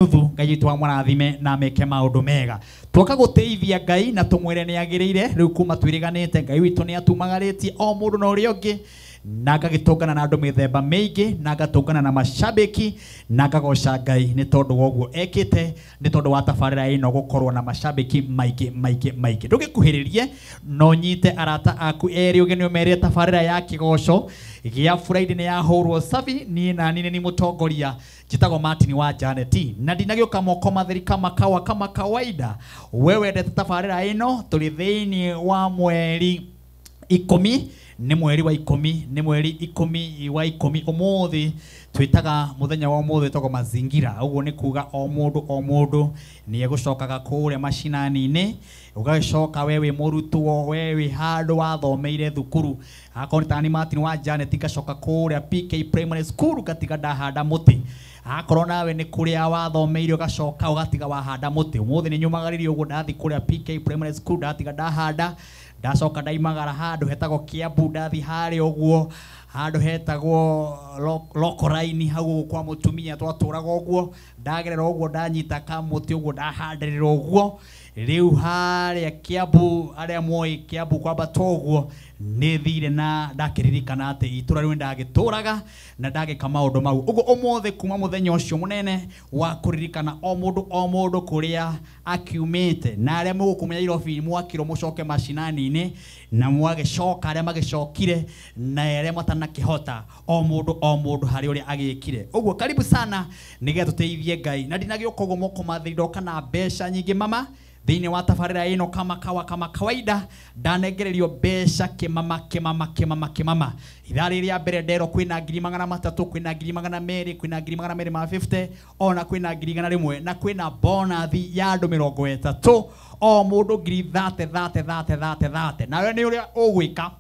Nuthu Ngai witũ amũrathime na ameke maũndũ mega. Twoka gũtĩithia Ngai na tũmwĩre nĩ agĩrĩire. Rĩu kuma twĩrĩganĩte Ngai witũ nĩ atumagarĩtie o mũndũ na ũrĩa ũngĩ, na ngagĩtũngana na andũ mĩthemba mĩingĩ, na ngatũngana na macabĩki, na ngagoca Ngai nĩ tondũ wa ũguo ekĩte, nĩ tondũ wa tabarĩra ĩno gũkorwo na macabĩki maingĩ maingĩ maingĩ. Ndũgĩkuhĩrĩrie no nyite arata aku erĩ ũgeni ũmerĩre tabarĩra ya kĩgoco gĩa Friday nĩ yahũrwo sabi. Niĩ na niĩ nĩ mũtongoria njĩtagwo Martin wa Janet, na ndinagĩũka moko matheri kama kawa kama kawaida. We wendete tabarĩra ĩno, tũrĩ thĩinĩ wa mweri 10, nĩ mweri wa 10, nĩ mweri 10 wa 10. Ũmũthĩ twĩtaga mũthenya wa ũmũthĩ wĩtagwo mazingira. Ũguo nĩ kuga o mũndũ o mũndũ nĩ egũcokaga kũrĩa macinani-inĩ, ũgagĩcoka we wĩ mũrutwo, we wĩ handũ wathomeire thukuru. Akorwo nĩ tani Martin wa Janet, ngacoka kũrĩa PK Primary School ngatiga ndahanda mũtĩ. Akorwo nawe nĩ kũrĩa wathomeire, ũgacoka ũgatiga wahanda mũtĩ. Ũmũthĩ nĩ nyũmagaririe ũguo, ndathi kũrĩa PK Primary School ndatiga ndahanda, ndacoka ndaimagara handũ hetagwo Kiambu, ndathi harĩa ũguo handũ hetagwo Lokoraini, hau ũguo kwa mũtumia twatũraga ũguo, ndagerera ũguo ndanyita kamũtĩ ũguo ndahandĩrĩra ũguo. Rĩu harĩa Kiambu, arĩa moĩ Kiambu kwambata ũguo, nĩ thire na ndakĩririkana atĩ itũra rĩu ndagĩtũraga na ndagĩka maũndũ mau ũguo. Ũmũthĩ kuma mũthenya ũcio mũnene wa kũririkana o mũndũ o mũndũ kũrĩa akiumĩte, na arĩa mũgũkuma Nairobi mwakirwo mũcoke macinani-inĩ, na mwagĩcoka arĩa magĩcokire na arĩa matanakĩhota, o mũndũ o mũndũ harĩ ũrĩa agĩkire ũguo. Karibu sana nĩgetha tũteithie Ngai, na ndinagĩũka ũguo moko matheri, ndoka na mbeca nyingĩ mama thĩinĩ wa tabarĩra ĩno. Kama kawa kama kawaida, ndanengererio mbeca kĩmama kĩmama kĩmama kĩmama. Ithaa rĩrĩ rĩa mbere nderwo kwĩna 300,000, kwĩna 200,000, kwĩna 250,000, ona kwĩna 100,000, na kwĩna bonathi ya andũ 30, o mũndũ ngiri 30 30 30 30 30. Nawe nĩ ũrĩa ũgwĩka,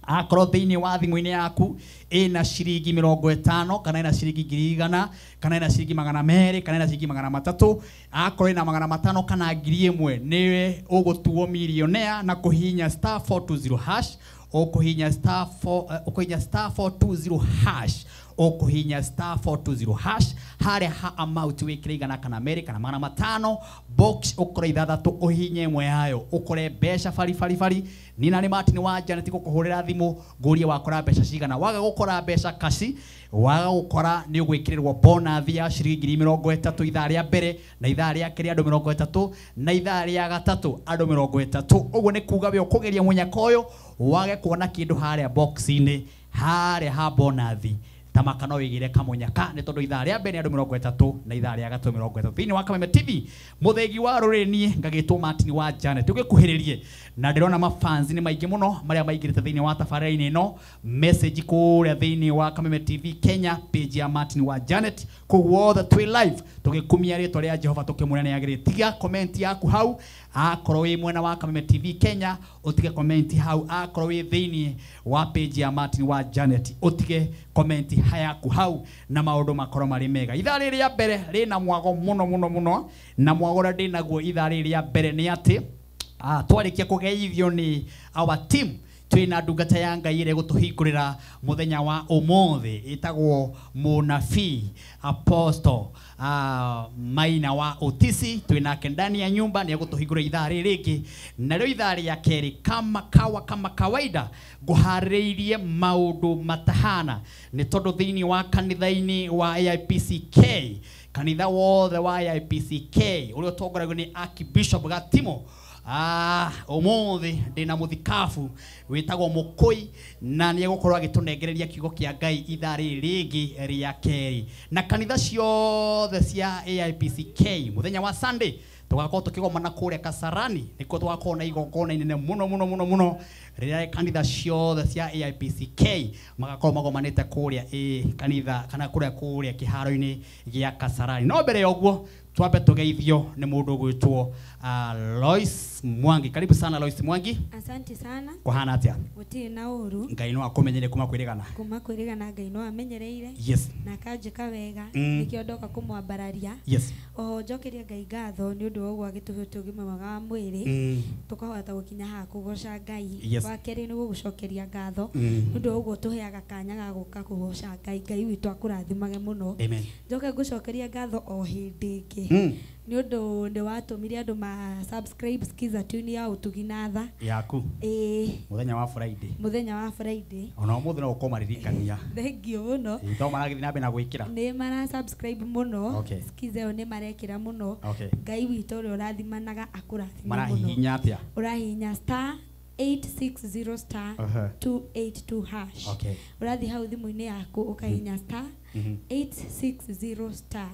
akorwo thĩinĩ wa thimũ-inĩ yaku ĩna ciringi 50, kana ĩna ciringi 100,000, kana ĩna ciringi 200, kana ĩna ciringi 300, akorwo ĩna 500 kana 1000, nĩwe ũgũtuo millionaire na kũhihinya star 420 hash. Ũkũhihinya star 4, ũkũhihinya star 420 hash, ũkũhihinya star 420 hash harĩa ha amount wĩkĩre 100 kana 200 kana 500, box ũkore 6, ũhihinye ĩmwe yayo ũkore mbeca bari bari bari. Niĩ na nĩ Martin wa Janet gũkũhũrĩra thimũ ngũrie wakora mbeca cigana. Waga gũkora mbeca kaci, waga gũkora nĩ ũgwĩkĩrĩrwo bonathi ya ciringi 30,000 ithaa rĩa mbere, na ithaa rĩa kerĩ andũ 30, na ithaa rĩa gatatũ andũ 30. Ũguo nĩ kuga we ũkũgeria mũnyaka ũyũ wage kuona kĩndũ harĩa box-inĩ harĩa ha bonathi, tamaka no wĩgĩre kamũnyaka, nĩ tondũ ithaa rĩa mbere nĩ andũ 30 na ithaa rĩa gatatũ 30. Thĩinĩ wa Kameme TV, mũthĩgi wa rũrĩrĩ, niĩ ngagĩtwo Martin wa Janet. Ũgĩkuhĩrĩrie na ndĩrona mafans nĩ maingĩ mũno marĩa maingĩrĩte thĩinĩ wa tabarĩra-inĩ ĩno, message kũrĩa thĩinĩ wa Kameme TV Kenya page ya Martin wa Janet, kũu wothe twĩ live tũgĩkumia rĩtwa rĩa Jehova tũkĩmwĩra nĩ agĩrĩire. Tiga comment yaku hau, akorwo wĩ mwena wa Kameme TV Kenya ũtige comment hau, akorwo wĩ thĩinĩ wa page ya Martin wa Janet ũtige comment yaku hau, na maũndũ makorwo marĩ mega. Ithaa rĩrĩ rĩa mbere rĩna mwago mũno mũno mũno, na mwago ũrĩa ndĩnaguo ithaa rĩrĩ rĩa mbere nĩ atĩ twarĩkia kũgeithio nĩ our team, twĩna ndungata ya Ngai ĩrĩa ĩgũtũhingũrĩra mũthenya wa ũmũthĩ, ĩtagwo mũnabii Apostle Maina wa Utisi. Twĩnake ndani ya nyumba, nĩ egũtũhingũrĩra ithaa rĩrĩ rĩngĩ. Narĩo ithaa rĩa kerĩ, kama kawa kama kawaida, ngũharĩrĩirie maũndũ matahana, nĩ tondũ thĩinĩ wa kanitha-inĩ wa AIPCK, kanitha wothe wa AIPCK ũrĩa ũtongoragio nĩ Archbishop Gatimo, ũmũthĩ ndĩna mũthikabu wĩtagwo Mũkũi, na nĩ egũkorwo agĩtũnengereria kiugo kĩa Ngai ithaa rĩrĩ rĩngĩ rĩa kerĩ. Na kanitha ciothe cia AIPCK, mũthenya wa Sunday tũgakorwo tũkĩgomana kũrĩa Kasarani, nĩkuo tũgakorwo na igongona inene mũno mũno mũno mũno, rĩrĩa kanitha ciothe cia AIPCK magakorwo magomanĩte kũrĩa kanitha kana kũrĩa kĩharo-inĩ gĩa Kasarani. No mbere ya ũguo twambe tũgeithio nĩ mũndũ ũgwĩtwo Lois Mwangi. Karibu sana Lois Mwangi. Asante sana. Kũhana atĩa? Gũtirĩ na ũru. Ngai no akũmenyere kuma kwĩrĩgana. Kuma kwĩrĩgana Ngai no amenyereire. Na akanjĩka wega. Nĩkĩo ndoka kũmwambararia. Oho njokerie Ngai ngatho nĩ ũndũ wa ũguo agĩtũhe ũgima mwega wa mwĩrĩ. Tũkahota gũkinya haha kũgoca Ngai. Wa kerĩ nĩ gũgũcokeria ngatho nĩ ũndũ ũguo tũheaga kanya ga gũka kũgoca Ngai. Ngai witũ akũrathimage mũno. Amen. Njoke ngũcokeria ngatho o hĩndĩ ĩngĩ nĩ ũndũ nĩ watũmire andũ ma subscribe Skiza Tune ya Ũtugi na Tha yaku. Ĩĩ. Mũthenya wa Friday. Mũthenya wa Friday. Ona ũmũthĩ no ũkũmaririkania. Thank you mũno. Ĩĩ, to maragĩthiĩ na mbere na gwĩkĩra. Nĩ mara subscribe mũno. Skiza ĩyo nĩ marekĩra mũno. Ngai witũ ũrĩa ũrathimanaga akũrathime mũno. Marahihinya atĩa? Ũrahihinya star 860 star 282 hash. Ũrathiĩ hau thimũ-inĩ yaku ũkahihinya star 860 star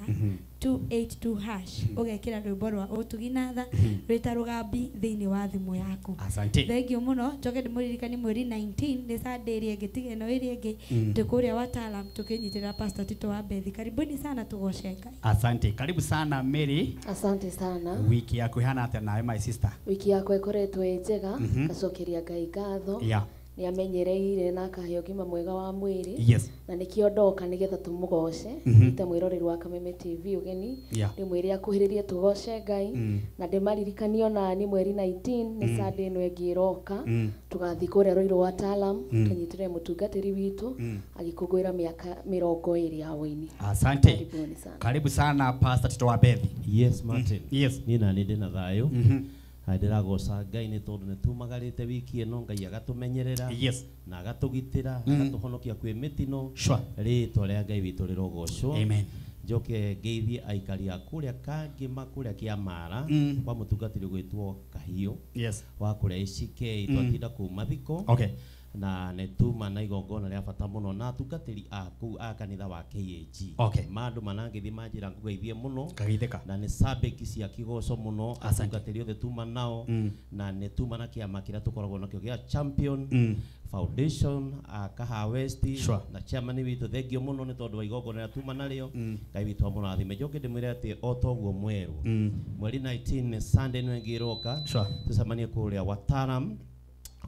282 hash ũgekĩra rwĩmbo rwa Ũtugi na Tha rwĩta Rũgambi thĩinĩ wa thimũ yaku. Asante. Thank you mũno. Njoke ndĩmũririkanie mweri 19 nĩ Sunday ĩrĩa ĩngĩ, tiga ĩno ĩrĩa ĩngĩ, twĩ kũrĩa Wataalam tũkĩnyitĩrĩra Pastor Tito wa Bethi. Karibuni sana tũgoce Ngai. Asante. Karibu sana Mary. Asante sana. Wiki yaku ihana atĩa nawe my sister? Wiki yakwa ĩkoretwo ĩ njega, ngacokeria Ngai ngatho. Nĩ amenyereire na akahe ũgima mwega wa mwĩrĩ. Na nĩkĩo ndoka nĩgetha tũmũgoce. Nyite mwĩroreri wa Kameme TV ũgeni. Ndĩmwĩre akuhĩrĩrie tũgoce Ngai. Na ndĩmaririkanie ona nĩ mweri 19 nĩ Sunday ĩno ĩngĩ ĩroka. Tũgathiĩ kũrĩa Ruiru wa Wataalam tũnyitĩrĩre mũtungatĩri witũ agĩkũngũĩra mĩaka 20 ya ũini. Asante. Karibuni sana. Karibu sana Pastor Tito wa Bethi. Yes Martin. Yes. Niĩ na nĩ ndĩ na thayũ. Ndĩragoca Ngai nĩ tondũ nĩ tumagarĩte wiki ĩno, Ngai agatũmenyerera na agatũgitĩra, agatũhonokia kwĩ mĩtino. Rĩtwa rĩa Ngai witũ rĩrogocwo. Amen. Njoke ngeithie aikari a kũrĩa Kangĩma, kũrĩa Kĩamara, kwa mũtungatĩri gwĩtwo Kahiũ wa kũrĩa ACK, twatinda kũu mathiko. Na nĩ tuma na igongona rĩa bata mũno na atungatĩri a kũu a kanitha wa KAG. Mandũ manangĩthiĩ manjĩra ngũgeithie mũno. Kageithĩka. Na nĩ sabeki cia kĩgoco mũno, atungatĩri othe tuma nao. Na nĩ tuma na kĩama kĩrĩa tũkoragwo nakĩo gĩa Champion Foundation a Kaha West. Na chairman witũ thengio mũno nĩ tondũ wa igongona rĩrĩa tuma narĩo. Ngai witũ amũrathime. Njoke ndĩmwĩre atĩ o toguo mwerũ mweri 19 nĩ Sunday ĩno ĩngĩ ĩroka, tũcemanie kũrĩa Wataalam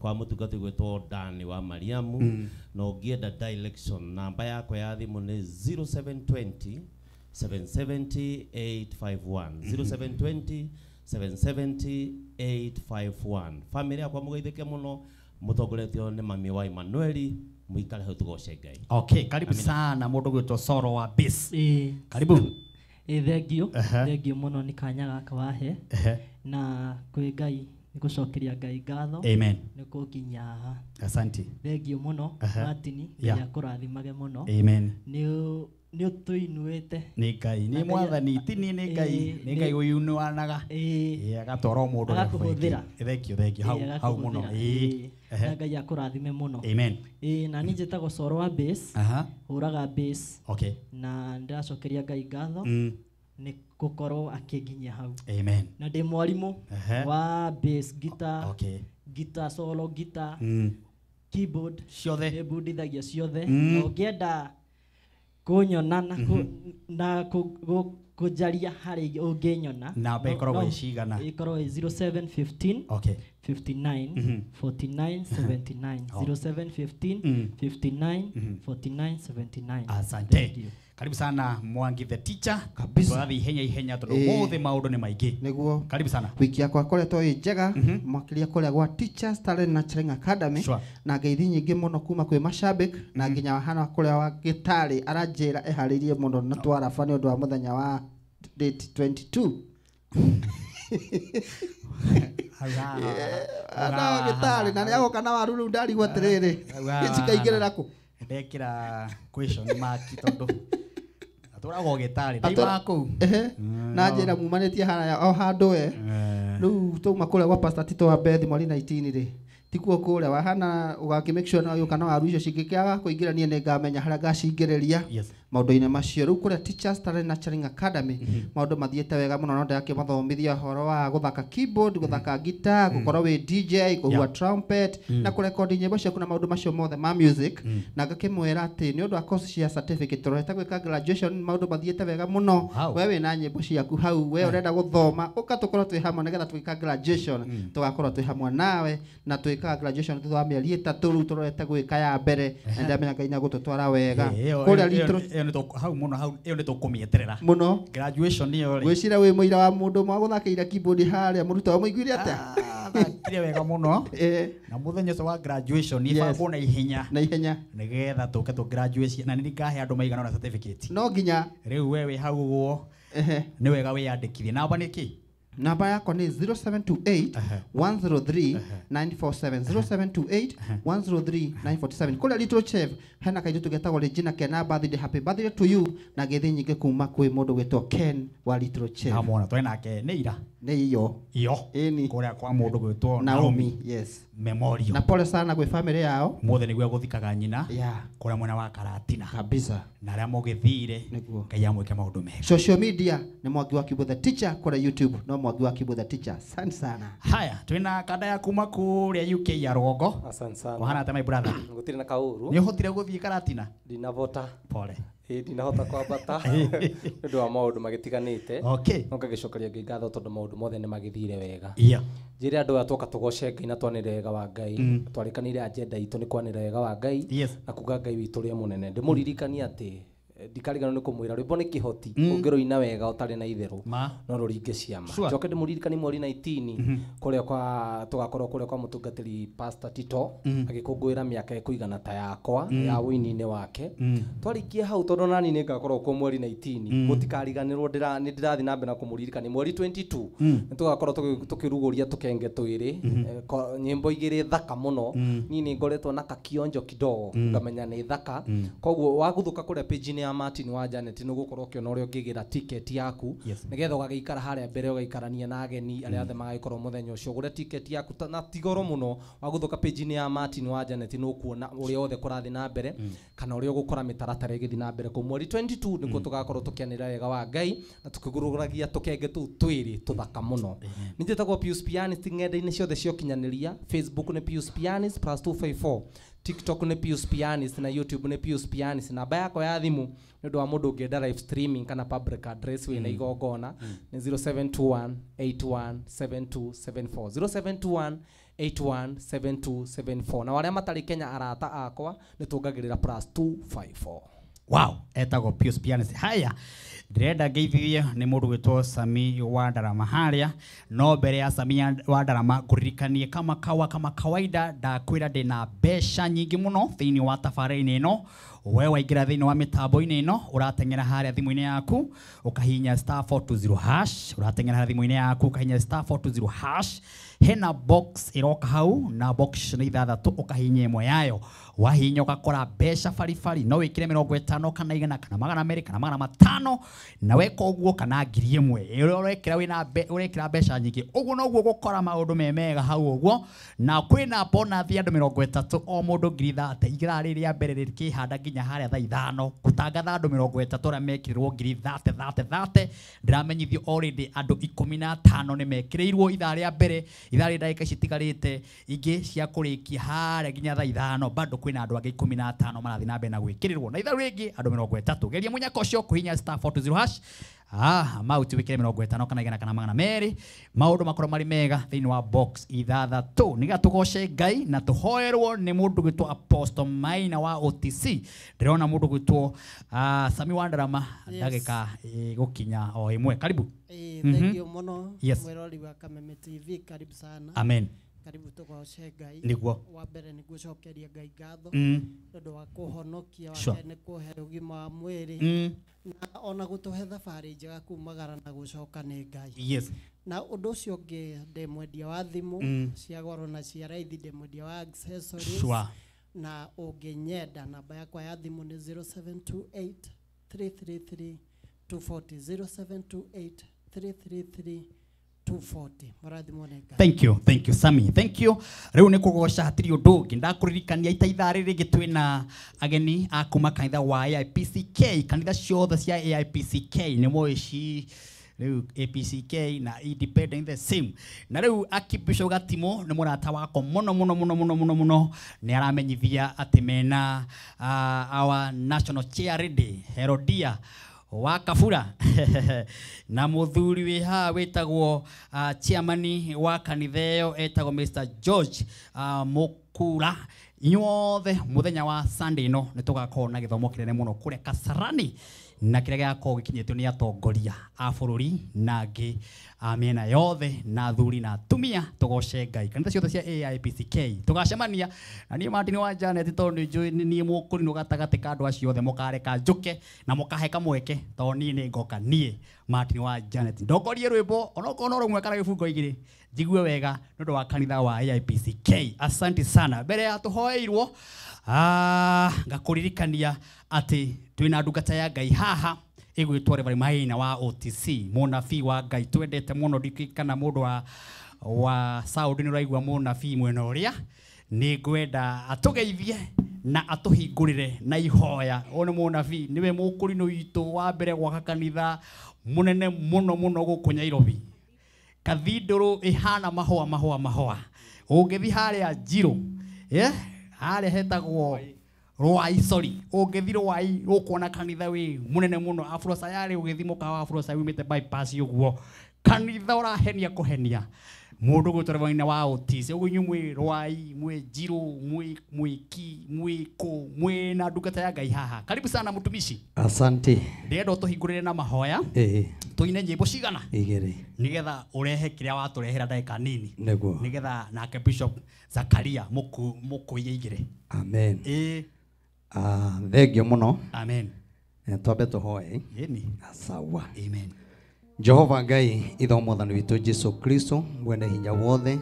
kwa mũtungatĩri gwĩtwo Dani wa Mariamu. Na ũngĩenda direction, namba yakwa ya thimũ nĩ 0720 770 851. 0720 770 851. Family yakwa mũgeithĩke mũno, mũtongoretio nĩ mami wa Emmanueli, mũikare hau tũgoce Ngai. Okay, karibu sana mũndũ gwĩtwo Soro wa Bass. Karibu. Thengio. Thengio mũno nĩ kanya gaka wahe. Na kwĩ Ngai nĩgũcokeria Ngai ngatho. Amen. Nĩ kũnginya haha. Asante. Thengio mũno Martin, Ngai akũrathimage mũno. Amen. Nĩ ũtũinuĩte. Nĩ Ngai, nĩ mwathani, ti niĩ nĩ Ngai, nĩ Ngai ũinuanaga. Agatwara o mũndũ ũrĩa Agakũhũthĩra. Thengio, thengio, hau, hau mũno. Na Ngai akũrathime mũno. Amen. Na niĩ njĩtagwo Soro wa Bass. Hũraga bass. Na ndĩracokeria Ngai ngatho. Nĩ gũkorwo akĩnginyia hau. Amen. Na ndĩ mwarimũ wa bass guitar, guitar solo, guitar, keyboard ciothe. Nĩmbundithagia ciothe. Na ũngĩenda kũnyona na kũnjaria harĩ ũngĩnyona, Namba ĩkoragwo ĩ cigana? Ĩkoragwo ĩ 0715 59 49 79. 0715 59 49 79. Asante. Thank you. Karibu sana Mwangi the teacher. Kabisa. Tũrathiĩ ihenya ihenya tondũ ũmũthĩ maũndũ nĩ maingĩ. Nĩguo. Karibu sana. Wiki yakwa ĩkoretwo ĩ njega, makĩria kũrĩa gwa Teachers Talent Nurturing Academy. Na ngeithi nyingĩ mũno kuma kwĩ mashabik na nginya hana kũrĩa wa gĩtarĩ aranjĩra eharĩirie mũno na twaraba nĩ ũndũ wa mũthenya wa date 22. Ana gĩtarĩ na nĩagoka na waru rĩu ndarigwo atĩrĩrĩ. Cikaigĩrĩra kũ? Ndekĩra question mark tondũ atũragwo gĩtarĩ ndaima kũu. Na njĩra mumanĩtie haraya o handũ we. Rĩu twauma kũrĩa gwa Pastor Tito wa Bethi mweri 19 rĩ, tikuo kũrĩa wahana ũgakĩ make sure no ũgĩũka na waru icio cingĩkĩaga kũingĩra niĩ nĩngamenya harĩa ngacingĩrĩria maũndũ-inĩ macio. Rĩu kũrĩa Teachers Talent Nurturing Academy maũndũ mathiĩte wega mũno, no ndĩrakĩmathomithia ũhoro wa gũthaka keyboard, gũthaka guitar, gũkorwo wĩ DJ, kũhuha trumpet na kũrekondi nyĩmbo ciaku na maũndũ macio mothe ma music. Na ngakĩmwĩra atĩ nĩ ũndũ wa course cia certificate tũrorete gwĩka graduation, maũndũ mathiĩte wega mũno. We wĩna nyĩmbo ciaku hau, we ũrenda gũthoma, ũka tũkorwo twĩ hamwe nĩgetha twĩka graduation, tũgakorwo twĩ hamwe nawe na twĩkaga graduation thutha wa mĩeri 3 rĩu tũrorete gwĩka ya mbere, na ndĩramenya Ngai nĩegũtũtwara wega. Kũrĩa Little Ĩyo nĩ hau mũno hau ĩyo nĩ tũkũmĩeterera. Mũno. Graduation ĩyo rĩ. Ngwĩciria wĩ mũira wa mũndũ ũmwe wagũthakĩire keyboard harĩa mũrutwo wamũiguire atĩa? Athakire wega mũno. Na mũthenya ũcio wa graduation ĩbangwo na ihenya. Na ihenya. Nĩgetha tũke tũ graduate na nĩ ngahe andũ maigana ũna certificate. No nginya. Rĩu we wĩ hau ũguo. Nĩ wega wĩyandĩkithie. Namba nĩ kĩ? Namba yakwa nĩ 0728 103 947 0728 103 947. Kũrĩa Little Chef hena kairĩtu getagwo Regina Kena birthday, happy birthday to you, na ngeithi nyingĩ kuma kwĩ mũndũ gwĩtwo Ken wa Little Chef. Amona twĩ nake nĩ ira. Nĩ iyo. Iyo. Ĩni. Kũrĩa kwa mũndũ gwĩtwo Naomi. Yes. Memorial. Na pole sana gwĩ family yao. Mũthĩ nĩguo egũthikaga nyina. Yeah. Kũrĩa mwena wa Karatina. Kabisa. Na arĩa mũgĩthire. Ngai amwĩke maũndũ mega. Social media nĩ Mwangi wa Kibu the Teacher kũrĩa YouTube no Mwangi wa Kibu the Teacher. Asante sana. Haya, twĩna kanda ya kuma kũrĩa UK ya rũgongo. Asante sana. Wahana atĩa my brother? Gũtirĩ na kaũru. Nĩ ũhotire gũthiĩ Karatina? Ndinavota. Pole. Ĩĩ ndinahota kwambata nĩ ũndũ wa maũndũ magĩtiganĩte. Okay. No ngagĩcokeria Ngai ngatho tondũ maũndũ mothe nĩ magĩthire wega. Yeah. Njĩre andũ aya twoka tũgoce Ngai na twanĩre wega wa Ngai. Twarĩkanĩire agenda itũ nĩ kwanĩra wega wa Ngai. Yes. Na kuga Ngai witũ ũrĩa mũnene. Ndĩmũririkanie atĩ ndikariganĩrwo nĩ kũmwĩra rwĩmbo nĩ kĩhoti ũngĩrũina wega ũtarĩ na itherũ no rũringe ciama. Njoke ndĩmũririkanie mweri 19 kũrĩa kwa tũgakorwo kũrĩa kwa mũtungatĩri Pastor Tito agĩkũngũĩra mĩaka ĩkũigana ta yakwa ya ũini-inĩ wake. Twarĩkia hau tondũ nani nĩ ngakorwo kuo mweri 19 mũtikariganĩrwo nĩ ndĩrathiĩ na mbere na kũmũririkania mweri 22 nĩ tũgakorwo tũkĩrugũria tũkenge twĩrĩ nyĩmbo igĩrĩ thaka mũno. Niĩ nĩ ngoretwo na kakionjo kidogo ngamenya nĩ thaka koguo waguthũka kũrĩa page-inĩ ya Martin wa Janet nĩ ũgũkorwo ũkĩona ũrĩa ũngĩgĩra ticket yaku nĩgetha ũgagĩikara harĩa mbere ũgaikarania na ageni arĩa othe magagĩkorwo mũthenya ũcio. Ũgũre ticket yaku na ti goro mũno. Wagũthũka page-inĩ ya Martin wa Janet nĩ ũkuona ũrĩa othe kũrathiĩ na mbere kana ũrĩa ũgũkora mĩtaratara ĩgĩthiĩ na mbere kũu. Mweri 22 nĩkuo tũgakorwo tũkĩanĩrĩra wega wa Ngai na tũkĩgũrũragia tũkenge tũu twĩrĩ tũthaka mũno. Nĩ njĩtagwo Pius Pianist ng'enda-inĩ ciothe cia ũkinyanĩria. Facebook nĩ Pius Pianist +254, TikTok nĩ Pius Pianist na YouTube nĩ Pius Pianist. Namba yakwa ya thimũ nĩ ũndũ wa mũndũ ũngĩenda live streaming kana public address wĩna igongona nĩ 0721 817274 0721 817274. Na arĩa matarĩ Kenya arata akwa nĩ tũngagĩrĩra +254. Wow, etagwo Pius Pianist. Haya, ndĩrenda ngeithie nĩ mũndũ gwĩtwo Sami wa Ndarama harĩa. No mbere ya Sami wa Ndarama ngũririkanie kama kawa kama kawaida ndakwĩra ndĩna mbeca nyingĩ mũno thĩinĩ wa tabarĩra-inĩ ĩno. We waingĩra thĩinĩ wa mĩtambo-inĩ ĩno ũrateng'era harĩa thimũ-inĩ yaku ũkahihinya *420# ũrateng'era harĩa thimũ-inĩ yaku ũkahihinya *420# hena box ĩroka hau na box nĩ ithathatũ ũkahihinya ĩmwe yayo. Wahihinya ũgakora mbeca baribari no wĩkĩre 50 kana 100 kana 200 kana 500 na weka ũguo kana 1000 ĩrĩa ũrekĩra wĩna ũrekĩra mbeca nyingĩ ũguo noguo ũgũkora maũndũ me mega hau ũguo. Na kwĩna bonus ya andũ 30 o mũndũ 30,000 ithaa rĩrĩ rĩa mbere rĩkĩhanda nginya harĩa thaa 5 gũtangatha andũ 30 arĩa mekĩrirwo 30,000 30,000. Ndĩramenyithio already andũ 15 nĩ mekĩrĩirwo ithaa rĩa mbere ithaa rĩa ndagĩka citigarĩte ingĩ cia kũrĩkia harĩa nginya thaa 5 bado kwĩna andũ angĩ 15 marathiĩ na mbere na gwĩkĩrĩrwo na ithaa rĩngĩ andũ 30. Geria mũnyaka ũcio kũhihinya *420# mauti wĩkĩre 50 kana 100 kana 200 maũndũ makorwo marĩ mega thĩinĩ wa box ithathatũ nĩgetha tũgoce Ngai na tũhoerwo nĩ mũndũ gwĩtwo Apostle Maina wa OTC. Ndĩrona mũndũ gwĩtwo Sami wa Ndarama ndagĩka gũkinya o ĩmwe. Karibu. Thank you mũno mwĩrori wa Kameme TV, karibu sana. Amen. Karibu tũgoce Ngai. Nĩguo. Wa mbere nĩ gũcokeria Ngai ngatho nĩ ũndũ wa kũhonokia wake nĩ kũhe ũgima wa mwĩrĩ na ona gũtũhe thabarĩ njega kumagara na gũcoka nĩ Ngai. Yes. Na ũndũ ũcio ũngĩ ndĩ mwendia wa thimũ cia goro na cia raithi, ndĩ mwendia wa accessories. Sure. Na ũngĩnyenda namba yakwa ya thimũ nĩ 0728 333 240 0728 333 240. Mũrathimwo nĩ Ngai. Thank you, thank you Sami, thank you. Rĩu nĩ kũgoca hatirĩ ũndũ ũngĩ. Ndakũririkania ita ithaa rĩrĩ rĩngĩ twĩna ageni a kuma kanitha wa AIPCK. Kanitha ciothe cia AIPCK nĩ moĩ ci rĩu APCK na independent the same. Na rĩu Archbishop Gatimo nĩ mũrata wakwa mũno mũno mũno mũno mũno mũno. Nĩ aramenyithia atĩ mena our national chair lady Herodia wa Kabura na mũthuri wĩ haha wĩtagwo chairman wa kanitha ĩyo etagwo Mr George Mukura. Inyuothe muthenya wa Sunday no nĩ tũgakorwo na gĩthomo kĩnene mũno kũrĩa Kasarani na kĩrĩa gĩgakorwo gĩkinyĩtio nĩ atongoria a bũrũri na angĩ a mĩena yothe na athuri na atumia tũgoce Ngai. Kanitha ciothe cia AIPCK tũgacemania na niĩ Martin wa Janet tondũ nĩ njũĩ nĩ niĩ mũkũrinũ gatagatĩ ka andũ acio othe mũkareka njũke na mũkahe kamweke tondũ niĩ nĩ ngoka niĩ Martin wa Janet ndongorie rwĩmbo onokorwo no rũmwe kana gĩbungo igĩrĩ njigue wega nĩ ũndũ wa kanitha wa AIPCK. Asante sana. Mbere ya tũhoeirwo ngakũririkania atĩ twĩna ndungata ya Ngai haha ĩgwĩtwo Reverend Maina wa OTC, mũnabii wa Ngai twendete mũno. Ndikĩ kana mũndũ wa Saudi nĩ ũraigua mũnabii mwena ũrĩa, nĩ ngwenda atũgeithie na atũhingũrĩre na ihoya. Ũyũ nĩ mũnabii, nĩwe mũkũrinũ witũ wa mbere gwaka kanitha mũnene mũno mũno gũkũ Nairobi. Cathedral ĩhana mahũa mahũa mahũa. Ũngĩthiĩ harĩa Njirũ, harĩa hetagwo Rwai, sorry, ũngĩthiĩ Rwai ũkuona kanitha wĩ mũnene mũno. Afro-Sayari ũgĩthiĩ mũkawa wa Afro-Sayari umĩte bypass ũguo, kanitha ũrahenia kũhenia. Mũndũ gwĩtwo Reverend wa OTC, ũguo inyuĩ mwĩ Rwai, mwĩ Njirũ, mwĩ Mwĩki, mwĩ kũ, mwĩ na ndungata ya Ngai haha. Karibu sana mũtumishi. Asante. Ndĩrenda ũtũhingũrĩre na mahoya. Tũine nyĩmbo cigana? Igĩrĩ. Nĩgetha ũrehe kĩrĩa watũrehera ndagĩka nini. Nĩguo. Nĩgetha nake Bishop Zakaria mũkũiye igĩrĩ. Amen. Thengio mũno. Amen. Twambe tũhoe. Ĩni. Sawa. Amen. Jehova Ngai itho mwathani witũ Jesu Kristo mwene hinya wothe,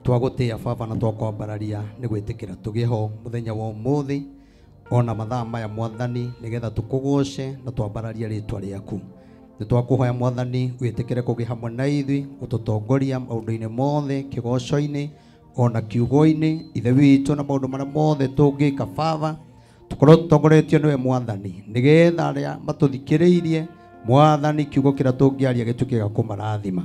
twagũtĩĩa baba na twakwambararia nĩ gwĩtĩkĩra tũgĩe ho mũthenya wa ũmũthĩ ona mathaa maya mwathani, nĩgetha tũkũgoce na twambararie rĩtwa rĩaku. Nĩ twakũhoya mwathani wĩtĩkĩre kũgĩa hamwe na ithuĩ, ũtũtongoria maũndũ-inĩ mothe, kĩgoco-inĩ ona kiugo-inĩ, ithe witũ na maũndũ marĩa mothe tũngĩka baba, tũkorwo tũtongoretio nĩwe mwathani, nĩgetha arĩa matũthikĩrĩirie mwathani kiugo kĩrĩa tũngĩaria gĩtuĩke gĩa kũmarathima.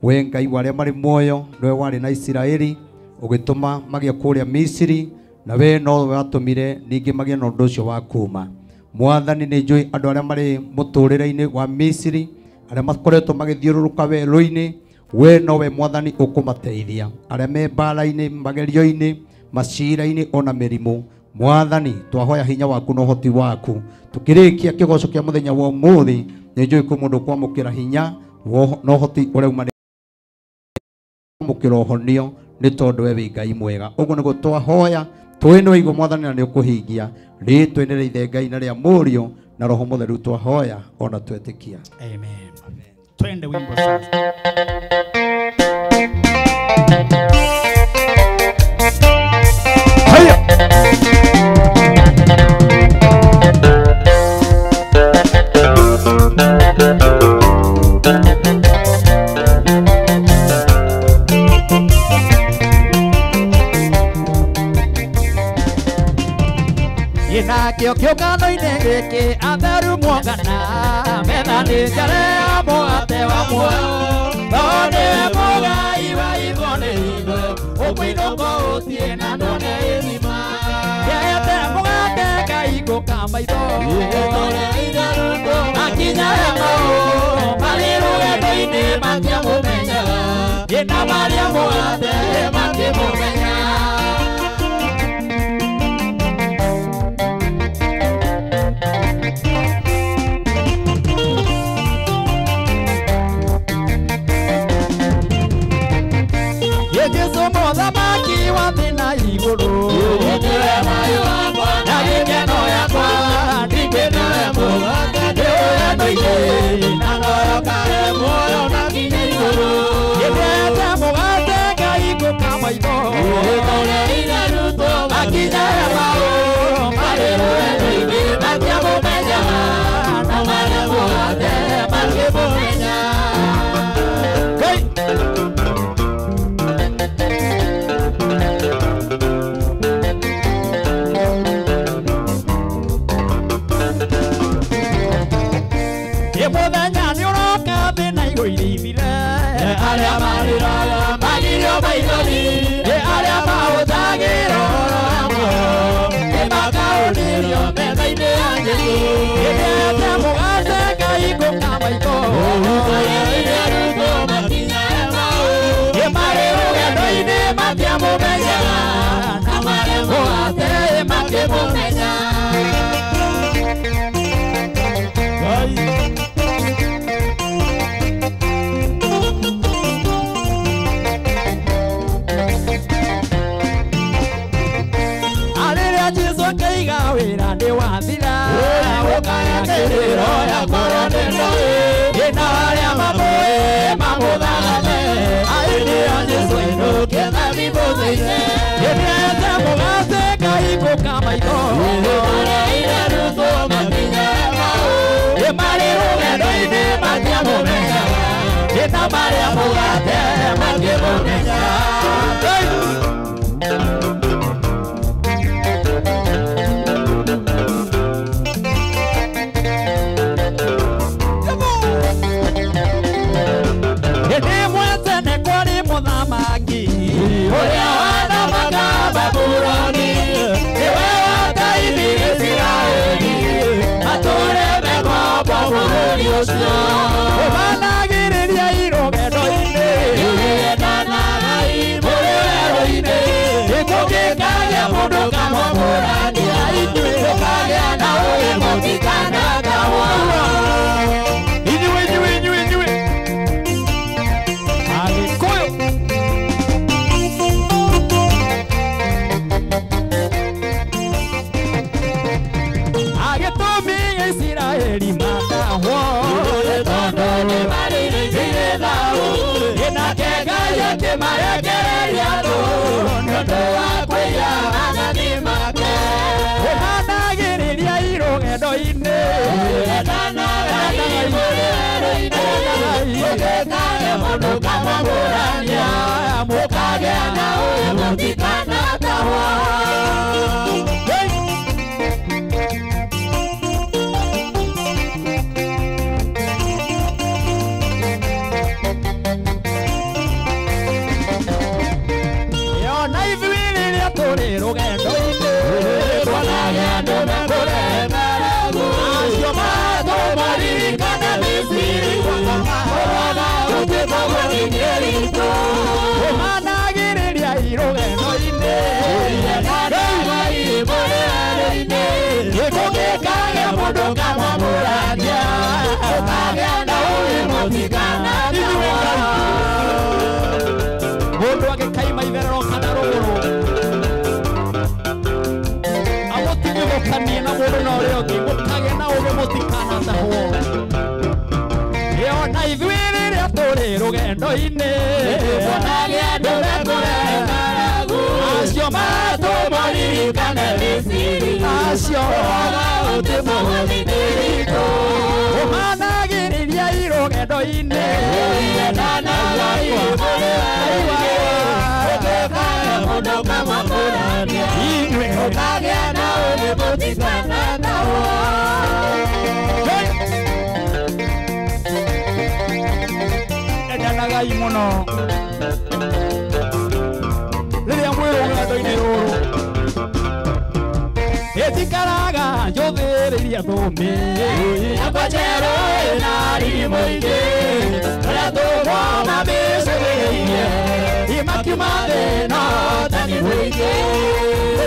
We Ngai wa arĩa marĩ muoyo, nĩwe warĩ na Isiraeli ũgĩtũma magĩe kũrĩa Misiri, na we nowe watũmire ningĩ magĩe na ũndũ ũcio wa kuma. Mwathani nĩ njũĩ andũ arĩa marĩ mũtũrĩre-inĩ wa Misiri, arĩa makoretwo magĩthiũrũrũka werũ-inĩ, we nowe mwathani ũkũmateithia. Arĩa me mbara-inĩ, magerio-inĩ, macira-inĩ ona mĩrimũ, mwathani twahoya hinya waku na ũhoti waku. Tukĩrĩkia kĩgoco kĩa mũthenya wa ũmũthĩ, nĩ njũĩ kwĩ mũndũ ũkwamũkĩra hinya na ũhoti ũrĩa umanĩte kwamũkĩra ũhonio, nĩ tondũ we wĩ Ngai mwega. Ũguo nĩguo twahoya, twĩ nĩ waigua mwathani na nĩ ũkũhingia. Rĩĩtwa-inĩ rĩa Ithe Ngai na rĩa Mũriũ na Roho Mũtheru twahoya ona twetĩkia. Amen. Twende wimbo sasa. Haya. Inakio kĩũngano-inĩ gĩkĩ atheru muongana, metha nĩ njare ya mũgate wa muoyo, tondũ nĩwe mũgai wa itho nĩ ithuĩ, ũkũinũka ũthiĩ na ndone ithima. Ndĩete mũgate ngaingũka maitho, makinya Emau, marĩ rũgendo-inĩ matiamũmenyaga, ĩna marĩa mũgate matimũmenyaga. Jesu mũthamaki wa thĩ na igũrũ, nĩwe thayũ wakwa na gĩkeno yakwa, ningĩ nĩwe mũgate ndĩũyendo-inĩ, na noyo kahe muoyo na nginya igũrũ. Ndĩete mũgate ngaingũka maitho, makinya Emau, marĩ rũgendo-inĩ matiamũmenyaga, na marĩa mũgate makĩmũmenya. Ngai. Mũthenya nĩ ũroka thĩ na igũrũ ithire, arĩa marĩraga magirio maithori, arĩa mahũthagĩra ũhoro wa muoyo, nĩmakaũnĩrio metha-inĩ ya Jesũ. Ndĩete mũgate ngaingũka maitho, marĩ rũgendo-inĩ matiamũmenyaga, na marĩ mũgate Marekereria andũ nĩ ũndũ wa kwĩya maathani make. Ũmanagĩrĩria irũgendo-inĩ. Endanagai mũrĩ werũ-inĩ. Mũtikage mũndũ kamamũrania. Mũkagĩa na ũũgĩ mũtikanatahwo. Yona ithuĩ rĩrĩa tũrĩ rũgendo-inĩ. Tuonage andũ mekũrehe ng'aragu. Acio matũmaririkane Misiri. Kũrona gũtuĩka gũthiĩ Ũmanagĩrĩria irũgendo-inĩ. Endanagai mũrĩ werũ-inĩ. Gĩkũgĩkage mũndũ kamamũrania. Mũkagĩa na ũũgĩ mũtikanatahwo. Mũndũ agĩkaima itherero kana rũgũrũ amũtigithũkanie na mũndũ na ũrĩa ũngĩ mũkagĩa na ũũgĩ mũtikanatahwo. Yona ithuĩ rĩrĩa tũrĩ rũgendo-inĩ. Tuonage andũ mekũrehe ng'aragu. Acio matũmaririkane Misiri. Acio Kũrona gũtuĩka gũthiĩ Ũmanagĩrĩria irũgendo-inĩ. Endanagai mũrĩ werũ-inĩ. Mũtikage mũndũ kamamũrania. Mũkagĩa na ũũgĩ mũtikanatahwo. Endanagai mũno rĩrĩa mwĩ rũgendo-inĩ rũrũ. Ĩtikaraga njũthĩrĩirie thũmbĩ Yakwa njerũ ĩna riri mũingĩ. Ũrĩa tũkuona mĩcũrĩirie. Imakiuma thĩna ũtani mũingĩ.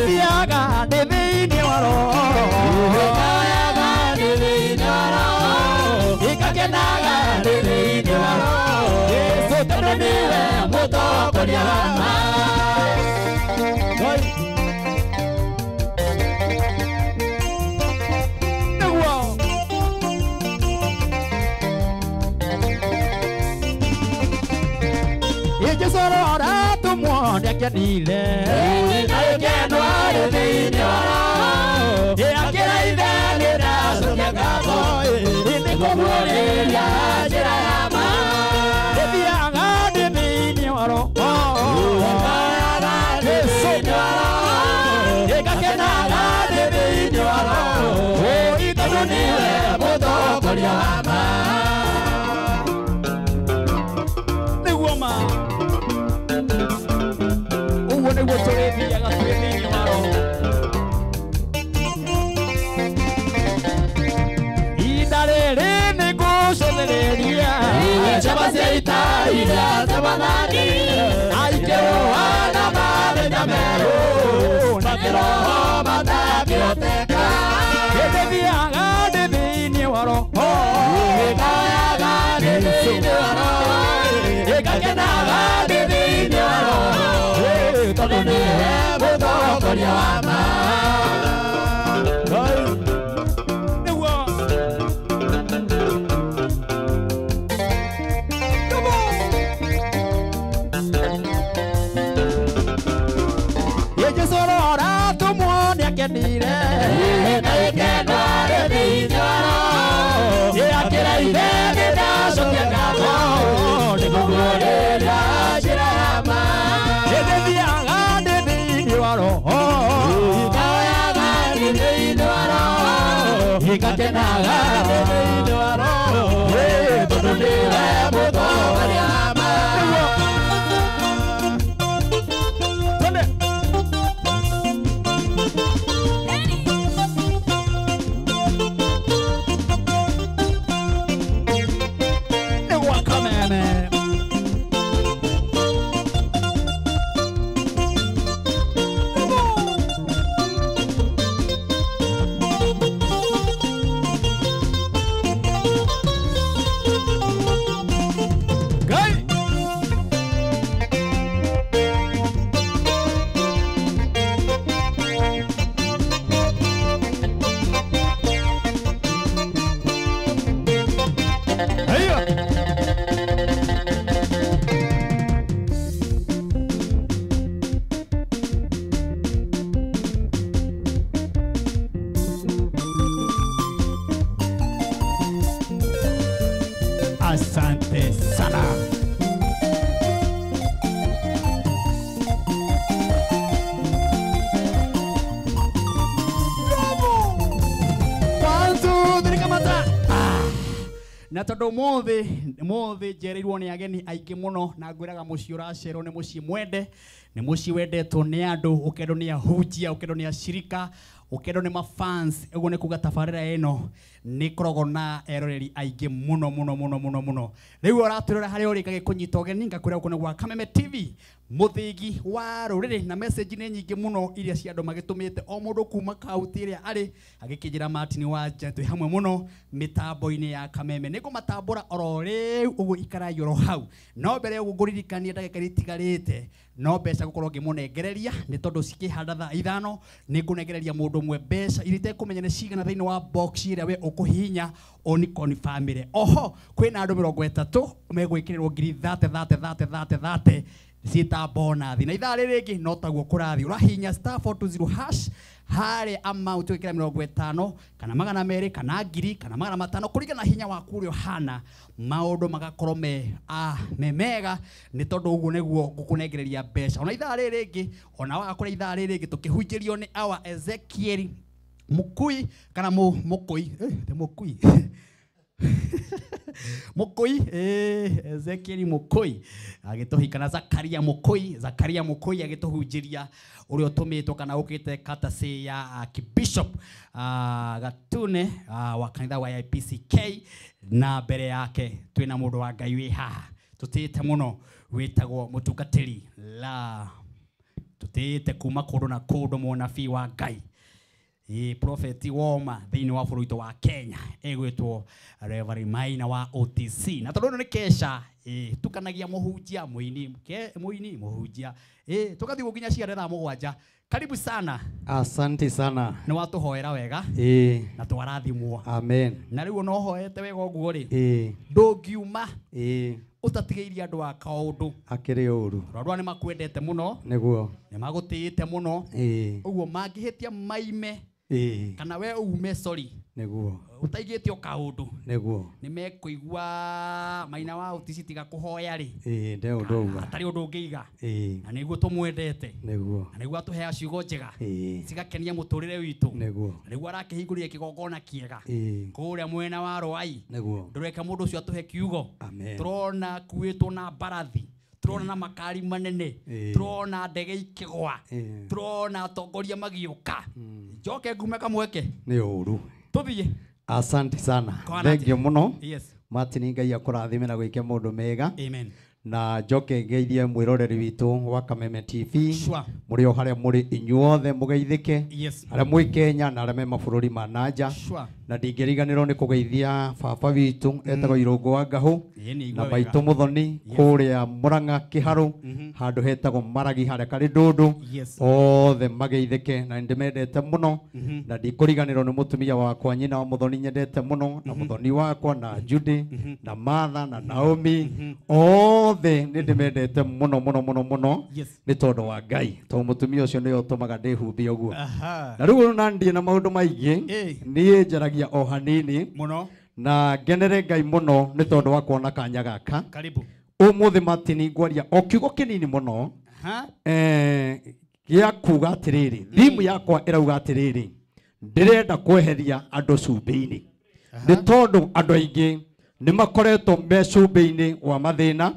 Thiaga ndĩ thĩinĩ wa Roho. Ĩkayaga ndĩ thĩinĩ wa Roho. Ĩkakenaga ndĩ thĩinĩ wa Roho. Jesũ tondũ nĩwe mũtongoria wa ma. Nĩguo. Jesũ ũratũmwo nĩakenire. Na gĩkeno arĩ thĩinĩ wa Roho. Akĩra Ithe nĩndacokia ngatho. Nĩngũmuonĩria njĩra ya ma. Thiaga ndĩ thĩinĩ wa Roho. Ĩkayaga ndĩ thĩinĩ wa Roho. Ĩkakenaga ndĩ thĩinĩ wa Roho. Tondũ nĩwe mũtongoria wa ma. Nĩguo ma. Ũguo nĩguo tũrĩthiaga twĩ thĩinĩ wa Roho. Ihinda rĩrĩ nĩngũcũthĩrĩria. Njamba cia ita iria cia Mwathani. Aikĩrũa na mathĩna merũ. Na kĩroho matangĩhoteka. Ĩndĩ thiaga ndĩ thĩinĩ wa Roho. Ĩkayaga ndĩ thĩinĩ wa Roho. Ĩkakenaga ndĩ thĩinĩ wa Roho. Tondũ nĩwe mũtongoria wa ma. Nĩguo. Jesũ ũratũmwo nĩakenire. Na gĩkeno arĩ thĩinĩ wa Roho. Akĩra Ithe nĩndacokia ngatho. Nĩngũguũrĩria njĩra ya ma. Ĩndĩ thiaga ndĩ thĩinĩ wa Roho. Ĩkayaga ndĩ thĩinĩ wa Roho. Ĩkakenaga ndĩ thĩinĩ wa Roho. Tondũ nĩwe mũtongoria wa ma. Twende. Nĩgwa kameme. Na tondu muthi njereirwo ni ageni aingi muno na ngwiraga muciĩ ũracerwo nĩ muciĩ mwende, nĩ muciĩ wendetwo nĩ andũ, ũkendwo nĩ ahunjia, ũkendwo nĩ ashirika, ũkendwo nĩ mafans. Ũguo nĩ kuga tabarĩra ĩno nĩ ĩkoragwo na eroreri aingĩ mũno mũno mũno mũno mũno. Rĩu ũratwĩrora harĩa ũrĩ ngagĩkũnyita ũgeni ngakwĩra gũkũ nĩ gwa Kameme TV, mũthĩgi wa rũrĩrĩ, na message nĩ nyingĩ mũno iria cia andũ magĩtũmĩte o mũndũ kuma kaunti ĩrĩa arĩ agĩkĩnjĩra Martin Wanja twĩ hamwe mũno mĩtambo-inĩ ya Kameme. Nĩngũmatambũra oro rĩu ũguo ikarai oro hau, no mbere ũguo ngũririkanie ndagĩka iria itigarĩte no mbeca gũkorwo ngĩmũnengereria nĩ tondũ cikĩhanda thaa 5 nĩngũnengereria mũndũ ũmwe mbeca iria itekũmenya nĩ cigana thĩinĩ wa box ĩrĩa we ũkũhihinya ũnikonfirmĩre. Oho kwĩna andũ 30 megwĩkĩrĩrwo ngiri 30 30 30 30 30 ciĩta bonathi, na ithaa rĩrĩ rĩngĩ no taguo kũrathiĩ ũrahihinya *420# harĩ amount wĩkĩra 50 kana 200 kana 1000 kana 500 kũringana na hinya waku ũrĩa ũhana, maũndũ magakorwo me mega nĩ tondũ ũguo nĩguo ngũkũnengereria mbeca. Ona ithaa rĩrĩ rĩngĩ ona waga kũrĩa ithaa rĩrĩ rĩngĩ tũkĩhunjĩrio nĩ our Ezekiel Mukui kana Mukui Mukui Mukui Ezekiel Mukui agĩtũhika Zakaria Mukui, Zakaria Mukui agĩtũhunjĩria ũrĩa ũtũmĩtwo kana ũkĩte katasi ya Archbishop Gatune wa kanitha wa IPCK, na mbere yake twĩna mũndũ wa Ngai wĩ haha tũtĩĩte mũno wĩtagwo mũtungatĩri la tũtĩĩte kuma kũndũ na kũndũ, mũnabii wa Ngai, profeti woma thĩinĩ wa bũrũri wa Kenya egwĩtwo Reverend Maina wa OTC. Na tondũ nĩ kesha tukanagia mũhunjia mũini mũini mũhunjia tũgathiĩ gũkinya ciare thaa 7. Karibu sana. Asante sana. Nĩ watũhoera wega na twarathimwo. Amen. Na rĩu no hoete wega ũguo rĩ, ndũngiuma ũtatigĩirie andũ a kaũndũ akĩrĩ ũru. Andũ nĩ makwendete mũno, nĩguo nĩ magũtĩĩte mũno, ũguo mangĩhĩtia maime kana we ume sorry, nĩguo ũtaigĩte o kaũndũ, nĩguo nĩ mekũigua Maina wa OTC tiga kũhoya rĩ, nde ũndũ ũguo hatarĩ ũndũ ũngĩiga, na nĩguo tũmwendete, nĩguo na nĩguo atũheaga ciugo njega cigakenia mũtũrĩre witũ, nĩguo na nĩguo arakĩhingũrire kĩgongona kĩega kũrĩa mwena wa Rwai. Nĩguo ndũreke mũndũ ũcio atũhe kiugo. Amen. Tũrona akuĩtwo na mbarathi, tũrona na makari manene, tũrona ndege ikĩgwa, tũrona atongoria magĩũka. Njoke ngume kamweke nĩ ũru. Tũthiĩ. Asante sana. Thank you mũno. Yes. Martin Ngai akũrathime na gwĩke maũndũ mega. Amen. Na njoke ngeithie mwĩroreri witũ wa Kameme TV. Sure. Mũrĩ o harĩa mũrĩ inyuothe mũgeithĩke. Yes. Arĩa mwĩ Kenya na arĩa me mabũrũri ma nanja. Sure. Na ndingĩriganĩrwo nĩ kũgeithia baba witũ etagwo Irũngũ wa Ngahũ na maitũ Mũthoni kũrĩa Mũrang'a Kĩharũ handũ hetagwo Maragi harĩa karĩ ndũndũ. Othe mageithĩke na nĩndĩmendete mũno, na ndikũriganĩrwo nĩ mũtumia wakwa nyina wa Mũthoni nyendete mũno, na Mũthoni wakwa na Judy na Martha na Naomi, othe nĩndĩmendete mũno mũno mũno mũno nĩ tondũ wa Ngai, tondũ mũtumia ũcio nĩwe ũtũmaga ndĩhumbe ũguo. Na rĩu ona ndiĩ na maũndũ maingĩ, niĩ njaragia o hanini mũno na ngenere Ngai mũno nĩ tondũ wa kuona kanya gaka. Karibu. Ũmũthĩ Martin ngwaria o kiugo kĩnini mũno gĩa kuga atĩrĩrĩ, thimu yakwa ĩrauga atĩrĩrĩ, ndĩrenda kweheria andũ cumbĩ-inĩ nĩ tondũ andũ aingĩ nĩ makoretwo me cumbĩ-inĩ wa mathĩna,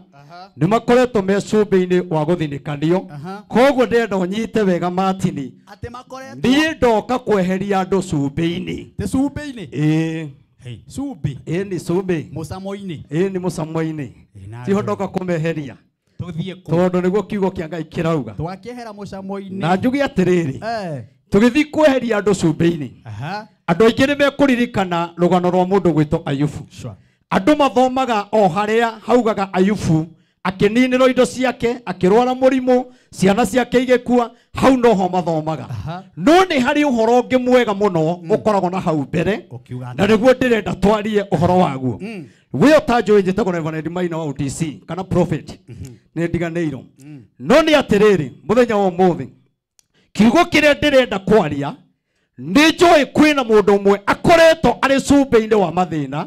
nĩ makoretwo me cumbĩ-inĩ wa gũthinĩkanio. Koguo ndĩrenda ũnyite wega Martin, niĩ ndoka kweheria andũ cumbĩ-inĩ. Nĩ cumbĩ-inĩ? Cumbĩ. Nĩ cumbĩ. Mũcamo-inĩ. Nĩ mũcamo-inĩ. Tiho ndoka kũmeheria Tũthiĩ kũ? Tondũ nĩguo kiugo kĩa Ngai kĩrauga. Twakĩehera mũcamo-inĩ. Na njuge atĩrĩrĩ, tũgĩthiĩ kweheria andũ cumbĩ-inĩ, andũ aingĩ nĩ mekũririkana rũgano rwa mũndũ gwĩtwo Ayubu. Andũ mathomaga o harĩa haugaga Ayubu akĩninĩrwo indo ciake, akĩrwara mũrimũ, ciana ciake igĩkua, hau noho mathomaga. No nĩ harĩ ũhoro ũngĩ mwega mũno ũkoragwo na hau mbere, na nĩguo ndĩrenda twarie ũhoro waguo. We ũtanjũĩ njĩtagwo Reverend Maina wa OTC kana prophet, nĩ ndiganĩirwo. No nĩ atĩrĩrĩ, mũthenya wa ũmũthĩ kiugo kĩrĩa ndĩrenda kwaria, nĩ njũĩ kwĩna mũndũ ũmwe akoretwo arĩ cumbĩ-inĩ wa mathĩna,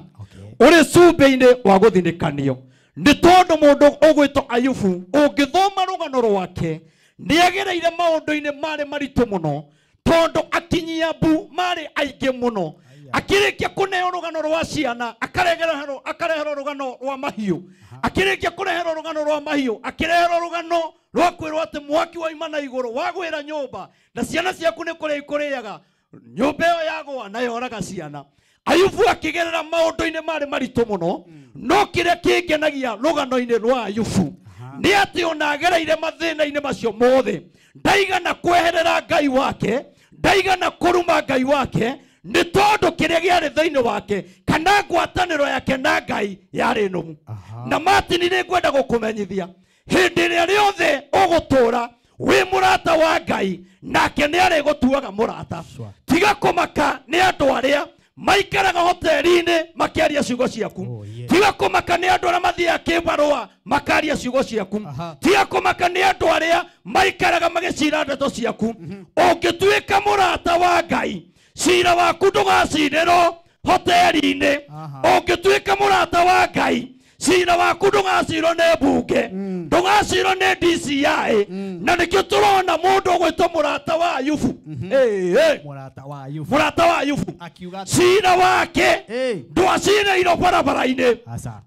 ũrĩ cumbĩ-inĩ wa gũthinĩkanio. Nĩ tondũ mũndũ ũgwĩtwo Ayubu ũngĩthoma rũgano rwake nĩ agereire maũndũ-inĩ marĩ maritũ mũno, tondũ akinyia mbu marĩ aingĩ mũno. Akĩrĩkia kũneo rũgano rwa ciana, akareherwo rũgano rwa mahiũ. Akĩrĩkia kũreherwo rũgano rwa mahiũ, akĩreherwo rũgano rwa kwĩrwo atĩ mwaki waima na igũrũ wagwĩra nyũmba na ciana ciaku nĩ kũrĩa ikũrĩaga, nyũmba ĩyo yagwa na yoraga ciana. Ayubu akĩgerera maũndũ-inĩ marĩ maritũ mũno, no kĩrĩa kĩngenagia rũgano-inĩ rwa Ayubu nĩ atĩ ona agereire mathĩna-inĩ macio mothe, ndaigana kweherera Ngai wake, ndaigana kũruma Ngai wake, nĩ tondũ kĩrĩa kĩarĩ thĩinĩ wake kana ngwatanĩro yake na Ngai yarĩ nũmu. Na Martin, nĩ ngwenda gũkũmenyithia hĩndĩ ĩrĩa rĩothe ũgũtũra wĩ mũrata wa Ngai, nake nĩ arĩgũtuaga mũrata. Tiga kũmaka nĩ andũ arĩa maikaraga hoteli-inĩ makĩaria ciugo ciaku. Tiga kũmaka nĩ andũ arĩa mathiaga kĩbarũa makaria ciugo ciaku. Tiga kũmaka nĩ andũ arĩa maikaraga magĩcira ndeto ciaku. Ũngĩtuĩka mũrata wa Ngai, cira waku ndũgacirĩrwo hoteli-inĩ. Ũngĩtuĩka mũrata wa Ngai, cira waku ndũgacirwo nĩ mbunge, ndũgacirwo nĩ DCI. Na nĩkĩo tũrona mũndũ ũgwĩtwo mũrata wa Ayubu. Mũrata wa Ayubu cira wake ndwacirĩirwo barabara-inĩ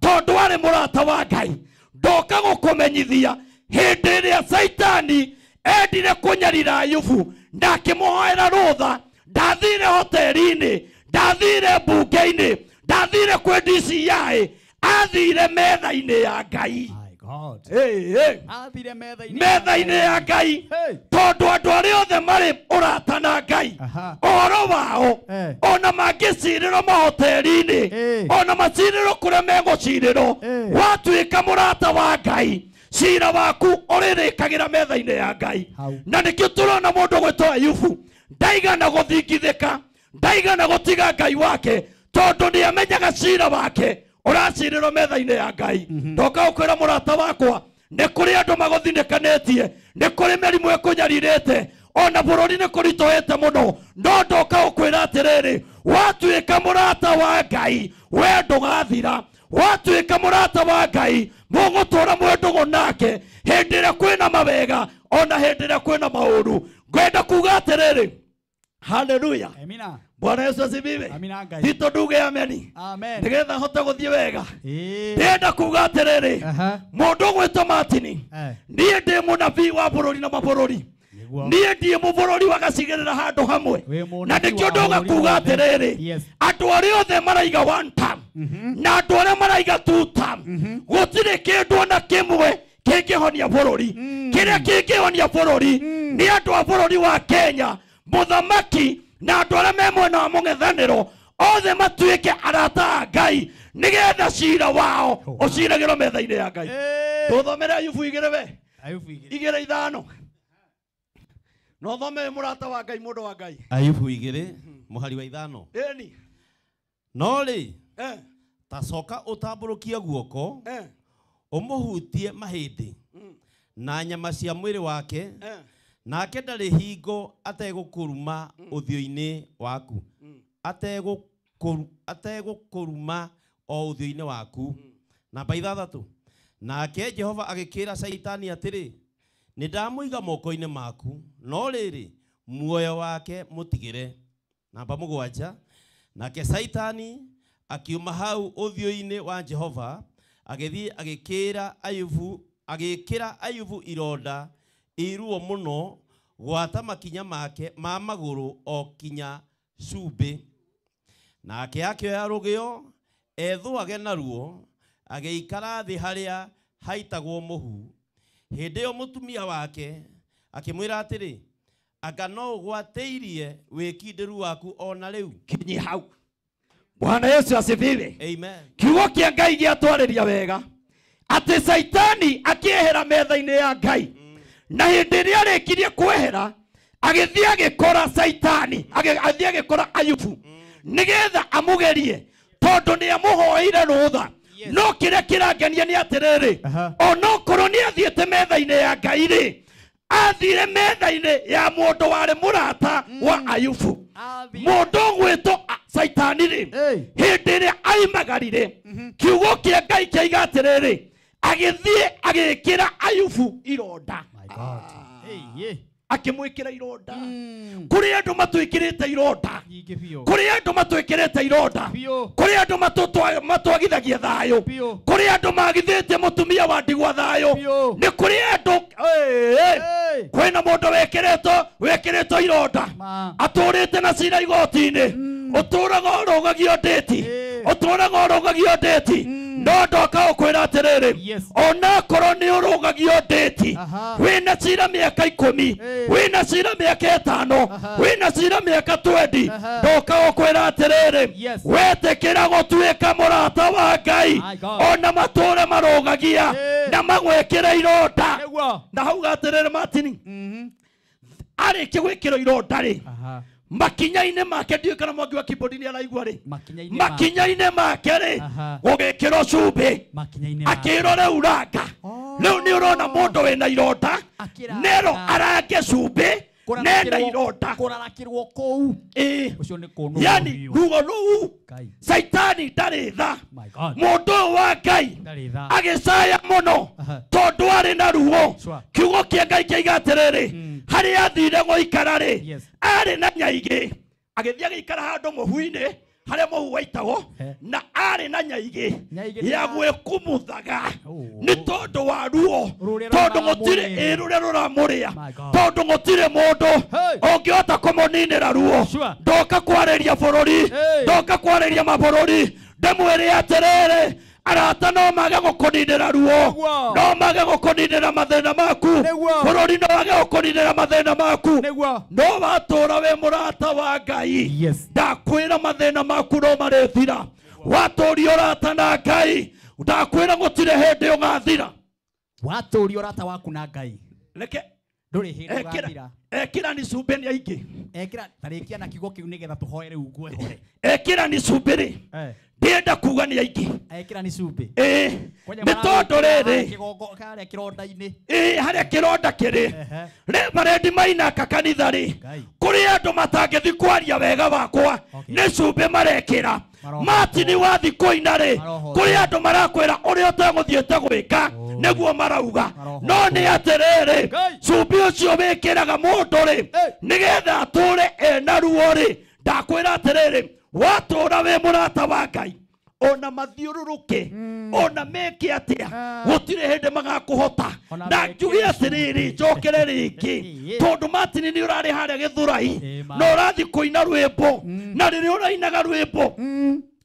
tondũ arĩ mũrata wa Ngai. Ndoka gũkũmenyithia hĩndĩ ĩrĩa Saitani endire kũnyarira Ayubu na akĩmũhoera rũtha, ndathire hoteli-inĩ, ndathire mbunge-inĩ, ndathire kwĩ DCI, athire metha-inĩ ya Ngai. Metha-inĩ ya Ngai, tondũ andũ arĩa othe marĩ ũrata na Ngai, ũhoro wao ona mangĩcirĩrwo mahoteli-inĩ, ona macirĩrwo kũrĩa megũcirĩrwo, watuĩka mũrata wa Ngai, cira waku ũrĩrĩkagĩra metha-inĩ ya Ngai. Na nĩkĩo tũrona mũndũ ũgwĩtwo Ayubu ndaigana gũthingithĩka, ndaigana gũtiga Ngai wake, tondũ nĩamenyaga cira wake ũracirĩrwo metha-inĩ ya Ngai. Ndoka gũkwĩra mũrata wakwa, nĩ kũrĩ andũ magũthinĩkanĩtie, nĩ kũrĩ mĩrimũ ĩkũnyarirĩte, ona bũrũri nĩ kũritũhĩte mũno, no ndoka gũkwĩra atĩrĩrĩ, watuĩka mũrata wa Ngai, we ndũgathira. Watuĩka mũrata wa Ngai, mũgũtũra mwĩ ndũgũ nake hĩndĩ ĩrĩa kwĩna mawega ona hĩndĩ ĩrĩa kwĩna maũru. Ngwenda kuga atĩrĩrĩ, haleluya, Bwana Yesu asifiwe. Tito nduge ameni. Amen. Nigetha hote guthie wega. Ndenda kuga atiriri, mundu gwitwo Martin, nie ndi munabii wa bururi na mabururi, nie ndi mubururi wa gacigirira handu hamwe, na nikio ndoga kuga atiriri, andu aria othe maraiga one term na andu aria maraiga two term, gutire kindu ona kimwe kingihonia bururi. Kiria kingihonia bururi ni andu a bururi wa Kenya, muthamaki na andũ arĩa me mwena wa mũng'ethanĩro othe matuĩke arata a Ngai, nĩgetha cira wao ũciragĩrwo metha-inĩ ya Ngai. Tũthomere Ayubu igĩrĩ we, igĩrĩ ithano, na ũthome wĩ mũrata wa Ngai, mũndũ wa Ngai. Ayubu igĩrĩ mũhari wa ithano. Ĩni. No rĩ, ta coka ũtambũrũkie guoko ũmũhutie mahĩndĩ na nyama cia mwĩrĩ wake, nake ndarĩ hingo ategũkũruma ũthiũ-inĩ waku, ategũkũruma o ũthiũ-inĩ waku. Namba ithathatũ, nake Jehova agĩkĩra Caitani atĩrĩ, nĩ ndamũiga moko-inĩ maku, no rĩrĩ muoyo wake mũtigĩre. Namba mũgwanja, nake Caitani akiuma hau ũthiũ-inĩ wa Jehova agĩthiĩ agĩkĩra Ayubu ironda iruo mũno gwata makinya make ma magũrũ o kinya cumbĩ. Nake akĩoya rũgĩo ethũage naruo, agĩikara thĩ harĩa haitagwo mũhu. Hĩndĩ ĩyo mũtumia wake akĩmwĩra atĩrĩ, anga no ũgwatĩirie wĩkindĩru waku ona rĩu? Kinyi hau. Bwana Yesu asifiwe. Amen. Kiugo kĩa Ngai gĩatwarĩria wega atĩ Saitani akĩehera metha-inĩ ya Ngai, na hĩndĩ ĩrĩa arĩkirie kwehera agĩthiĩ agĩkora Saitani, agĩthiĩ agĩkora Ayubu nĩgetha amũgerie, tondũ nĩ amũhoeire rũtha. No kĩrĩa kĩrangenia nĩ atĩrĩrĩ, onokorwo nĩ athiĩte metha-inĩ ya Ngai rĩ, athire metha-inĩ ya mũndũ warĩ mũrata wa Ayubu. Mũndũ ũgwĩtwo Saitani rĩ, hĩndĩ ĩrĩa aimagarire, kiugo kĩa Ngai kĩaiga atĩrĩrĩ, agĩthiĩ agĩkĩra Ayubu ironda. Akĩmwĩkĩra ironda. Kũrĩ andũ matwĩkĩrĩte ironda. Kũrĩ andũ matwĩkĩrĩte ironda. Kũrĩ andũ matwagithagia thayũ. Kũrĩ andũ magithĩtie mũtumia wa ndigwa thayũ. Nĩ kũrĩ andũ kwĩna mũndũ wĩkĩrĩtwo ironda. Atũrĩte na cira igoti-inĩ. Ũtũraga ũrũgagio ndĩti. Ũtũraga ũrũgagio ndĩti. No ndoka ũkwĩra atĩrĩrĩ, onakorwo nĩ ũrũgagio ndĩti, wĩna cira mĩaka 10, wĩna cira mĩaka 5, wĩna cira mĩaka 20, ndoka ũkwĩra atĩrĩrĩ, wetĩkĩra gũtuĩka mũrata wa Ngai, ona matũre marũgagia na magwĩkĩre ironda. Na hauga atĩrĩrĩ Martin, arĩkia gwĩkĩrwo ironda rĩ, makinya-inĩ make ndiũĩ kana mwangi wa keyboard nĩ araigua rĩ, makinya-inĩ make rĩ gũgĩkĩrwo cumbĩ, akĩrwo rĩu ranga. Rĩu nĩ ũrona mũndũ wĩna ironda nero arange cumbĩ nena ironda kũrarakĩrwo kũu. Ũcio nĩ kũnũrwo. Yani ruo rũu Saitani ndarĩ tha. Mũndũ ũyũ wa Ngai agĩcaya mũno tondũ arĩ na ruo. Kiugo kĩa Ngai kĩaiga atĩrĩrĩ, harĩa athire gũikara rĩ, arĩ na nyaigĩ. Agĩthiĩ agĩikara handũ mũhu-inĩ harĩa mũhu waitagwo, na arĩ na nyaigĩ ya gwĩkumuthaga nĩ tondũ wa ruo, tondũ gũtirĩ rũrĩa rũramũrĩa, tondũ gũtirĩ mũndũ ũngĩhota kũmũninĩra ruo. Ndoka kwarĩria bũrũri, ndoka kwarĩria mabũrũri, ndĩmwĩre atĩrĩrĩ, arata no mage gũkũninĩra ruo, no mage gũkũninĩra mathĩna maku, bũrũri no wage gũkũninĩra mathĩna maku, no watũra wĩ mũrata wa Ngai, ndakwĩra mathĩna maku no marĩthira. Watũria ũrata na Ngai, ndakwĩra gũtirĩ hĩndĩ ũgathira. Watũria ũrata waku na Ngai, reke ndũrĩ hĩndĩ ũgathira. Ekĩra ni cumbĩ nĩ aingĩ. Ekĩra tarĩkia na kiugo kĩu nĩgetha tũhoe rĩu ngwehore. Ekĩra ni cumbĩ rĩ, ndĩrenda kuga nĩ aingĩ. Ekĩra ni cumbĩ. Nĩ tondũ rĩrĩ harĩa kĩronda-inĩ, harĩa kĩronda kĩrĩ, Reverend Mainaka kanitha rĩ, kũrĩ andũ matangĩthiĩ kwaria wega wakwa nĩ cumbĩ marekĩra. Martin wathi kũina rĩ, kũrĩ andũ marakwĩra ũrĩa ũtegũthiĩte gwĩka nĩguo marauga. No nĩ atĩrĩrĩ, cumbĩ ũcio wĩkĩraga mũndũ rĩ, nĩgetha atũre ena ruo rĩ, ndakwĩra atĩrĩrĩ, watũra wĩ mũrata wa Ngai, ona mathiũrũrũke, ona meke atĩa, gũtirĩ hĩndĩ magakũhota. Na njuge atĩrĩrĩ, njokere rĩngĩ, tondũ Martin nĩ ũrarĩ harĩa Gĩthũrai, na ũrathiĩ kũina rwĩmbo, na rĩrĩa ũrainaga rwĩmbo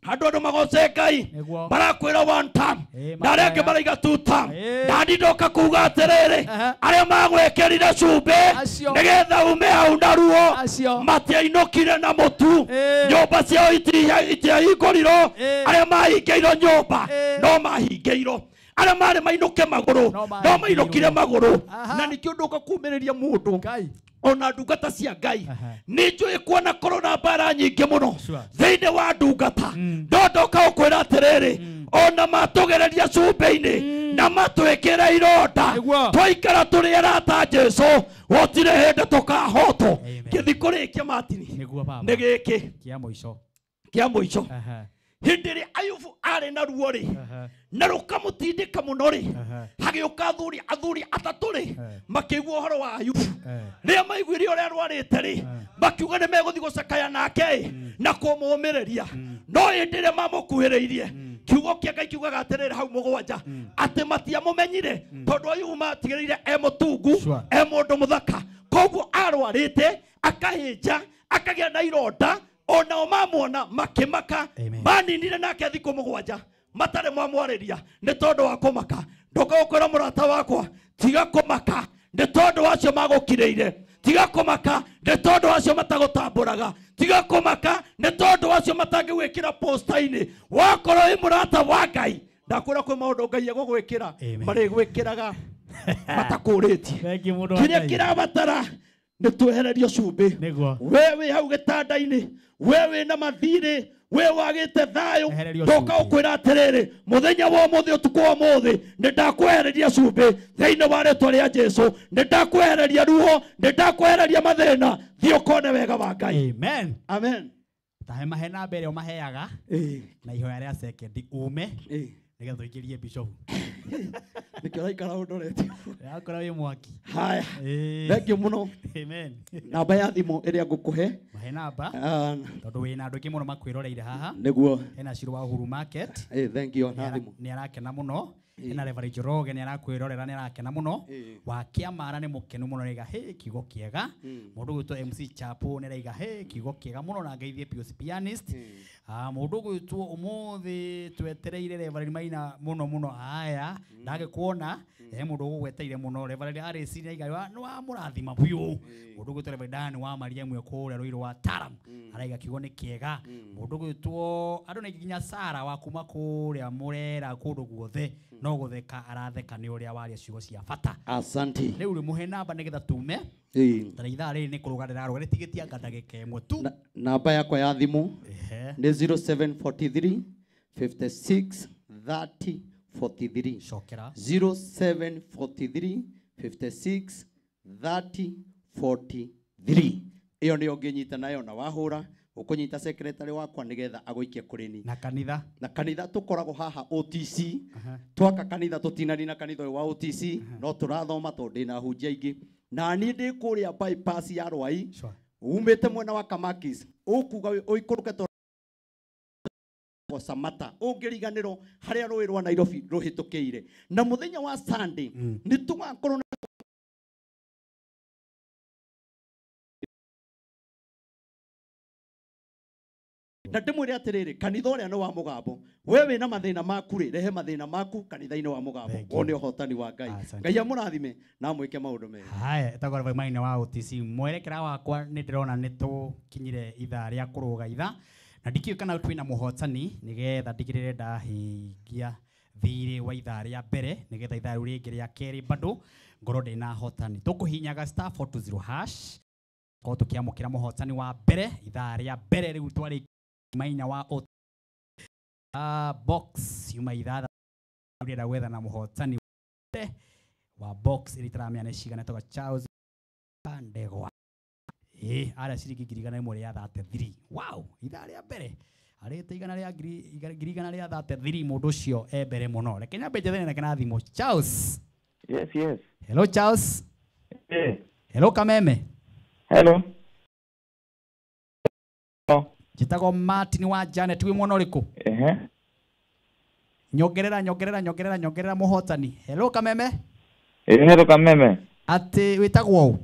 andũ andũ magoce Ngai marakwĩra one time, na arĩa angĩ maraiga two time. Nani ndoka kuga atĩrĩrĩ, arĩa magwĩkĩrire cumbĩ nĩgetha ume hau na ruo matiainũkire na mũtu, nyũmba ciao itiahingũrirwo. Arĩa mahingĩirwo nyũmba no mahingĩirwo, arĩa marĩ mainũke magũrũ no mainũkire magũrũ. Na nĩkĩo ndoka kumĩrĩria mũndũ ona ndungata cia Ngai. Nĩ njũĩ kuona korwo na mbara nyingĩ mũno thĩinĩ wa ndungata, no ndoka gũkwĩra atĩrĩrĩ, ona matũgereria cumbĩ-inĩ na matwĩkĩre ironda, twaikara tũrĩ arata Jesũ, gũtirĩ hĩndĩ tũkahotwo. Ngĩthiĩ kũrĩkia Martin, nĩ gĩkĩ kĩa mũico. Hĩndĩ ĩrĩa Ayubu arĩ na ruo rĩ, na rũkamũtindĩka mũno rĩ, hagĩũka athuri atatũ rĩ, makĩigua ũhoro wa Ayubu. Rĩrĩa maiguire ũrĩa arwarĩte rĩ, makiuga nĩ megũthiĩ gũcakaya nake na kũmũũmĩrĩria. No hĩndĩ ĩrĩa mamũkuhĩrĩirie, kiugo kĩa Ngai kiugaga atĩrĩrĩ hau 7, atĩ matiamũmenyire, tondũ Ayubu matigĩrĩire e mũtungu, e mũndũ mũthaka. Koguo arwarĩte, akahĩnja, akagĩa na ironda, onao mamuona makĩmaka. Maninire nake thikũ 7 matarĩ mwamwarĩria nĩ tondũ wa kũmaka. Ndoka gũkwĩra mũrata wakwa, tiga kũmaka nĩ tondũ acio magũkirĩire, tiga kũmaka nĩ tondũ acio matagũtambũraga, tiga kũmaka nĩ tondũ acio matangĩgwĩkĩra posta-inĩ. Wakorwo wĩ mũrata wa Ngai, ndakwĩra kwĩ maũndũ Ngai egũgwĩkĩra marĩgwĩkĩraga matakũrĩtie. Kĩrĩa kĩrabatara nĩ twehererio cumbĩ. We wĩ hau gĩtanda-inĩ, we wĩ na mathirĩ, we wagĩte thayũ, ndoka gũkwĩra atĩrĩrĩ, mũthenya wa ũmũthĩ, ũtukũ wa ũmũthĩ, nĩ ndakwehereria cumbĩ thĩinĩ wa rĩtwa rĩa Jesũ, nĩ ndakwehereria ruo, nĩ ndakwehereria mathĩna, thiĩ ũkone wega wa Ngai. Amen. Amen. Tahe mahe namba ĩrĩa ũmaheaga na ihoya rĩa sekendi ume nĩgetha tũingĩrie bishop. Nĩkĩo ũraikara ũndorete. Yakora wĩ mwaki. Haya. Thank you mũno. Amen. Namba ya thimũ ĩrĩa ngũkũhe. Mahe namba. Tondũ wĩna andũ aingĩ mũno makwĩroreire haha. Nĩguo. Hena Shiro wa Uhuru Market. Thank you na thimũ. Nĩ arakena mũno. Hena Reverend Njoroge nĩ arakwĩrorera nĩ arakena mũno. Wa Kĩamara nĩ mũkenu mũno nĩaiga he kiugo kĩega. Mũndũ ũgwĩtwo MC Chapo nĩ araiga he kiugo kĩega mũno na ngeithie Pius Pianist. Mũndũ ũgwĩtwo ũmũthĩ twetereire Reverend Maina mũno mũno aya ndagĩkuona he mũndũ ũgũgweteire mũno Reverend RC nĩ aiga nĩ wa mũrathima biũ. Mũndũ ũgwĩtwo Reverend Dan wa Maria mwe kũrĩa Rũirũ wa Taram araiga kiugo nĩ kĩega. Mũndũ ũgwĩtwo andũ nĩ nginya Sara wa kuma kũrĩa Mũrera kũndũ guothe no gũtheka aratheka nĩ ũrĩa waria ciugo cia bata. Asante. Rĩu rĩ mũhe namba nĩgetha tume. Tara ithaa rĩrĩ nĩ kũrũga ndĩrarũga rĩtigĩtie anga ndagĩka ĩmwe tu. Namba yakwa ya thimũ nĩ 0743 56 30 43. Cokera. 0743 56 30 43. Ĩyo nĩyo ũngĩnyita nayo na wahũra ũkũnyita secretary wakwa nĩgetha agũikie kũrĩ ni. Na kanitha. Na kanitha tũkoragwo haha OTC. Twaka kanitha tũtinani na kanitha ũyũ wa OTC no tũrathoma tondũ ndĩna hunjia ingĩ. Na niĩ ndĩ kũrĩa bypass ya Rwai. Umĩte mwena wa Kamakis ũkuga ũikũrũke Samata ũngĩriganĩrwo harĩa rũĩ rwa Nairobi rũhĩtũkĩire. Na mũthenya wa Sunday nĩ tũgakorwo na ndĩmwĩre atĩrĩrĩ kanitha ũrĩa nĩ wa mũgambo. We wĩna mathĩna maku rĩ rehe mathĩna maku kanitha-inĩ wa mũgambo wone ũhotani wa Ngai. Ngai amũrathime na amwĩke maũndũ mega. Haya ĩtagwo Reverend Maina wa OTC. Mwerekera wakwa nĩ ndĩrona nĩ tũkinyire ithaa rĩa kũrũga ithaa na ndikĩũĩ kana twĩna mũhotani nĩgetha ndigĩrĩre ndahingia thirĩ wa ithaa rĩa mbere nĩgetha ithaa rĩu rĩngĩ rĩa kerĩ bado ngorwo ndĩna hotani. Tũkũhinyaga star 420 hash korwo tũkĩamũkĩra mũhotani wa mbere ithaa rĩa mbere rĩu twarĩ Maina wa box yuma ithaa ũrenda gwetha na mũhotani wa box ĩrĩa itaramenya nĩ cigana ĩtagwo Charles Ndegwa. Arĩa ciringi 133. Wow, ithaa rĩa mbere arĩte 133 mũndũ ũcio e mbere mũno. Reke nyambe njethane nake na thimũ. Charles. Yes, yes. Hello Charles. Hey. Hello Kameme. Hello. Njĩtagwo Martin wa Janet wĩ mwena ũrĩkũ? Ehe. Nyongerera nyongerera nyongerera nyongerera mũhotani. Hello Kameme. Hello Kameme. Atĩ wĩtagwo ũ?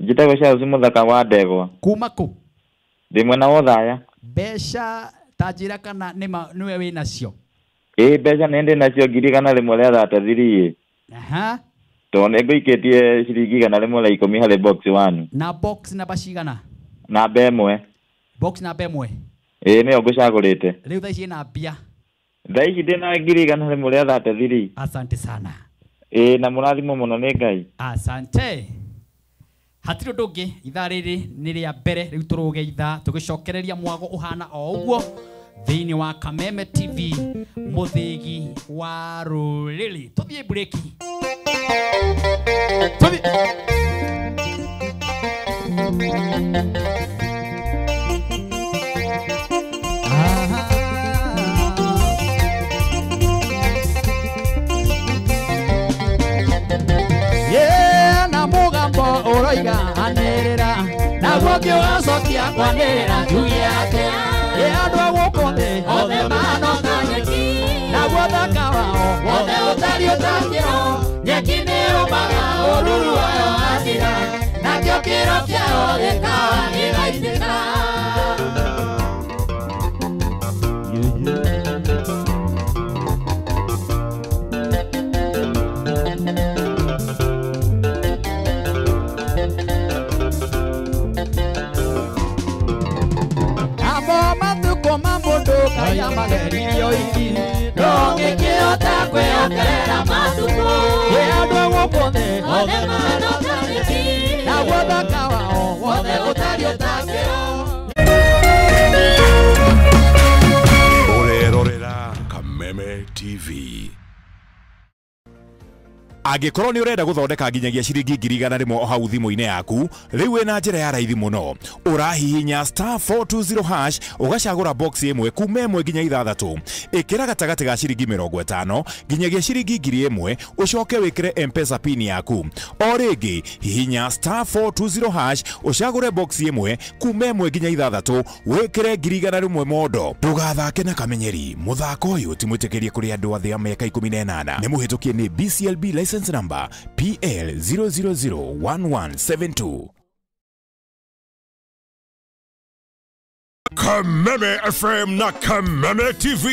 Njĩtagwo Charles Mũthaka wa Ndegwa. Kuma kũ? Ndĩ mwena wa Othaya. Mbeca ta njĩra kana nĩwe wĩ nacio? Ĩĩ mbeca nĩ ndĩ nacio 133. Aha. Tondũ nĩ ngũikĩtie ciringi 110 harĩ box 1. Na box namba cigana? Namba ĩmwe. Box namba ĩmwe. Ĩĩ nĩyo ngũcagũrĩte. Rĩu thaa ici ĩna mbia. Thaa ici ndĩna 133. Asante sana. Ĩĩ na mũrathimwo mũno nĩ Ngai. Asante. Hatirĩ ũndũ ũngĩ ithaa rĩrĩ nĩ rĩa mbere rĩu tũrũge ithaa tũgĩcokereria mwago ũhana o ũguo thĩinĩ wa Kameme TV mũthĩgi wa rũrĩrĩ. Tũthiĩ mburĩki. Tũthiĩ. Yeah, na mũgambo ũroiga anĩrĩra naguo ngĩũgacokia kwanĩrĩra njuge atĩa ĩ andũ a gũkũ thĩ othe mahana ta nyeki naguo thaka wao wothe ũtariĩ ta kĩro nyeki nĩyũmaga ũruru wayo wathira nakĩo kĩro kĩao gĩkawa gĩgaitĩka. Kaya mageririo iki ndũngĩkĩhota kwĩongerera matukũ ĩ andũ a gũkũ thĩ othe mahana ta nyeki naguo thaka wao wothe ũtariĩ ta kĩro. Ũrerorera Kameme TV. Angĩkorwo nĩ ũrenda gũthondeka nginyagia ciringi 100,000 o hau thimũ-inĩ yaku, rĩu wĩna njĩra ya raithi mũno. Ũrahihinya star 420 hash ũgacagũra box ĩmwe kuma 1 nginya 6. Ĩkĩra gatagatĩ ga ciringi 50 nginyagia ciringi 1000 ũcoke wĩkĩre M-Pesa pin yaku. O rĩngĩ hihinya star 420 hash ũcagũre box ĩmwe kuma 1 nginya 6 wĩkĩre 100,000 mondo. Ndũgathake na kamenyeri, mũthako ũyũ ti mwĩtĩkĩrie kũrĩ andũ athĩ a mĩaka 18. Nĩ mũhĩtũkie nĩ BCLB license number PL 0001172. Kameme FM na Kameme TV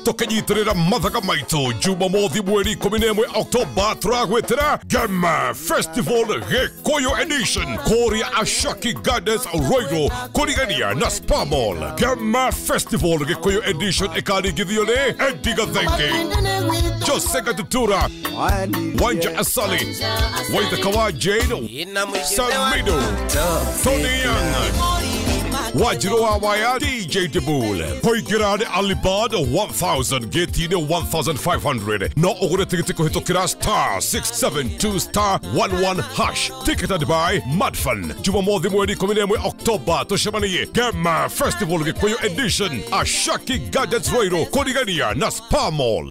tukinyitirira mathaka maitu Jumamothi mweri 11 Oktoba turagwitira Gema Festival Gikuyu Edition kuria Ashaki Gardens Ruiru kurigania na Spa Mall. Gema Festival Gikuyu Edition ikaringithio ni Eddie Gathenge, Jose Gatutura, Wanja Asali, Waithaka wa Jane, Samido, Tony Young, Wajiro wa Waya, DJ Debul. Kuingĩra nĩ Alibad 1000, gĩti-inĩ 1500. No ũgũre tigiti kũhĩtũkĩra star 672 star 11 hash. Ticketed by Madfan. Jumamothi mweri 11 Oktoba tucemanie Gema Festival Gikuyu Edition Ashaki Gardens Ruiru kũrigania na Spa Mall.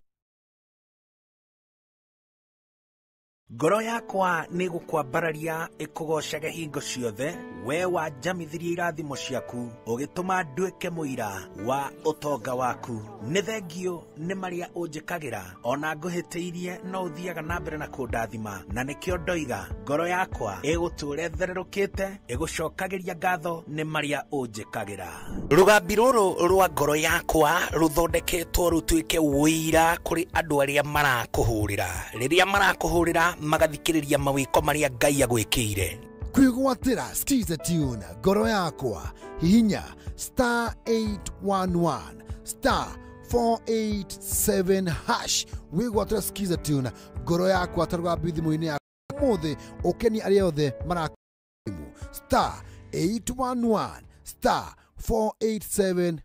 Ngoro yakwa nĩ gũkwambararia ĩkũgocaga hingo ciothe, we wanjamithirie irathimo ciaku ũgĩtũma nduĩke mũira wa ũtonga waku. Nĩ thengio nĩ marĩa ũnjĩkagĩra, ona ngũhĩtĩirie no ũthiaga na mbere na kũndathima, na nĩkĩo ndoiga ngoro yakwa ĩgũtũũra ĩthererũkĩte ĩgũcokagĩria ngatho nĩ marĩa ũnjĩkagĩra. Rũgambi rũrũ rwa ngoro yakwa rũthondeketwo rũtuĩke ũira kũrĩ andũ arĩa marakũhũrĩra. Rĩrĩa marakũhũrĩra magathikĩrĩria mawĩko marĩa Ngai agwĩkĩire. Kwĩgwatĩra Skiza Tune ngoro yakwa, hihinya star 811 star 487 hash wĩgwatĩra Skiza Tune ngoro yakwa ta rũgambi thimũ-inĩ yaku ũmũthĩ, ũkenie arĩa othe marakũthimũ star 811 star 487.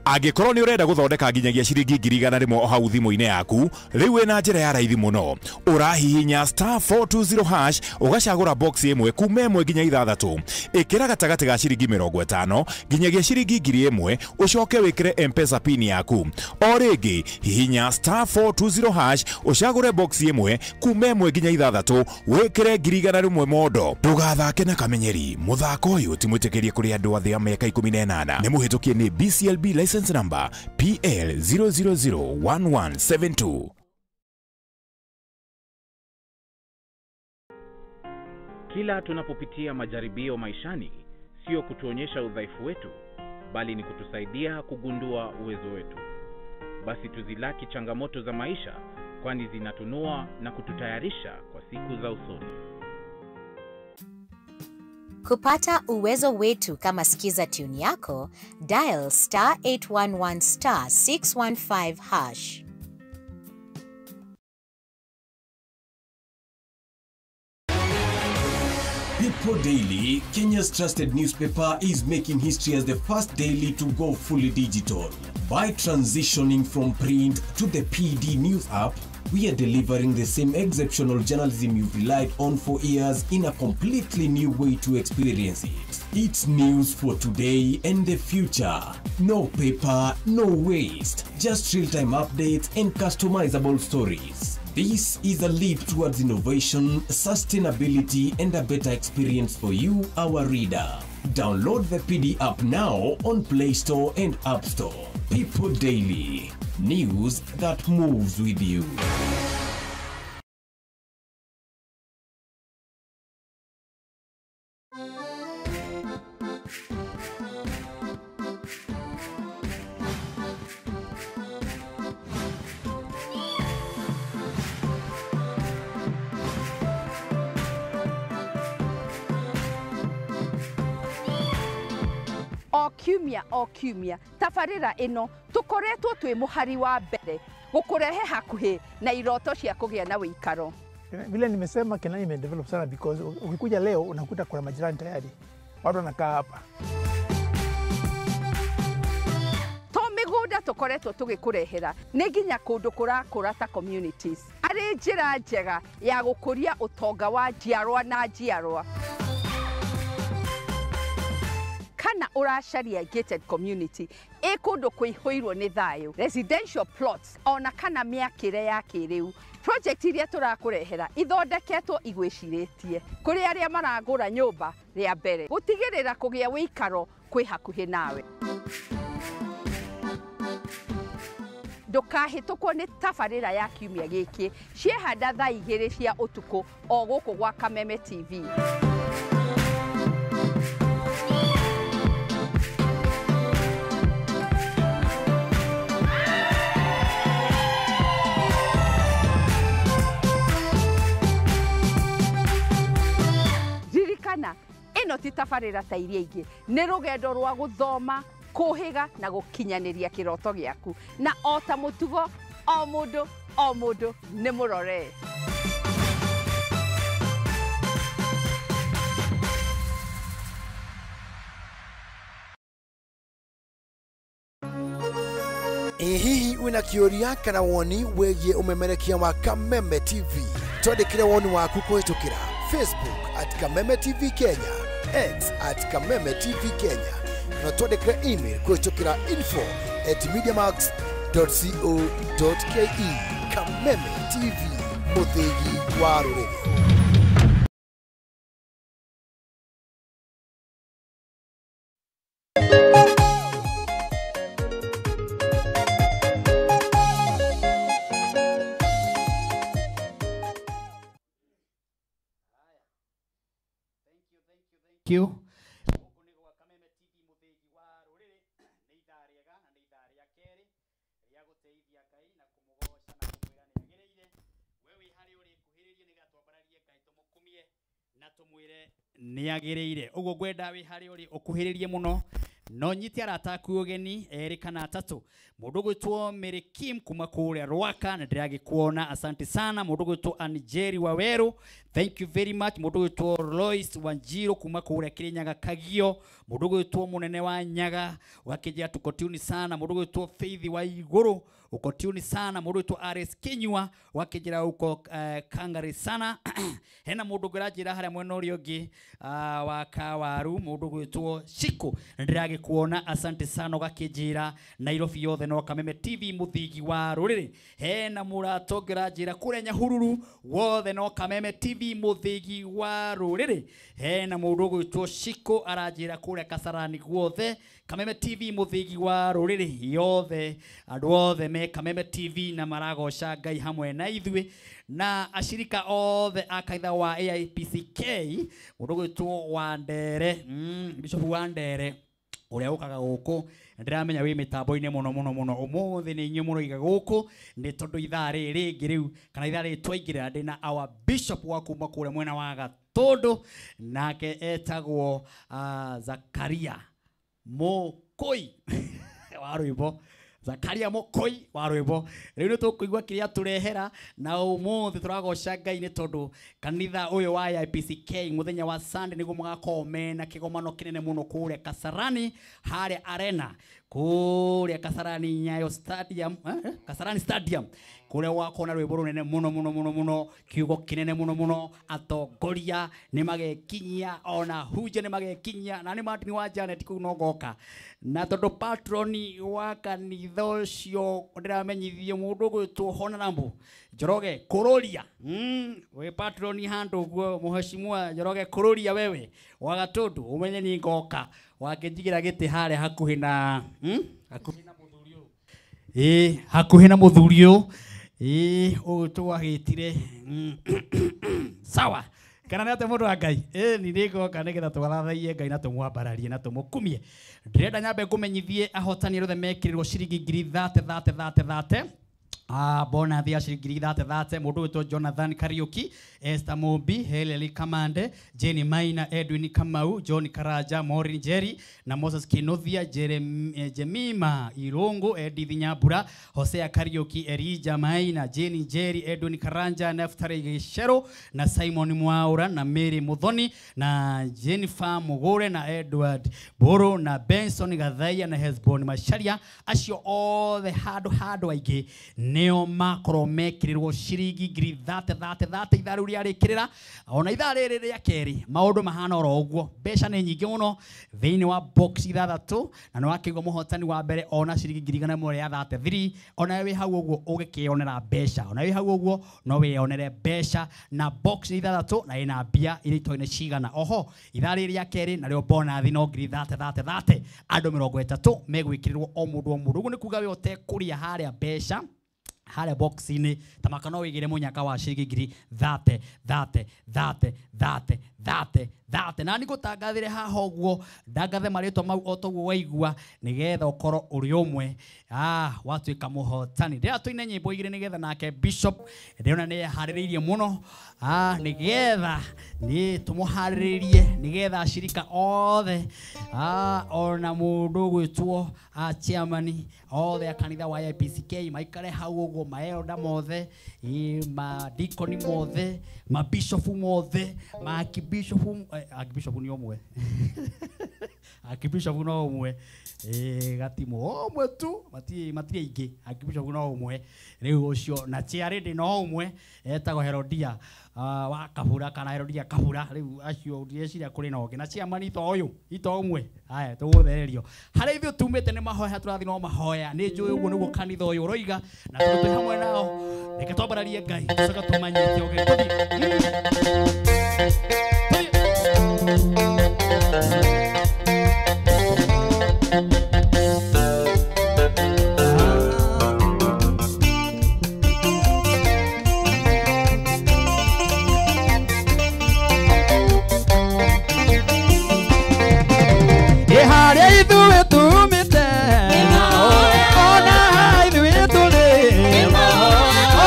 Angĩkorwo nĩ ũrenda gũthondeka nginyagia ciringi 100,000 o hau thimũ-inĩ yaku, rĩu wĩna njĩra ya raithi mũno. Ũrahihinya star 420 hash ũgacagũra box ĩmwe kuma 1 nginya 6. Ĩkĩra gatagatĩ ga ciringi 50 nginyagia ciringi 1000 ũcoke wĩkĩre M-Pesa pin yaku. O rĩngĩ hihinya star 420 hash ũcagũre box ĩmwe kuma 1 nginya 6 wĩkĩre 100,000 mondo. Ndũgathake na kamenyeri, mũthako ũyũ ti mwĩtĩkĩrie kũrĩ andũ athĩ a mĩaka 18. Nĩ mũhĩtũkie nĩ BCLB license number PL 0001172. Kila tunapopitia majaribio maishani, sio kutuonyesha udhaifu wetu, bali ni kutusaidia kugundua uwezo wetu. Basi tuzilaki changamoto za maisha, kwani zinatunua na kututayarisha kwa siku za usoni. Kupata uwezo wetu kama Skiza Tune yako, dial star 811 star 615 hash. People Daily, Kenya's trusted newspaper, is making history as the first daily to go fully digital. By transitioning from print to the PD News app, we are delivering the same exceptional journalism you've relied on for years in a completely new way to experience it. It's news for today and the future. No paper, no waste. Just real-time updates and customizable stories. This is a leap towards innovation, sustainability, and a better experience for you, our reader. Download the PD app now on Play Store and App Store. People Daily. News that moves with you. O kiumia tabarĩra ĩno tũkoretwo twĩ mũhari wa mbere gũkũrehe hakuhĩ na iroto cia kũgĩa na wĩikaro. Vile nimesema Kenani imedevelop sana because ukikuja leo unakuta kuna majirani tayari, watu wanakaa hapa. To mĩgũnda tũkoretwo tũgĩkũrehera nĩ nginya kũndũ kũrakũra ta communities arĩ njĩra njega ya gũkũria ũtonga wa njiarwa na njiarwa. Kana ũracaria gated community ĩ kũndũ kũihũirwo nĩ thayũ, residential plots ona kana mĩakĩre ya kĩrĩu. Project iria tũrakũrehera ithondeketwo igwĩcirĩtie kũrĩ arĩa maragũra nyũmba rĩa mbere gũtigĩrĩra kũgĩa wĩikaro kwĩ hakuhĩ nawe. Ndũkahĩtũkwo nĩ tabarĩra ya kiumia gĩkĩ ciehanda thaa 2 cia ũtukũ o gũkũ gwa Kameme TV. Ririkana ĩno ti tabarĩra ta iria ingĩ, nĩ rũgendo rwa gũthoma, kũhĩga na gũkinyanĩria kĩroto gĩaku, na o ta mũtugo o mũndũ nĩ mũrore. Ĩ hihi wĩna kĩũria kana woni wĩgiĩ ũmemerekia wa Kameme TV? Twandĩkĩre woni waku kũhĩtũkĩra Facebook at Kameme TV Kenya, X at Kameme TV Kenya, na twandĩkĩre email kũhĩtũkĩra info@mediamax.co.ke. Kameme TV, mũthĩgi wa rũrĩrĩ. You. Nĩ agĩrĩire ũguo ngwenda wĩ harĩa ũrĩ ũkuhĩrĩrie mũno no nyite arata aku ũgeni erĩ kana atatũ. Mũndũ ũgwĩtwo Mary Kim kuma kũrĩa Rwaka na ndĩragĩkuona, asante sana. Mũndũ ũgwĩtwo Anjeri Waweru, thank you very much. Mũndũ ũgwĩtwo Lois Wanjiro kuma kũrĩa Kirinyaga Kagio. Mũndũ ũgwĩtwo Mũnene wa Nyaga ũgakĩnjĩra tuko tuni sana. Mũndũ ũgwĩtwo Faith wa Igũrũ uko tuni sana. Mũndũ ũgwĩtwo RS Kinyua ũgakĩnjĩra uko Kangari sana. Hena mũndũ ũngĩranjĩra harĩa mwena ũrĩa ũngĩ wa Kawaru, mũndũ ũgwĩtwo Shiko ndĩragĩkuona, asante sana. Ũgakĩnjĩra Nairobi yothe no Kameme TV mũthigi wa rũrĩrĩ. Hena mũrata ũngĩranjĩra kũrĩa Nyahururu wothe no Kameme TV mũthigi wa rũrĩrĩ. Hena mũndũ ũgwĩtwo Shiko aranjĩra kũrĩa Kasarani guothe Kameme TV mũthigi wa rũrĩrĩ yothe, andũ othe me Kameme TV na maragoca Ngai hamwe na ithuĩ na ashirika othe a kanitha wa AIPCK. Mũndũ ũgwĩtwo Wandere, Bishop Wandere ũrĩa ũkaga gũkũ ndĩramenya wĩ mĩtambo-inĩ mũno mũno mũno ũmũthĩ nĩ inyuĩ mũroiga gũkũ nĩ tondũ ithaa rĩrĩ rĩngĩ rĩu kana ithaa rĩrĩ twaingĩrĩra ndĩ na our bishop wa kuma kũrĩa mwena wa Gatũndũ, nake etagwo Zakaria Mũkũi wa rwĩmbo. Zakaria Mũkũi wa rwĩmbo. Rĩu nĩ tũkũigua kĩrĩa tũrehera na ũmũthĩ tũragoca Ngai nĩ tondũ kanitha ũyũ wa AIPCK mũthenya wa Sunday nĩguo mũgakorwo mena kĩgomano kĩnene mũno kũrĩa Kasarani harĩa Arena kũrĩa Kasarani Nyayo Stadium, Kasarani Stadium kũrĩa gũgakorwo na rwĩmbo rũnene mũno mũno mũno mũno, kiugo kĩnene mũno mũno, atongoria nĩ magekinyia ona hunja nĩ magekinyia na nĩ Martin wa Janet kũu no ngoka na tondũ patroni wa kanitha ũcio ndĩramenyithie mũndũ ũgwĩtwo Honorable Njoroge Kũrũria, wĩ patroni handũ ũguo mũheshimiwa Njoroge Kũrũria, wewe wa Gatũndũ ũmenye nĩ ngoka wakĩnjigĩra gĩtĩ harĩa hakuhĩ na hakuhĩ na mũthuri ũyũ, ĩĩ hakuhĩ na mũthuri ũyũ, ĩĩ ũyũ twagĩtire sawa kana nĩ atĩ mũndũ wa Ngai, ĩĩ nĩ nĩngoka nĩgetha tũgathathaiye Ngai na tũmwambararie na tũmũkumie. Ndĩrenda nyambe ngũmenyithie ahotani arĩa othe mekĩrĩrwo ciringi ngiri 30 30 30 30. Bona thia ciringi ngiri thate thate mundu witwo Jonathan Kariuki, Esther Mumbi, Heleli Kamande, Jenny Maina, Edwin Kamau, John Karaja, Maureen Jerry na Moses Kinuthia, Jemima Irungu, Edith Nyambura, Hosea Kariuki, Elijah Maina, Jenny Jerry, Edwin Karanja, Naftali Gishero na Simon Mwaura na Mary Muthoni na Jennifer Mugure na Edward Boro na Benson Gathaiya na Hesbon Macharia, acio othe handu handu aingĩ nĩo makorwo mekĩrĩrwo ciringi ngiri thate thate thate ithaa rĩu rĩarĩkĩrĩra ona ithaa rĩrĩ rĩa kerĩ maũndũ mahana oro ũguo mbeca nĩ nyingĩ mũno thĩinĩ wa box ithathatũ na nĩwakĩigua mũhotani wa mbere ona ciringi ngiri igana rĩmwe rĩa 33 ona wĩ hau ũguo ũgĩkĩonera mbeca ona wĩ hau ũguo no wĩyonere mbeca na box ithathatũ na ĩna mbia iria itoĩ nĩ cigana oho ithaa rĩrĩ rĩa kerĩ narĩo bonathi no ngiri thate thate thate andũ 30 megwĩkĩrĩrwo o mũndũ o mũndũ ũguo nĩ kuga we ũtekũrĩa harĩa mbeca harĩa box-inĩ tamaka no wĩigĩre mũnyaka wa ciringi ngiri thate thate thate thate thate thate na nĩngũtangathĩre haha ũguo ndangathe marĩtwa mau o toguo waigua nĩgetha ũkorwo ũrĩ ũmwe watuĩka mũhotani ndĩra tũine nyĩmbo igĩrĩ nĩgetha nake bishop ndĩrona nĩeharĩrĩirie mũno nĩgetha nĩ tũmũharĩrĩrie nĩgetha ashirika othe ona mũndũ ũgwĩtwo chairman othe a kanitha wa IPCK maikare hau ũguo maelda mothe madikoni mothe mabishofu mothe maakibishofu akibishofu ni omwe akibishofu no omwe gatimo omwe tu matirĩ aingĩ akibishofu no omwe rĩu ũcio na chairlady no omwe etagwo Herodia wa Kabura kana Herodia Kabura rĩu acio ndireciria kũrĩ na ũngĩ na chairman ito ũyũ ito ũmwe haya tũgũthererio harĩa ithuĩ tumĩte nĩ mahoya tũrathiĩ no mahoya nĩ njũĩ ũguo nĩguo kanitha ũyũ ũroiga na tondũ twĩ hamwe nao reke twambararie Ngai tũcoke tũmanyite ũgeni tũthiĩ Harĩa ithuĩ tumĩte ona ithuĩ tũrĩ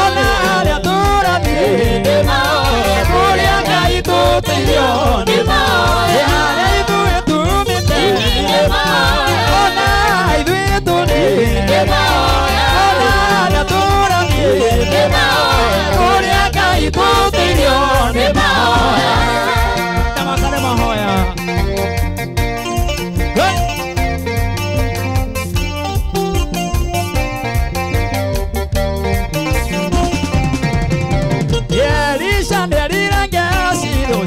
ona harĩa tũrathiĩ kũrĩa Ngai tũteithio harĩa ithuĩ tumĩte ona ithuĩ tũrĩ ona harĩa tũrathiĩ kũrĩa Ngai tũteithio Tamakare mahoya.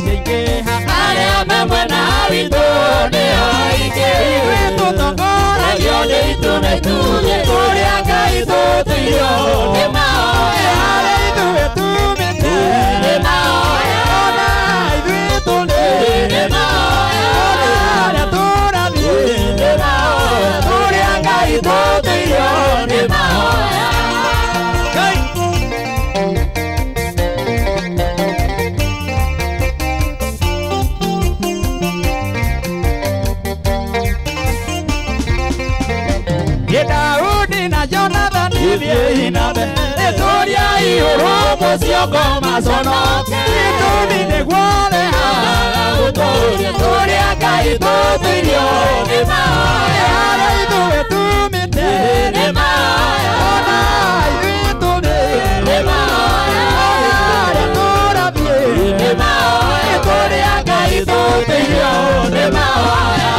Arĩa me mwena witũ nĩo aingĩ ithuĩ tũtongoragio nĩ itu na itugĩ kũrĩa Ngai tũtũirio nĩ mahoya harĩa ithuĩ tumĩte nĩ mahoya ona ithuĩ tũrĩ nĩ mahoya ona harĩa tũrathiĩ nĩ mahoya kũrĩa Ngai tũtũirio nĩ mahoya Ngai Daudi na Jonathan thiĩi na mbere nĩtũria igũrũ mũcioko maconoke gĩtũmi nĩguo rehaga gũtũria kũrĩa Ngai tũtũirio nĩ mahoya harĩa ithuĩ tumĩte nĩ mahoya ona ithuĩ tũrĩ nĩ mahoya ona harĩa tũrathiĩ nĩ mahoya kũrĩa Ngai tũtũirio nĩ mahoya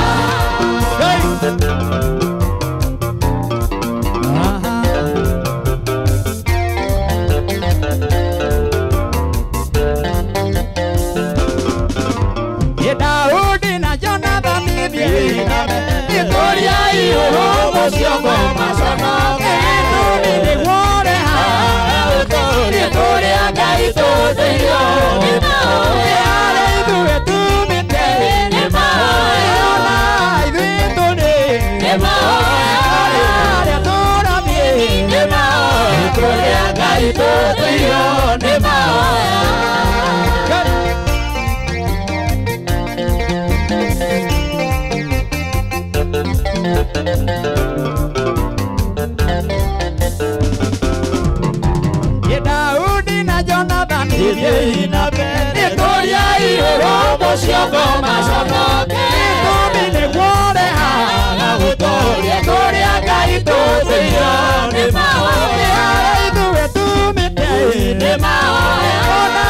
Daudi na Jonathan thiĩi na mbere nĩtũria igũrũ mũcioko maconoke gĩtũmi nĩguo rehaga gũtũria kũrĩa Ngai tũtũirio nĩ mahoya harĩa ithuĩ tumĩte nĩ mahoya ona ithuĩ tũrĩ nĩ mahoya harĩa tũrathiĩ nĩ mahoya kũrĩa Ngai tũtũirio nĩ mahoya Ithiĩ na mbere Nĩtũrĩa irũrũmbo ciongo maconoke Itũmi nĩguo ũrehaga gũtũria Kũrĩa Ngai tũtũirio nĩ mahoya Ithuĩ tumĩte nĩ mahoya Ona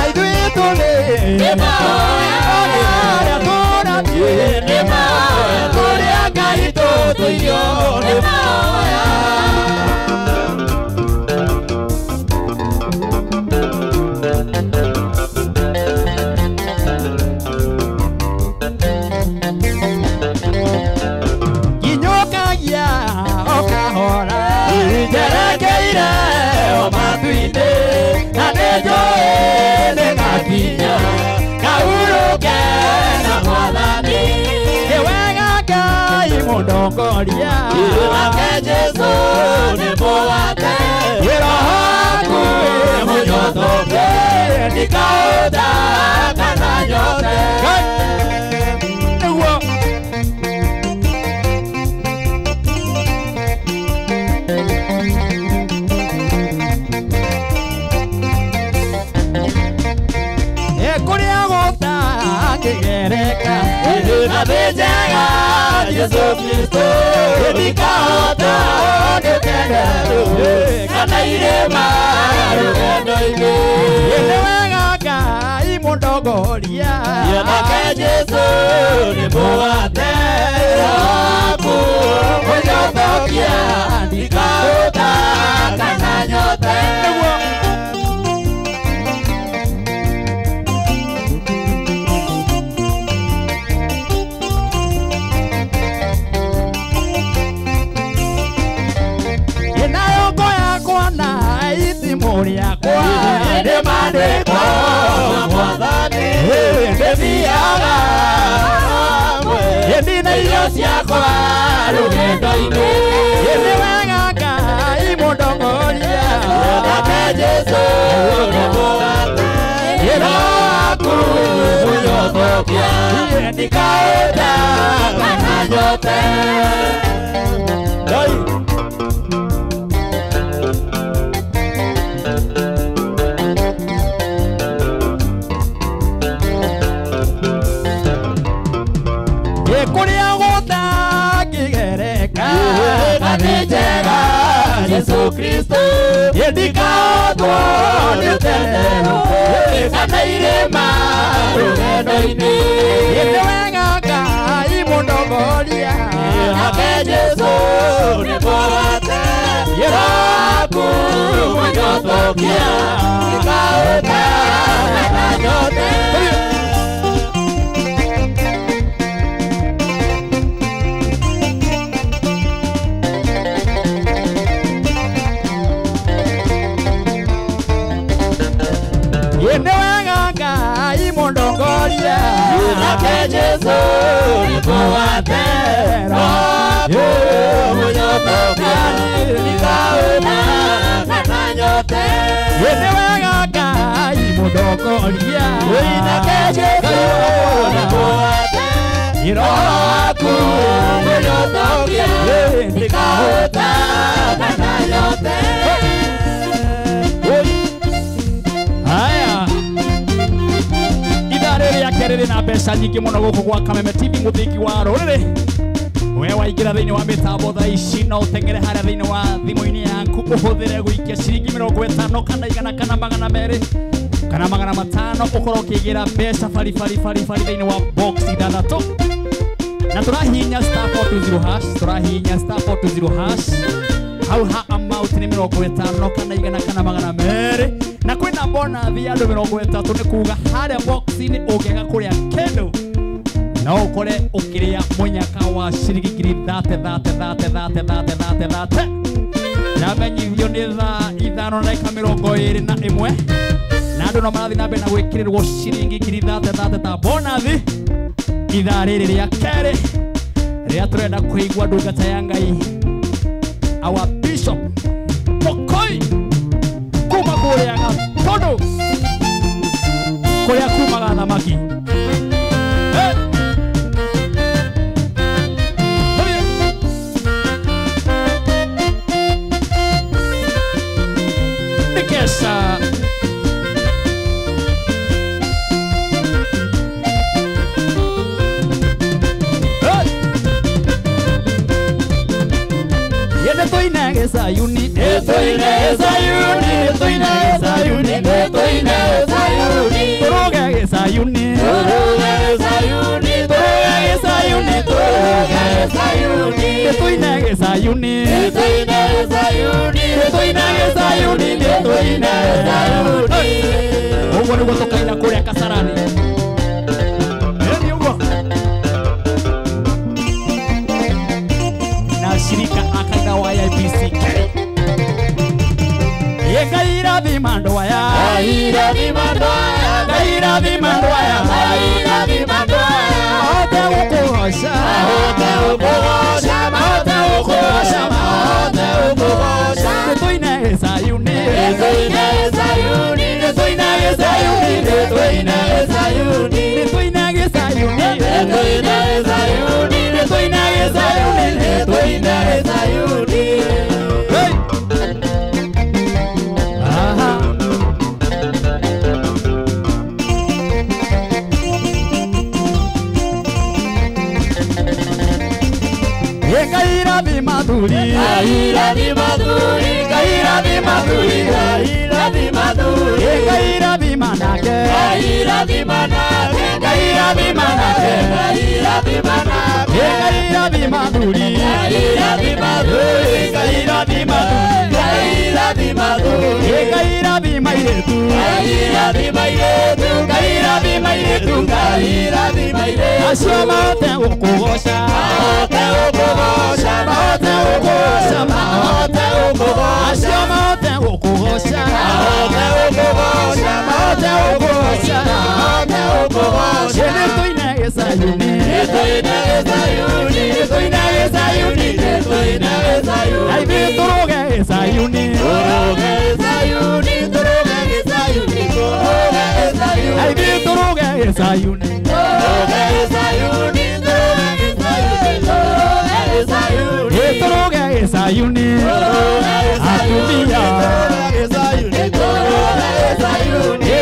ithuĩ tũrĩ nĩ mahoya Ona arĩa tũrathiĩ nĩ mahoya Kũrĩa Ngai tũtũirio nĩ mahoya Nginyũkagia o kahora Njerekeire o matu-inĩ Na nĩnjũĩ nĩngakinya Ngahurũke na Mwathani Nĩ wega Ngai mũndongoria Nake Jesũ nĩ mũgate Roho waku mũnyotoke Ndikahũta kana nyote Nĩguo Kũrĩa gũtangĩgereka Na thĩ njega Jesũ Kristo Ndikahota gũkenderwo Kana irĩma rũgendo-inĩ Nĩ wega Ngai mũndongoria Nake Jesũ nĩ mũgate Waku mũnyotokia Ndikahũta kana nyote Mũrĩakwa nĩ mandĩko ma Mwathani Ndĩthiaga Ĩndĩ na irio ciakwa rũgendo-inĩ Nĩ wega Ngai mũndongoria Nake Jesũ nĩ mũgate Roho waku mũnyotokia Ndikahũta kana nyote Kũrĩa gũtangĩgereka Na thĩ njega Jesũ Kristo Ndikahotwo nĩ ũtenderũ Kana irĩma rũgendo-inĩ Nĩ wega Ngai mũndongoria Nake Jesũ nĩ mũgate Roho waku mũnyotokia Ndikahũta kana nyote Nĩ wega Ngai mũndongoria Nake Jesũ nĩ mũgate Roho waku mũnyotokia Ndikahũta kana nyote Nĩ wega Ngai mũndongoria Nake Jesũ nĩ mũgate Roho waku mũnyotokia Ndikahũta kana nyote Haya ithaa rĩrĩ rĩa kerĩ rĩna mbeca nyingĩ mũno gũkũ gwa Kameme TV mũthingi wa rũrĩrĩ we waingĩra thĩinĩ wa mĩtambo thaa ici no ũteng'ere harĩa thĩinĩ wa thimũ-inĩ yaku ũhũthĩre gũikia ciringi 50 kana 100 kana 200 kana 500 ũkorwo ũkĩgĩra mbeca bari bari bari bari thĩinĩ wa box ithathatũ na tũrahihinya star 420 hash tũrahihinya star 420 hash hau ha amount nĩ 50 kana 100 kana 200 na kwĩna bonathi ya andũ 30 nĩ kuga harĩa box-inĩ ũngĩaga kũrĩa kĩndũ no ũkore ũkĩrĩa mũnyaka wa ciringi ngiri 30 30 30 30 30 30 30 Ndamenyithio nĩ thaa 5:21 na andũ no marathiĩ na mbere na gwĩkĩrĩrwo ciringi ngiri 30 30 ta bonathi ithaa rĩrĩ rĩa kerĩ rĩrĩa tũrenda kũigua ndungata ya Ngai our bishop Mokoi kuma kũrĩa Gatũndũ kũrĩa kumaga thamaki. Nikesa Gĩcayuni nĩtũine Gĩcayuni nĩtũine Gĩcayuni nĩtũine Gĩcayuni tũrũge Gĩcayuni tũrũge Gĩcayuni tũrũge Gĩcayuni tũrũge Gĩcayuni nĩtũine Gĩcayuni nĩtũine Gĩcayuni nĩtũine Gĩcayuni nĩtũine Gĩcayuni ũguo nĩguo tũkaina kũrĩa Kasarani. Shirika akanda wa IPCK Ngai rathima andũ aya Ngai rathima andũ aya Ngai rathima andũ aya Ngai rathima andũ aya mahote gũkũgoca mahote gũkũgoca mahote gũkũgoca mahote gũkũgoca nĩtũine Gĩcayuni nĩtũine Gĩcayuni nĩtũine Gĩcayuni nĩtũine Gĩcayuni nĩtũine Gĩcayuni nĩtũine Gĩcayuni nĩtũine Gĩcayuni nĩtũine Gĩcayuni. Hey! Aha. Ngai rathima thuri Ngai rathima thuri Ngai rathima thuri Ngai rathima thuri Ngai rathima nake Ngai rathima nake Ngai rathima nake Ngai rathima nake Ngai rathima thuri Ngai rathima thuri Ngai rathima Ngai rathima thuri Ngai rathima airĩtu Ngai rathima airĩtu Ngai rathima airĩtu Ngai rathima airĩtu acio mahote gũkũgoca mahote gũkũgoca mahote gũkũgoca mahote gũkũgoca acio mahote gũkũgoca mahote gũkũgoca mahote gũkũgoca mahote gũkũgoca nĩtũine Gĩcayuni nĩtũine Gĩcayuni nĩtũine Gĩcayuni nĩtũine Gĩcayuni na ithuĩ tũrũge Gĩcayuni tũrũge Gĩcayuni tũrũge Gĩcayuni tũrũge Gĩcayuni na ithuĩ tũrũge Gĩcayuni tũrũge Gĩcayuni tũrũge Gĩcayuni tũrũge Gĩcayuni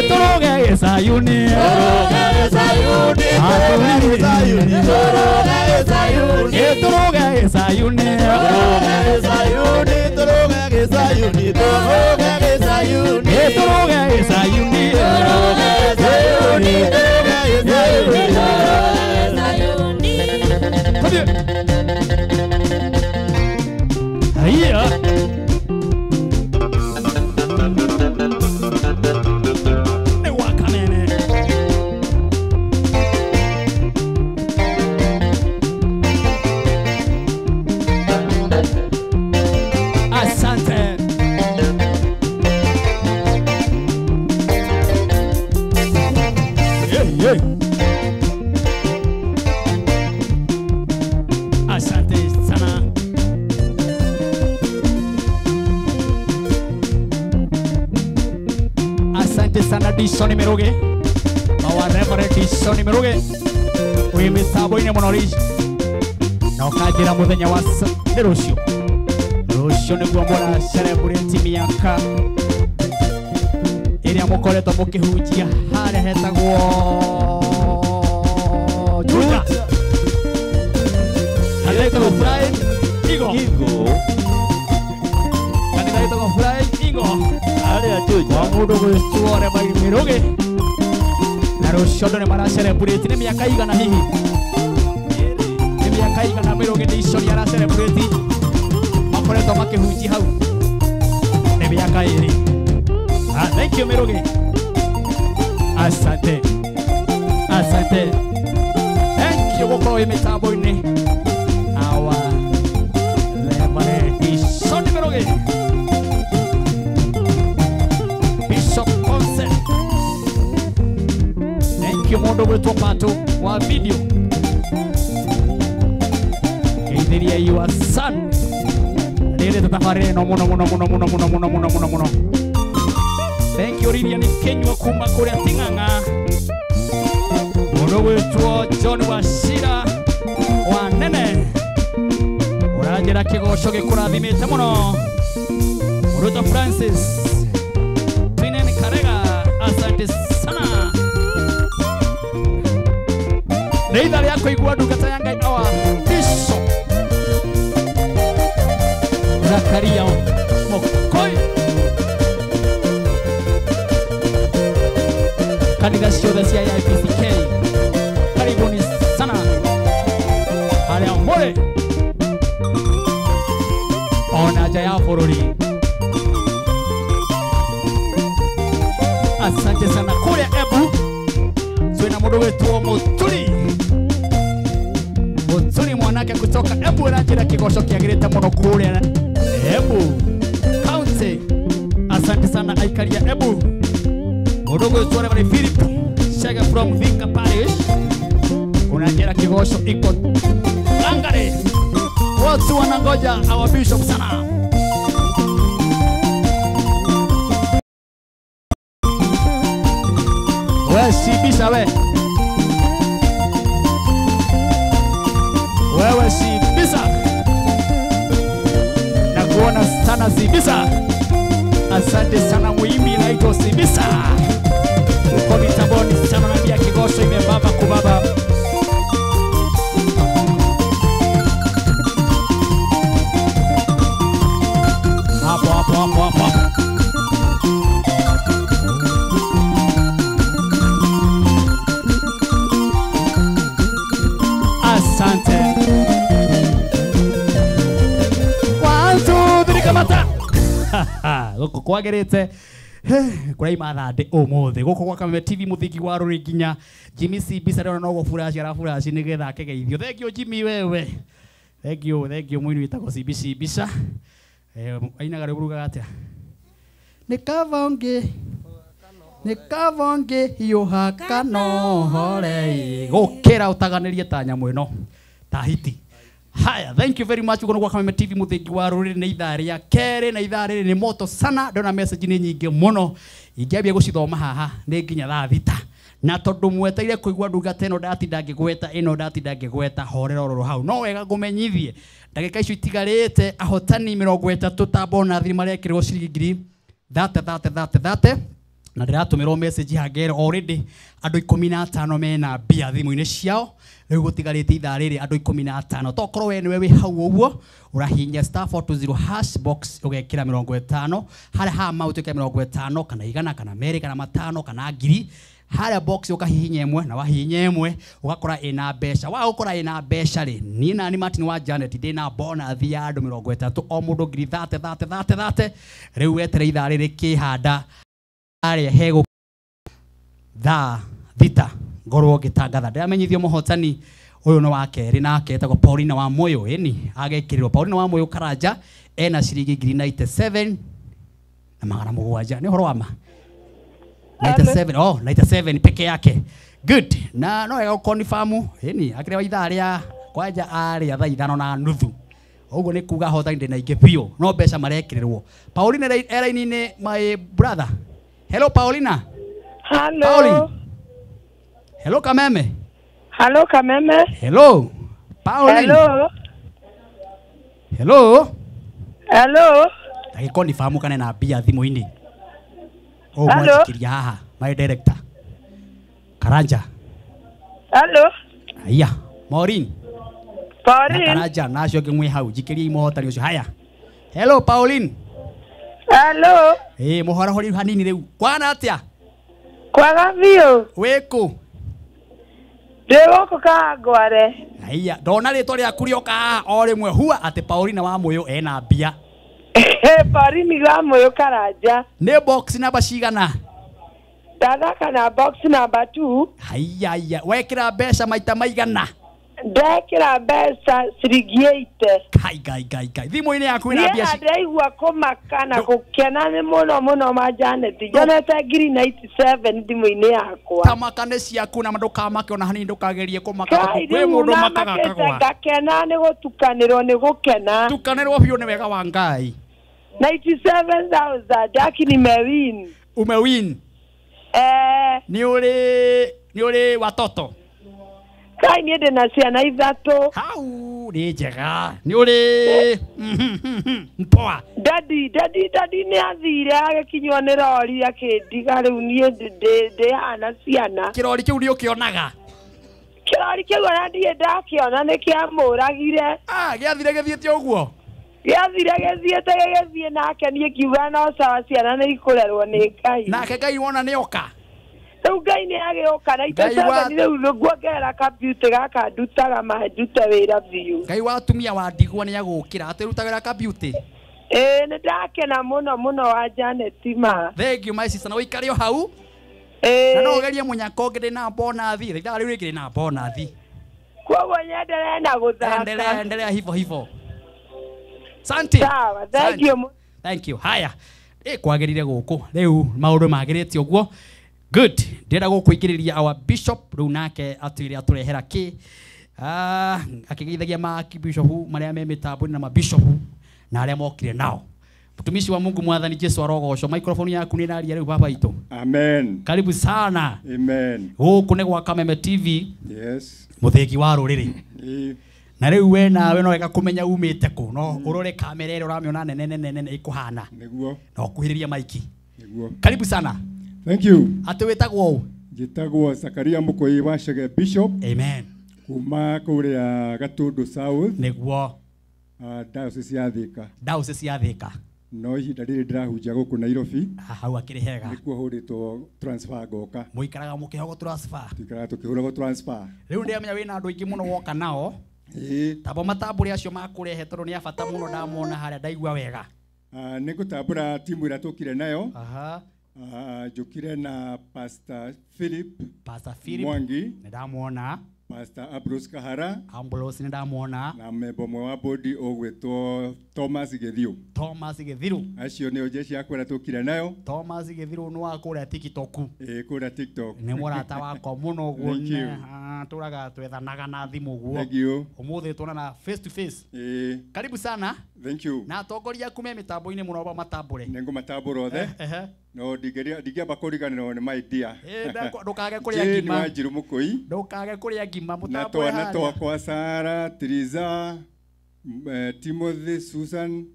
tũrũge Gĩcayuni atumia Gĩcayuni tũrũge Gĩcayuni tũrũge Gĩcayuni tũrũge Gĩcayuni Gĩcayuni tũrũge Gĩcayuni tũrũge Gĩcayuni tũrũge Gĩcayuni tũrũge Gĩcayuni tũrũge Gĩcayuni tũrũge Gĩcayuni tũrũge Gĩcayuni tũrũge Gĩcayuni Gĩcayuni. Haiya. Nĩ gwa Kameme. Asante. Yeah, yeah. Asante sana. Asante sana Dishoni Meruge. Our Reverend Dishoni Meruge. Wĩ mĩtambo-inĩ mũno rĩ na ũkanjĩra mũthenya wa nĩ rũciũ. Rũciũ nĩguo mũra celebrate mĩaka ĩrĩa mũkoretwo mũkĩhunjia harĩa hetagwo Juja. Kanitha ĩtagwo Flying Eagle. Kanitha ĩtagwo Flying Eagle harĩa Juja. Wa mũndũ gwĩtwo Reverend Mirugi na rũciũ andũ nĩ mara celebrate nĩ mĩaka igana hihi nĩ mĩaka igana Mirugi Dishoni ara celebrate makoretwo makĩhunjia hau nĩ mĩaka ĩrĩ. Ah, thank you Mirugi. Asante. Asante. Thank you gũkorwo wĩ mĩtambo-inĩ. Our Reverend Dishoni Mirugi. Bishop Ponce. Thank you mũndũ gwĩtwo Pato wa video. Geithĩria your son. Rĩrĩ thabarĩ ĩno mũno mũno mũno mũno mũno mũno mũno mũno mũno. Thank you Lilian Kenywa kuma kũrĩa Ting'ang'a. Mũndũ gwĩtwo John Wachira wa Nene. Ũranjĩra kĩgoco gĩkũrathimĩte mũno. Mũndũ Francis Twinen Karega, asante sana. Nĩ ithaa rĩa kũigua ndungata ya Ngai our Bishop Zakaria Kanitha ciothe cia AIPCK, karibuni sana harĩa mũrĩ ona nja ya bũrũri. Asante sana. Kũrĩa Embu twĩna mũndũ wĩtwo Mũturi. Mũturi mwanake kutoka Embu aranjĩra kĩgoco kĩagĩrĩte mũno kũrĩa Embu County. Asante sana aikari ya Embu. Mũndũ gwĩtwo Reverend Philip Shege from Thika Parish unanjĩra kĩgoco iko ngangare. Watu wanangoja our bishop sana. We sibisa we. Wewe sibisa. Na kuona sana sibisa. Asante sana muimbi naitwa Sibisa. Uko mitamboni sana naambia kigosho imebaba kubaba. Hapo hapo hapo hapo. Asante. 1 2 3 kamata. Gũkũ kwagĩrĩte kũraima thandĩ ũmũthĩ gũkũ gwa Kameme TV mũthingi wa rũrĩ nginya Jimmy Sibisa ndĩrona no gũburaci araburaci nĩgetha akegeithio. Thank you Jimmy wewe. Thank you mũini wĩtagwo Sibisa. Ainaga rwĩmbo rugaga atĩa? Nĩ kaba hiũha kanohore gũkĩra ũtaganĩrie ta nyamũ ĩno ta hiti. Haya, thank you very much. Ukono kwa Kameme TV muthingi wa rũrĩrĩ nĩ ithaa rĩa kerĩ na ithaa rĩrĩ nĩ moto sana. Ndona message nĩ nyingĩ mũno ingĩambia gũcithoma haha nĩ nginya thaa thita, na tondũ mweteire kũigua ndungata ĩno ndatinda ngĩgweta ĩno ndatinda ngĩgweta horera ororo hau. No wega ngũmenyithie ndagĩka icio itigarĩte ahotani 30 ta bonathi marekĩrwo ciringi ngiri 30 30 30 30 na ndĩratũmĩrwo message hangere already andũ 15 mena mbia thimũ-inĩ ciao. Rĩu gũtigarĩte ithaa rĩrĩ andũ 15. Tokorwo we nĩwe wĩ hau ũguo ũrahihinya star 420 hash box ũgekĩra 50 harĩa ha amount ũkĩra 50 kana igana kana merĩ kana matano kana ngiri. Harĩa box ũkahihinya ĩmwe na wahihinya ĩmwe ũgakora ĩna mbeca. Wa gũkora ĩna mbeca rĩ, niĩ nani Martin wa Janet ndĩna bonathi ya andũ 30 o mũndũ ngiri 30 30 30 30. Rĩu wetere ithaa rĩrĩ kĩhanda arĩa hego thaa thita ngorwo ngĩtangatha. Ndĩramenyithio mũhotani ũyũ nĩ wa kerĩ nake etagwo Paulina wa Moyo. Ĩni agekĩrĩrwo Paulina wa Moyo Karanja ena ciringi ngiri 97 na magana mũgwanja. Nĩ ũhoro wa ma 97, oh 97 peke yake. Good. Na no wega gũkonfamu ĩni akĩrĩ wa ithaa rĩa kwanja arĩa thaa 5:30 ũguo nĩ kuga hotani ndĩna ingĩ biũ no mbeca marekĩrĩrwo. Paulina eraini-inĩ my brother. Hello Paulina. Hello. Pauline. Hello Kameme. Hello Kameme. Hello. Pauline. Hello. Hello. Hello. Ndagĩkorwo nĩ fahamu kana na mbia thimũ-inĩ. Oh, mwanjikiria haha my director. Karanja. Hello. Haya, Maureen. Pauline. Na Karanja na acio angĩ mwĩ hau njikĩrie mũhotani ũcio. Haya. Hello Pauline. Hello. Mũhorahori hanini rĩu. Kwana atĩa? Kwaga biũ. Wĩkũ? Ndĩ gũkũ Kawangware. Haya, ndona rĩtwa rĩaku rĩoka haha o rĩmwe hua atĩ Paulina wa Moyo ena mbia. Paulina wa Moyo Karanja. Nĩ box namba cigana? Ndathaka na box number 2. Haya, haya, wekĩra mbeca maita maigana? Ndekĩra mbeca ciringi 80. Kai kai kai kai. Thimũ-inĩ yaku ĩna mbia. Niĩ ndĩraigua kũmaka na gũkena nĩ mũno mũno ma Janet. Nyonete ngiri 97 thimũ-inĩ yakwa. Tamaka nĩ ciaku na ndũkamake ona hanini ndũkagerie kũmaka kwĩ mũndũ makaga akagwa. Ngakena nĩ gũtukanĩrwo nĩ gũkena. Tukanĩrwo biũ nĩ wega wa Ngai. 97,000 Jackie nimewin. Umewin? Eh. Nĩ ũrĩ watoto? Kai niĩ ndĩna ciana ithatũ. Hau nĩ njega. Nĩ ũrĩ mpoa. Dadi nĩ athire agĩkinywo nĩ rori akĩndiga rĩu niĩ ndĩ hana ciana. Kĩrori kĩu nĩ ũkĩonaga? Kĩrori kĩu ona ndirĩ ndakĩona nĩ kĩamũragire. Ah, gĩathire gĩthiĩte ũguo? Gĩathire gĩthiĩte gĩgĩthiĩ nake niĩ ngiuga no sawa ciana nĩ ikũrerwo nĩ Ngai. Nake Ngai wona nĩ oka? Rĩu Ngai nĩ agĩũka na Ngai wa- 97 rĩu nguongerera kambiuta gaka ndutaga ma ndute wĩra biũ. Ngai wa atumia wa ndigwa nĩ agũkĩra atwĩrutagĩra ka beauty. Ĩĩ nĩ ndakena mũno mũno wa Janet ma. Thank you my sister, na ũikare o hau. Ĩĩ. Na no ũgerie mũnyaka ũngĩ ndĩ na bonathi. Ithaa rĩu rĩngĩ ndĩ na bonathi. Koguo nyendelee na gũthaka. Endelea, endelea hivyo hivyo. Asante. Sawa, thank you. Thank you. Haya. Kwagĩrire gũkũ. Rĩu maũndũ magĩrĩte ũguo. Good. Ndĩrenda gũkũingĩrĩria our bishop rĩu nake atwĩre atũrehera kĩ. Akĩgeithagia makibishop marĩa me mĩtambo-inĩ na mabishop na arĩa mokire nao. Mtumishi wa Mungu mwathani Jesu arogocwo. Microphone yaku nĩ ĩraria rĩu baba itũ. Amen. Karibu sana. Amen. Gũkũ nĩ gwa Kameme TV. Yes. Mũthĩgi wa rũrĩrĩ. Ĩĩ. Na rĩu we nawe no wega kũmenya umĩte kũ no ũrore kamera ĩrĩa ũramĩona nene nene nene ĩkũhana. Nĩguo. Na ũkuhĩrĩria maiki. Nĩguo. Karibu sana. Thank you. Atĩ wĩtagwo ũ? Njĩtagwo Zakaria Mũkũi wa Chege Bishop. Amen. Kuma kũrĩa Gatundu South. Nĩguo. Diocese ya Thika. Diocese ya Thika. No ihinda rĩrĩ ndĩrahunjia gũkũ Nairobi. Hau akĩrĩ hega. Nĩkuo hũrĩtwo transfer ngoka. Mũikaraga mũkĩhogwo transfer. Tuikaraga tũkĩhũragwo transfer. Rĩu ndĩramenya wĩna andũ aingĩ mũno woka nao. Ĩĩ. Tabo matambũre acio makũrehe tondũ nĩ a bata mũno ndamona harĩa ndaigua wega. Nĩ ngũtambũra timu ĩrĩa tũkire nayo. Aha. Njũkire na Pastor Philip. Pastor Philip Mwangi. Nĩ ndamwona. Pastor Ambrose Kahara. Ambrose nĩ ndamwona. Na memba ũmwe wa bodi ũgwĩtwo Thomas Gĩthiũ. Thomas Gĩthiru. Acio nĩo jeshi yakwa ĩrĩa tũkire nayo. Thomas Gĩthiru nĩ wa kũrĩa TikTok. Ĩĩ kũrĩa TikTok. Nĩ mũrata wakwa mũno ũguo. Thank you. Tũraga twethanaga na thimũ ũguo. Thank you. Ũmũthĩ tuonana face to face. Ĩĩ. Karibu sana. Thank you. Na atongoria aku me mĩtambo-inĩ mũno matambũre. Nĩ ngũmatambũra othe. No ndingĩamba kũriganĩrwo nĩ my dear. Ndũkage kũrĩa Jane ngima. Wanjiru Mũkũi. Ndũkage kũrĩa ngima Na mũtambũre twana harĩa. twakwa Sarah, Triza, Timothy, Susan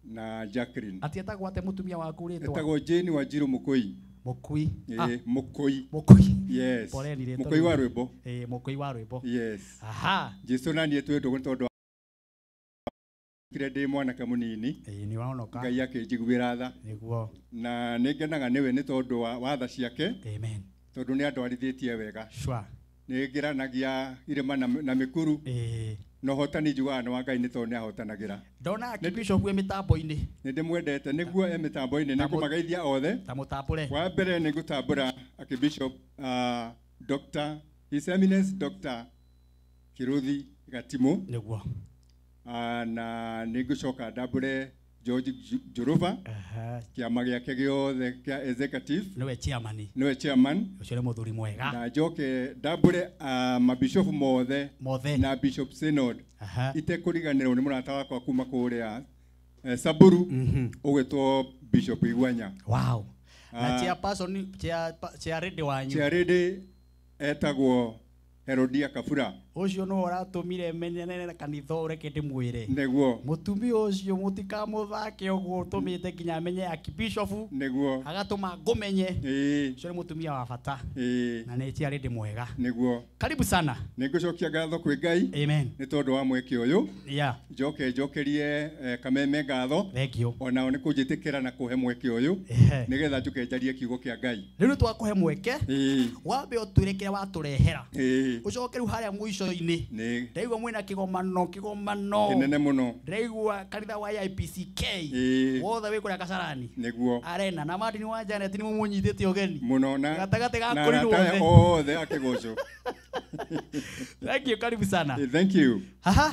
na Jacqueline. Atĩ etagwo atĩa mũtumia waku rĩtwa? Etagwo Jane Wanjiru Mũkũi. Mũkui. Mũkũi. Mũkũi. Yes. Poleni rĩtwa Mũkũi wa rĩu. rwĩmbo. Mũkũi wa rwĩmbo. Yes. Aha. Jesu na niĩ twĩ ndũgũ nĩ tondũ kire ndĩ mwanake mũnini. Nĩ wahonoka. Ngai akĩnjiguĩra tha. Nĩguo. Na nĩ ngenaga nĩwe nĩ tondũ wa tha ciake. Amen. Tondũ nĩ andwarithĩtie wega. Sure. Nĩ ngĩranagia irĩma na mĩkuru. Na ũhotani njugaga nĩ wa Ngai nĩ tondũ nĩ ahotanagĩra. Ndona akibishop e mĩtambo-inĩ. Nĩ ndĩmwendete nĩguo e mĩtambo-inĩ nĩ ngũmageithia othe. Ta mũtambũre. Wa mbere nĩ ngũtambũra Archbishop Dr. His Eminence Dr. Kiruthi Gatimu. Nĩguo. Na nĩ ngũcoka ndambũre George Njũrũba. Kĩama gĩake gĩothe kĩa executive. Nĩwe chairman. Nĩwe chairman. Ũcio nĩ mũthuri mwega. Na njoke ndambũre mabishopu mothe. Mothe. Na Bishop Synod. Itekũriganĩrwo nĩ mũrata wakwa kuma kũrĩa Samburu ũgwĩtwo Bishop Igwanya. Wow. Na chairperson chairlady wanyu. Chairlady etagwo Herodia Kabura. Ũcio nĩwe ũratũmire menyane na kanitha ũreke ndĩmwĩre. Nĩguo. Mũtumia ũcio mũtikamũthake ũguo ũtũmĩte nginya amenye akibishopu. Nĩguo. Agatũma ngũmenye. Ũcio nĩ mũtumia wa bata. Na nĩ chairlady mwega. Nĩguo. Karibu sana. Nĩ ngũcokia ngatho kwĩ Ngai. Amen. Nĩ tondũ wa mweke ũyũ. Yeah. Njoke njokerie Kameme ngatho. Thank you. Onao nĩ kũnjĩtĩkĩra na kũhe mweke ũyũ. Nĩgetha njũke njarie kiugo kĩa Ngai. Rĩu nĩ twakũhe mweke. Wambe ũtwĩre kĩrĩa watũrehera. Ũcoke rĩu harĩa mũico-inĩ. Ndaigua mwĩna kĩgomano Kĩnene mũno. Ndaigua kanitha wa IPCK wothe wĩ kũrĩa Kasarani. Nĩguo. Arena na Martin wa Janet nĩ mũmũnyitĩte ũgeni. Mũno na gatagatĩ ga na kũrirwo arata othe. othe akĩgocwo. Thank you, karibu sana. Thank you. Haha.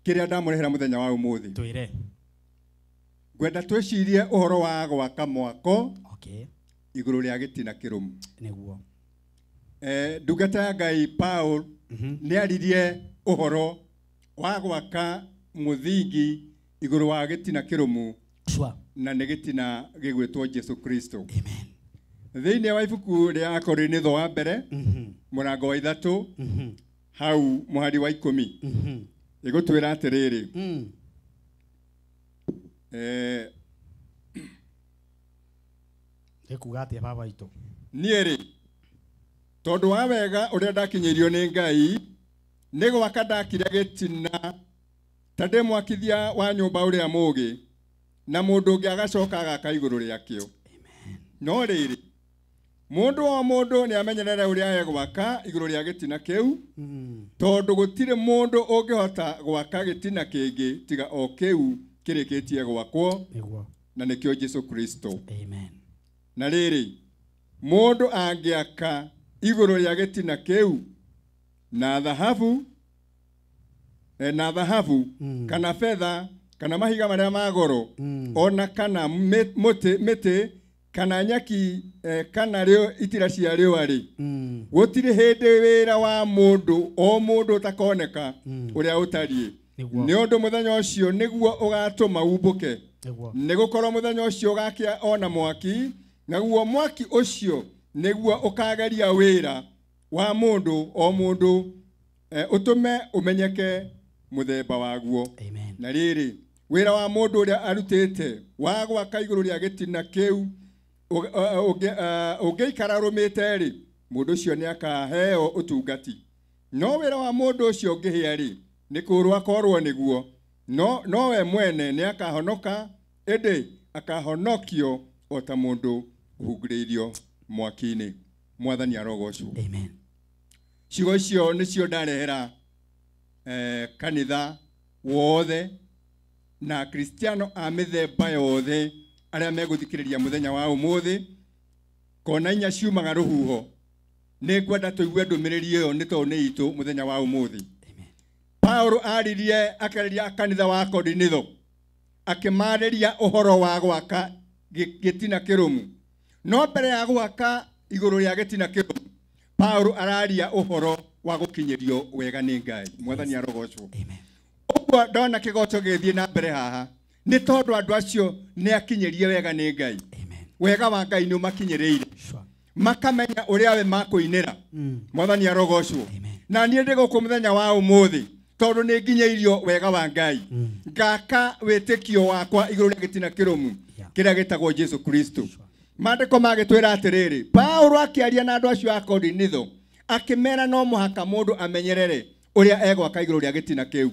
Kĩrĩa ndamũrehera mũthenya wa ũmũthĩ. Twĩre. Ngwenda twĩcirie ũhoro wa gwaka mwako. Okay. Igũrũ rĩa gĩtina kĩrũmu. Nĩguo. Ndungata ya Ngai Paul nĩ aririe ũhoro wa gwaka mũthingi igũrũ wa gĩtina kĩrũmu. Sure. Na nĩ gĩtina gĩgwĩtwo Jesu Kristo. Amen. Thĩinĩ wa ibuku rĩa Akorinitho wa mbere mũrango wa 3 hau mũhari wa 10 ĩgũtwĩra atĩrĩrĩ. Ĩkuga atĩa baba itũ? Niĩ rĩ, tondũ wa wega ũrĩa ndakinyĩirio nĩ Ngai, nĩ gwaka ndakire gĩtina ta ndĩ mwakithia wa nyũmba ũrĩa mũũgĩ, na mũndũ ũngĩ agacoka agaka igũrũ rĩakĩo. No rĩrĩ, mũndũ o mũndũ nĩ amenyerere ũrĩa egwaka igũrũ rĩa gĩtina kĩu, tondũ gũtirĩ mũndũ ũngĩhota gwaka gĩtina kĩngĩ tiga o kĩu kĩrĩkĩtie gwakwo, na nĩkĩo Jesu Kristo. Amen. Na rĩrĩ, mũndũ angĩaka igũrũ rĩa gĩtina kĩu na thahabu, kana fedha, kana mahiga marĩa ma goro, ona kana mĩtĩ kana nyaki, kana itira cia riũa rĩ, gũtirĩ hĩndĩ wĩra wa mũndũ o mũndũ ũtakoneka ũrĩa ũtariĩ. Nĩ ũndũ mũthenya ũcio nĩguo ũgatũma umbũke, nĩgũkorwo mũthenya ũcio ũgakĩa ona mwaki, naguo mwaki ũcio nĩguo ũkageria wĩra wa mũndũ o mũndũ, ũtũme ũmenyeke mũthemba waguo. Na rĩrĩ, wĩra wa mũndũ ũrĩa arutĩte wa gwaka igũrũ rĩa gĩtina kĩu ũngĩikara rũmĩte rĩ, mũndũ ũcio nĩakaheo ũtungati. No wĩra wa mũndũ ũcio ũngĩhĩa rĩ, nĩ kũũrwo akorwo nĩguo, no we mwene nĩakahonoka, ĩndĩ akahonokio o ta mũndũ ũhungurĩirio mwaki-inĩ. Mwathani arogocwo. Amen. Ciugo icio nĩcio ndarehera kanitha wothe na Kristiano a mĩthemba yothe arĩa megũthikĩrĩria mũthenya wa ũmũthĩ. Kona inya ciumaga rũhuho, nĩ ngwenda tũigue ndũmĩrĩri ĩyo nĩ tondũ nĩ itũ mũthenya wa ũmũthĩ. Paulo aririe akĩarĩria kanitha wa Korinitho, akĩmarĩria ũhoro wa gwaka gĩtina kĩrũmu. No mbere ya gwaka igũrũ rĩa gĩtina kĩrũmu, Paulo araria ũhoro wa gũkinyĩrio wega nĩ Ngai. Mwathani arogocwo. Ũguo ndona kĩgoco gĩgĩthiĩ na mbere haha nĩ tondũ andũ acio nĩ akinyĩrie wega nĩ Ngai. Wega wa Ngai nĩ ũmakinyĩrĩire, makamenya ũrĩa we makũinĩra. Mwathani arogocwo. Na niĩ ndĩ gũkũ mũthenya wa ũmũthĩ tondũ nĩ nginyĩirio wega wa Ngai, ngaka wĩtĩkio wakwa igũrũ rĩa gĩtina kĩrũmu kĩrĩa gĩtagwo Jesu Kristo. Maandĩko magĩtwĩra atĩrĩrĩ, Paulo akĩaria na andũ acio a Korinitho akĩmera no mũhaka mũndũ amenyerere ũrĩa egwaka igũrũ rĩa gĩtina kĩu.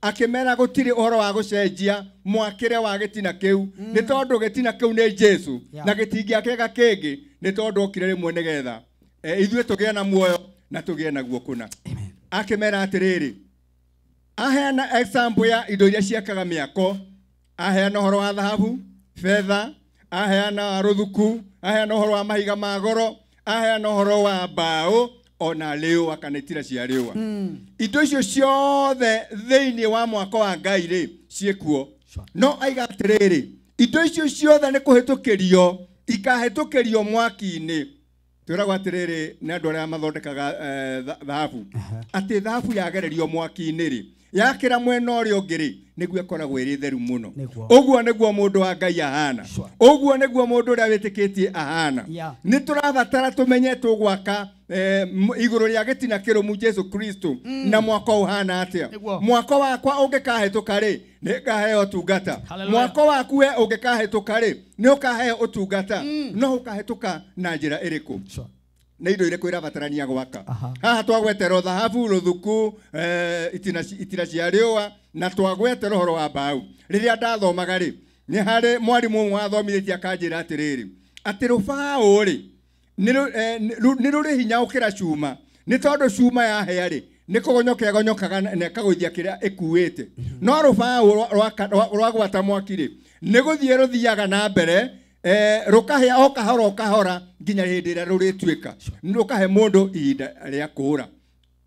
Akĩmera gũtirĩ ũhoro wa gũcenjia mwakĩre wa gĩtina kĩu, nĩ tondũ gĩtina kĩu nĩ Jesu, na gĩtingĩakĩka kĩngĩ, nĩ tondũ okire rĩmwe nĩgetha ithuĩ tũgĩe na muoyo na tũgĩe naguo kũna. Akĩmera atĩrĩrĩ, aheana example ya indo iria ciakaga mĩako, aheana ũhoro wa thahabu, fedha, aheana rũthuku, aheana ũhoro wa mahiga ma goro, aheana ũhoro wa mbaũ ona riũa kana itira cia riũa. Indo icio ciothe thĩinĩ wa mwako wa Ngai rĩ ciĩkuo. No aiga atĩrĩrĩ, indo icio ciothe nĩ kũhĩtũkĩrio, ikahĩtũkĩrio mwaki-inĩ. Twĩragwo atĩrĩrĩ nĩ andũ arĩa mathondekaga thahabu, atĩ thahabu yagererio mwaki-inĩ rĩ, yakĩra mwena ũrĩa ũngĩ rĩ, nĩguo ĩkoragwo ĩrĩ theru mũno. Ũguo nĩguo mũndũ wa Ngai ahana. Ũguo nĩguo mũndũ ũrĩa wĩtĩkĩtie ahana. Nĩ tũrabatara tũmenye tũgwaka igũrũ rĩa gĩtina kĩrũmu Jesu Kristo, na mwako ũhana atĩa. Mwako wakwa ũngĩkahĩtũka rĩ, nĩ ngaheo ũtungata. Mwako waku we ũngĩkahĩtũka rĩ, nĩ ũkaheo ũtungata. No ũkahĩtũka na njĩra ĩrĩkũ? Nĩ indo irĩkũ irabatarania gwaka? Haha twagweterwo thahabu, rũthuku, itira cia riũa, na twagweterwo ũhoro wa mbaũ. Rĩrĩa ndathomaga rĩ, nĩ harĩ mwarimũ ũmwe wathomithĩtie akanjĩra atĩrĩrĩ, atĩ rũbaũ rĩ nĩ rũrĩ hinya gũkĩra cuma, nĩ tondũ cuma yahĩa rĩ, nĩ kũgonyoka ĩgonyokaga na ĩkagũithia kĩrĩa ĩkuĩte. No rũbaũ rwagwata mwaki rĩ, nĩ gũthiĩ rũthiaga na mbere, rũkahĩa o kahora o kahora nginya hĩndĩ ĩrĩa rũrĩtuĩka, rũkahe mũndũ ihinda rĩa kũũra.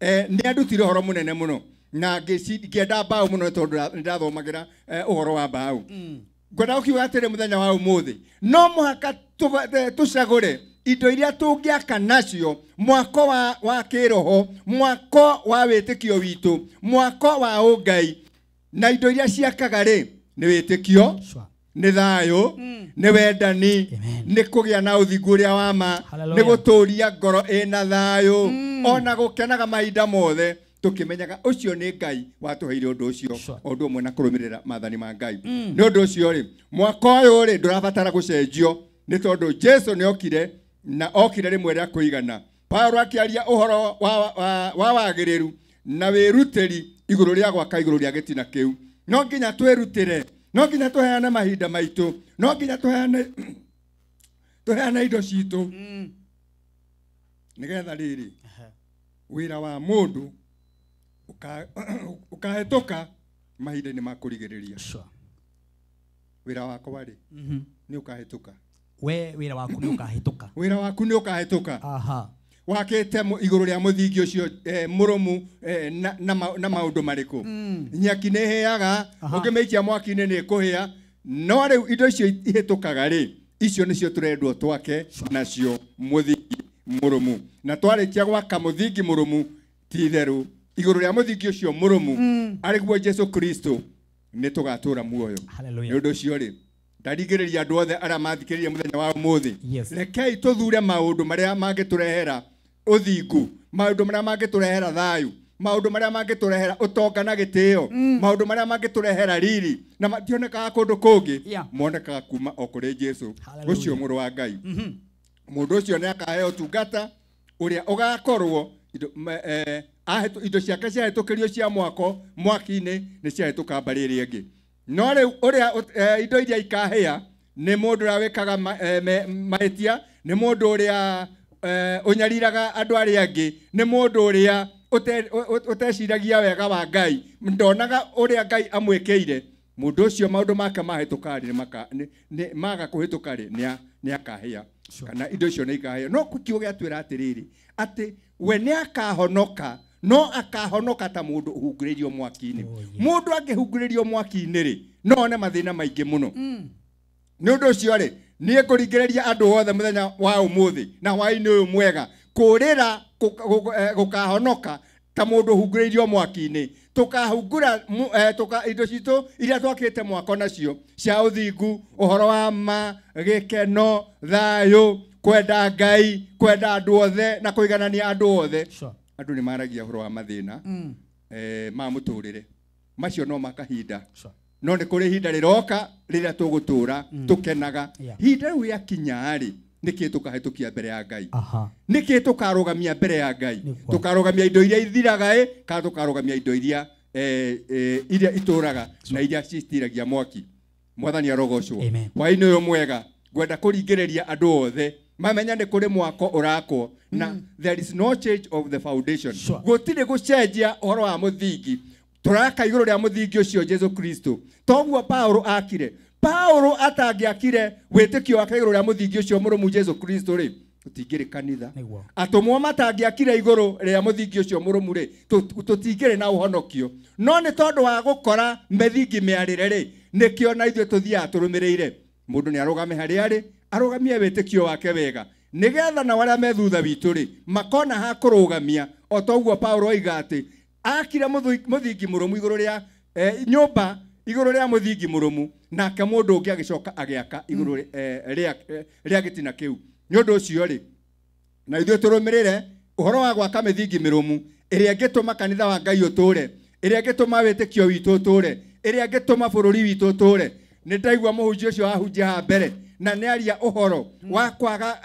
Nĩ andutire ũhoro mũnene mũno na ngĩenda mbaũ mũno tondũ nĩ ndathomagĩra ũhoro wa mbaũ. Ngwenda gũkiuga atĩrĩ mũthenya wa ũmũthĩ, no mũhaka tũcagũre indo iria tũngĩaka nacio mwako wa kĩroho, mwako wa wĩtĩkio witũ, mwako wa ũngai. Na indo iria ciakaga rĩ, nĩ wĩtĩkio, nĩ thayũ, nĩ wendani, nĩ kũgĩa na ũthingu ũrĩa wa ma, nĩ gũtũria ngoro ĩna thayũ, ona gũkenaga mahinda mothe tũkĩmenyaga ũcio nĩ Ngai watũheire ũndũ ũcio, o ũndũ ũmwe na kũrũmĩrĩra maathani ma Ngai. Nĩ ũndũ ũcio rĩ, mwaka ũyũ rĩ ndũrabatara gũcenjio, nĩ tondũ Jesu nĩ okire na okire rĩmwe rĩa kũigana. Paulo akĩaria ũhoro wa wagĩrĩru na wĩrutĩri igũrũ rĩa gwaka igũrũ rĩa gĩtina kĩu. No nginya twĩrutĩre, no nginya tũheane mahinda maitũ, no nginya Tũheane indo citũ nĩgetha rĩrĩ wĩra wa mũndũ ũkahĩtũka mahinda-inĩ ma kũrigĩrĩria. Wĩra wakwa rĩ nĩ ũkahĩtũka. We wĩra waku nĩ ũkahĩtũka. Wĩra waku nĩ ũkahĩtũka. Wakĩte igũrũ rĩa mũthingi ũcio mũrũmu na maũndũ marĩkũ. Nyaki nĩ ĩhĩaga, ũngĩmĩikia mwaki-inĩ nĩ ĩkũhĩa, no rĩu indo icio ihĩtũkaga rĩ, icio nĩcio tũrendwo twake nacio mũthingi mũrũmu. Na twarĩkia gwaka mũthingi mũrũmu ti itherũ igũrũ rĩa mũthingi ũcio mũrũmu arĩguo Jesu Kristo nĩ tũgatũra muoyo. Nĩ ũndũ ũcio rĩ ndarigĩrĩria andũ othe arĩa mathikĩrĩria mũthenya wa ũmũthĩ, rekei tũthure maũndũ marĩa mangĩtũrehera ũthingu, maũndũ marĩa mangĩtũrehera thayũ, maũndũ marĩa mangĩtũrehera ũtonga na gĩtĩo, maũndũ marĩa mangĩtũrehera riri, na mationekaga kũndũ kũngĩ, monekaga kuma o kũrĩ Jesu ũcio mũrũ wa Ngai. Mũndũ ũcio nĩ akaheo ũtungata ũrĩa ũgakorwo indo ciake ciahĩtũkĩrio cia mwako mwaki-inĩ nĩ ciahĩtũka mbarĩ ĩrĩa ĩngĩ. No rĩu ũrĩa indo iria ikahĩa nĩ mũndũ ũrĩa wĩkaga mahĩtia, nĩ mũndũ ũrĩa ũnyariraga andũ arĩa angĩ, nĩ mũndũ ũrĩa ũteciragia wega wa Ngai, ndonaga ũrĩa Ngai amwĩkĩire. Mũndũ ũcio maũndũ make mahĩtũka rĩ maga kũhĩtũka rĩ nĩ akahĩa, kana indo icio nĩ ikahĩa. No kiugo gĩatwĩra atĩrĩrĩ atĩ we nĩ akahonoka, no akahonoka ta mũndũ ũhungurĩirio mwaki-inĩ. Mũndũ angĩhungurĩrio mwaki-inĩ rĩ no one mathĩna maingĩ mũno. Nĩ ũndũ ũcio rĩ niĩ ngũringĩrĩria andũ othe mũthenya wa ũmũthĩ na hwaĩ-inĩ ũyũ mwega kũrĩra gũkahonoka ta mũndũ ũhungurĩirio mwaki-inĩ. Tũkahungura indo citũ iria twakĩte mwako nacio cia ũthingu, ũhoro wa ma, gĩkeno, thayũ, kwenda Ngai, kwenda andũ othe na kũiganania andũ othe. Andũ nĩ maragia ũhoro wa mathĩna ma mũtũrĩre, macio no makahinda, no nĩ kũrĩ ihinda rĩroka rĩrĩa tũgũtũra tũkenaga. Ihinda rĩu rĩakinya rĩ nĩkĩ tũkahĩtũkia mbere ya Ngai? Nĩkĩ tũkarũgamia mbere ya Ngai? Tũkarũgamia indo iria ithiraga ĩ kana tũkarũgamia indo iria iria itũraga na iria citiragia mwaki? Mwathani arogocwo. Hwaĩ-inĩ ũyũ mwega ngwenda kũringĩrĩria andũ othe mamenya nĩ kũrĩ mwako ũrakwo na there is no change of the foundation. Gũtirĩ gũcenjia ũhoro wa mũthingi. Tũraka igũrũ rĩa mũthingi ũcio Jesu Kristo. Toguo Paulo akire. Paulo atangĩakire wĩtĩkio wake igũrũ rĩa mũthingi ũcio mũrũmu Jesu Kristo rĩ tũtingĩrĩ kanitha. Atũmwo matangĩakire igũrũ rĩa mũthingi ũcio mũrũmu rĩ tũtingĩrĩ na ũhonokio. No nĩ tondũ wa gũkora mĩthingi mĩarĩre rĩ nĩkĩo na ithuĩ tũthiaga tũrũmĩrĩire. Mũndũ nĩ arũgame harĩa arĩ, arũgamie wĩtĩkio wake wega nĩgetha na arĩa me thutha witũ rĩ makona ha kũrũgamia. O toguo Paulo oiga atĩ akire mũthingi mũrũmu igũrũ rĩa nyũmba igũrũ rĩa mũthingi mũrũmu, nake mũndũ ũngĩ agĩcoka agĩaka igũrũ rĩa gĩtina kĩu. Nĩ ũndũ ũcio rĩ na ithuĩ tũrũmĩrĩre ũhoro wa gwaka mĩthingi mĩrũmu ĩrĩa ĩngĩtũma kanitha wa Ngai ũtũre, ĩrĩa ĩngĩtũma wĩtĩkio witũ ũtũre, ĩrĩa ĩngĩtũma bũrũri witũ ũtũre. Nĩ ndaigua mũhunjia ũcio ahunjia haha mbere na nĩ aria ũhoro wa kwaga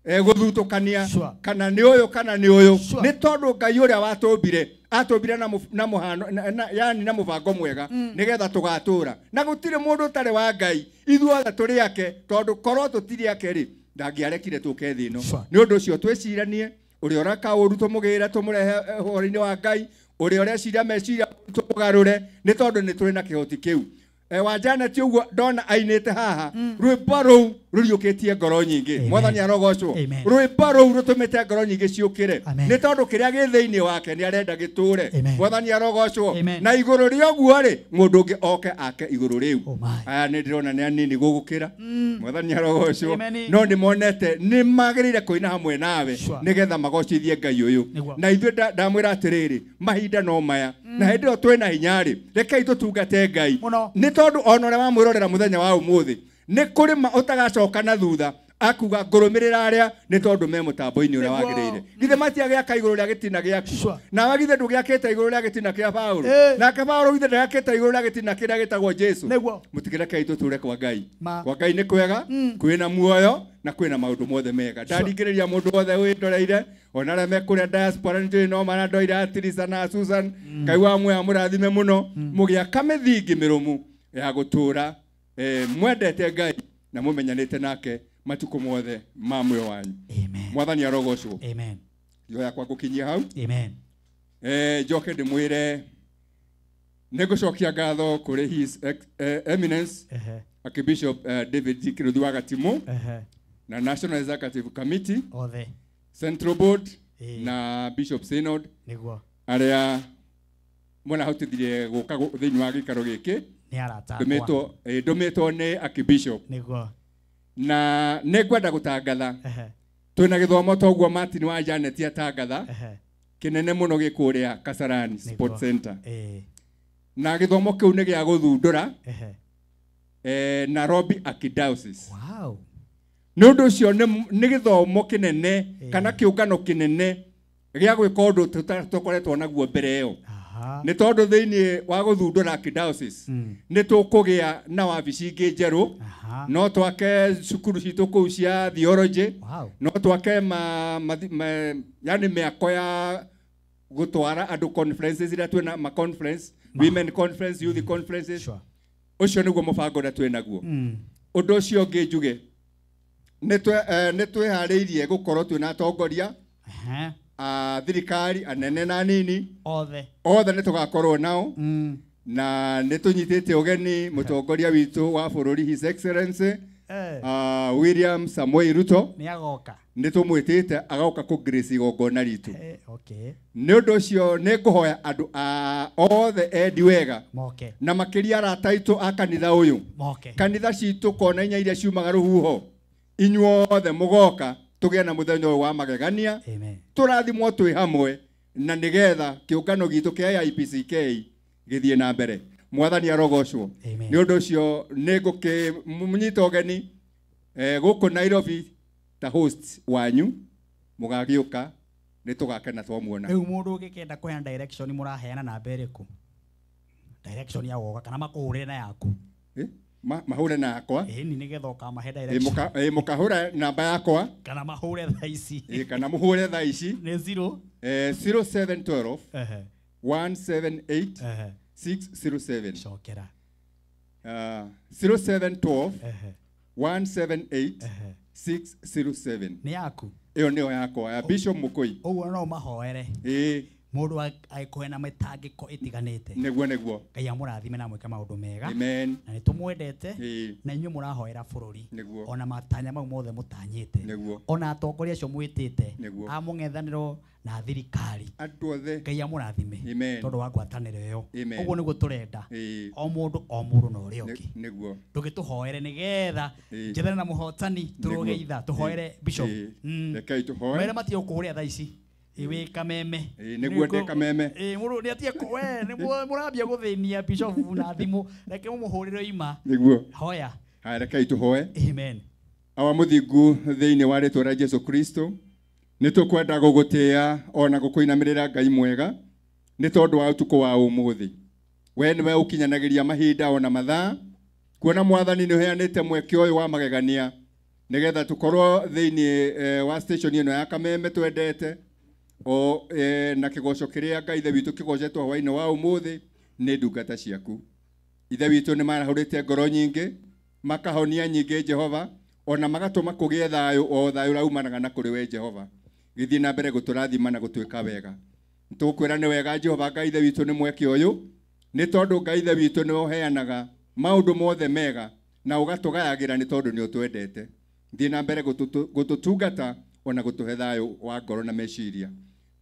gũthutũkania kana nĩ ũyũ kana nĩ ũyũ, nĩ tondũ Ngai ũrĩa watũmbire atũmbire na mũhano yani na mũbango mwega nĩgetha tũgatũra, na gũtirĩ mũndũ ũtarĩ wa Ngai, ithuothe tũrĩ ake, tondũ korwo tũtirĩ ake rĩ ndangĩarekire tũke thĩ ĩno. Nĩ ũndũ ũcio twĩciranie ũrĩa ũreka ũru tũmũgĩre tũmũrehe ũhoro-inĩ wa Ngai, ũrĩa ũreciria meciria tũmũgarũre, nĩ tondũ nĩ tũrĩ na kĩhoti kĩu. Wa Janet ũguo ndona ainĩte haha rwĩmbo rũu rũriũkĩtie ngoro nyingĩ. Mwathani arogocwo. Rwĩmbo rũu rũtũmĩte ngoro nyingĩ ciũkĩre, nĩ tondũ kĩrĩa gĩ thĩinĩ wake nĩ arenda gĩtũre. Mwathani arogocwo. Na igũrũ rĩa ũguo rĩ mũndũ ũngĩ oke ake igũrũ rĩu. Aya nĩ ndĩrona nĩ anini gũgũkĩra. Mwathani arogocwo. No nĩ monete nĩ magĩrĩire kũina hamwe nawe nĩgetha magocithie Ngai ũyũ. Na ithuĩ ndamwĩra atĩrĩrĩ, mahinda no maya, na hĩndĩ ĩyo twĩna hinya rĩ rekei tũtungate Ngai, nĩ tondũ ona ũrĩa wamwĩrorera mũthenya wa ũmũthĩ nĩ kũrĩ ma ũtagacoka na thutha akuga ngũrũmĩrĩra arĩa nĩ tondũ me mũtambo-inĩ ũrĩa wagĩrĩire. Githĩ matiagĩaka igũrũ rĩa gĩtina gĩaku? Nawe githĩ ndũgĩakĩte igũrũ rĩa gĩtina kĩa Paũlũ? Nake Paũlũ githĩ ndagĩakĩte igũrũ rĩa gĩtina kĩrĩa gĩtagwo Jesu? Mũtikĩrekei tũtũre kwa Ngai. Kwa Ngai nĩ kwega, kwĩna muoyo na kwĩna maũndũ mothe mega. Ndaringĩrĩria mũndũ wothe wĩndoreire, ona arĩa me kũrĩa diaspora nĩ no marandoire Atirisa na Susan, Ngai wa muoyo amũrathime mũno, mũgĩaka mĩthingi mĩrũmu ya gũtũra mwendete Ngai na mũmenyanĩte nake. matukũ mothe ma muoyo wanyu. Mwathani arogocwo. Amen. Yo yakwa gũkinyia hau. Amen. Njoke ndĩmwĩre nĩngũcokia ngatho kũrĩ His Eminence Archbishop David Kiruthi wa Gatimu na National Executive Committee othe, Central Board na Bishop Synod nĩguo arĩa mwanahotithirie gũka thĩinĩ wa gĩikaro gĩkĩ. Nĩ arata akwa. Ndũmĩtwo nĩ Archbishop nĩguo, na nĩngwenda gũtangatha twĩna gĩthomo toguo Martin wa Janet atangatha kĩnene mũno gĩkũrĩa Kasarani Sports Center. Na gĩthomo kĩu nĩ gĩa gũthundũra Nairobi Archdiocese. Wow. Nĩ ũndũ ũcio nĩ gĩthomo kĩnene kana kĩũngano kĩnene gĩa gwĩka ũndũ tũkoretwo naguo mbere ĩyo. Nĩ tondũ thĩinĩ wa gũthundũra Archdiocese nĩ tũkũgĩa na wabici ingĩ njerũ, no twake cukuru citũ kũu cia theology, no twake yani mĩako ya gũtwara andũ conferences iria twĩna ma conference, women conference, youth conferences. Ũcio nĩguo mũbango ũrĩa twĩ naguo. Ũndũ ũcio ũngĩ njuge nĩ twĩharĩirie gũkorwo twĩna atongoria a thirikari anene na nini othe nĩ tũgakorwo nao, na nĩ tũnyitĩte ũgeni mũtongoria witũ wa bũrũri His Excellency William Samoei Ruto. Nĩ agoka, nĩ tũmwĩtĩte agoka kũ grace igongona ritũ. Okay. Nĩ ũndũ ũcio nĩ ngũhoya andũ othe endi wega moke, na makĩria arata aitũ a kanitha ũyũ, moke kanitha citũ kona inya iria ciumaga rũhuho, inyuothe mũgoka tũgĩe na mũthenya ũyũ wa magegania, tũrathimwo twĩ hamwe, na nĩgetha kĩũngano gitũ kĩa AIPCK gĩthiĩ na mbere. Mwathani arogocwo. Nĩ ũndũ ũcio nĩ ngũkĩmũnyita ũgeni gũkũ Nairobi ta host wanyu, mũgagĩũka nĩ tũgakena twamuona. Rĩu mũndũ ũngĩkenda kũheana direction mũraheana namba ĩrĩkũ? Direction ya gũka kana makũhũrĩre na yaku? Mahũre na yakwa. Ĩni nĩgetha ũkamahe direction. Mũkahũra namba yakwa kana mahũre thaa ici. Kana mũhũre thaa ici. Nĩ 0 0712 178 607. Cokera. 0712 178 607. Nĩ yaku? Ĩyo nĩyo yakwa ya Bishop Mũkũi. Ũguo no mahoere. Mũndũ agĩkũhe na mĩtangĩko ĩtiganĩte. Nĩguo nĩguo. Ngai amũrathime na amwĩke maũndũ mega. Amen. Na nĩ tũmwendete na inyuĩ mũrahoera bũrũri. Nĩguo. Ona matanya mau mothe mũtanyĩte. Nĩguo. Ona atongoria acio mwĩtĩte Nĩguo. a mũng'ethanĩro na thirikari. Andũ othe. Ngai amũrathime. Amen. Tondũ wa ngwatanĩro ĩyo. Amen. Ũguo nĩguo tũrenda. O mũndũ na ũrĩa ũngĩ. Nĩguo. Ndũgĩtũhoere nĩgetha njethane na mũhotani tũrũge itha tũhoere Bishop. Rekei tũhoe. Mere matige gũkũhũrĩra thaa ici. Iwe kameme. Nĩguo ndĩ kameme. Mũndũ nĩ atige we nĩ mũrambia gũthĩnia Bishop na thimũ. Reke mũmũhũrĩre ima. Nĩguo. Hoya. Haya, rekei tũhoe. Amen. Awa mũthingu thĩinĩ wa rĩtwa rĩa Jesu Kristo, nĩ tũkwenda gũgũtĩĩa ona gũkũinamĩrĩra Ngai mwega nĩ tondũ wa ũtukũ wa ũmũthĩ. We nĩwe ũkinyanagĩria mahinda ona mathaa, kuona Mwathani nĩ ũheanĩte mweke ũyũ wa magegania nĩgetha tũkorwo thĩinĩ wa station ĩno ya Kameme twendete o na kĩgoco kĩrĩa Ngai Ithe witũ kĩgocetwo hwaĩ-inĩ wa ũmũthĩ nĩ ndungata ciaku. Ithe witũ nĩ marahũrĩte ngoro nyingĩ, makahonia nyingĩ Jehova, ona magatũma kũgĩe thayũ o thayũ ũrĩa umanaga na kũrĩ we Jehova. Gĩthiĩ na mbere gũtũrathima na gũtwĩka wega. Nĩtũgũkwĩra nĩ wega Jehova Ngai Ithe witũ nĩ mweke ũyũ, nĩ tondũ Ngai Ithe witũ nĩwe ũheanaga maũndũ mothe mega na ũgatũgayagĩra nĩ tondũ nĩ ũtwendete. Thiĩ na mbere gũtũtungata ona gũtũhe thayũ wa ngoro na meciria.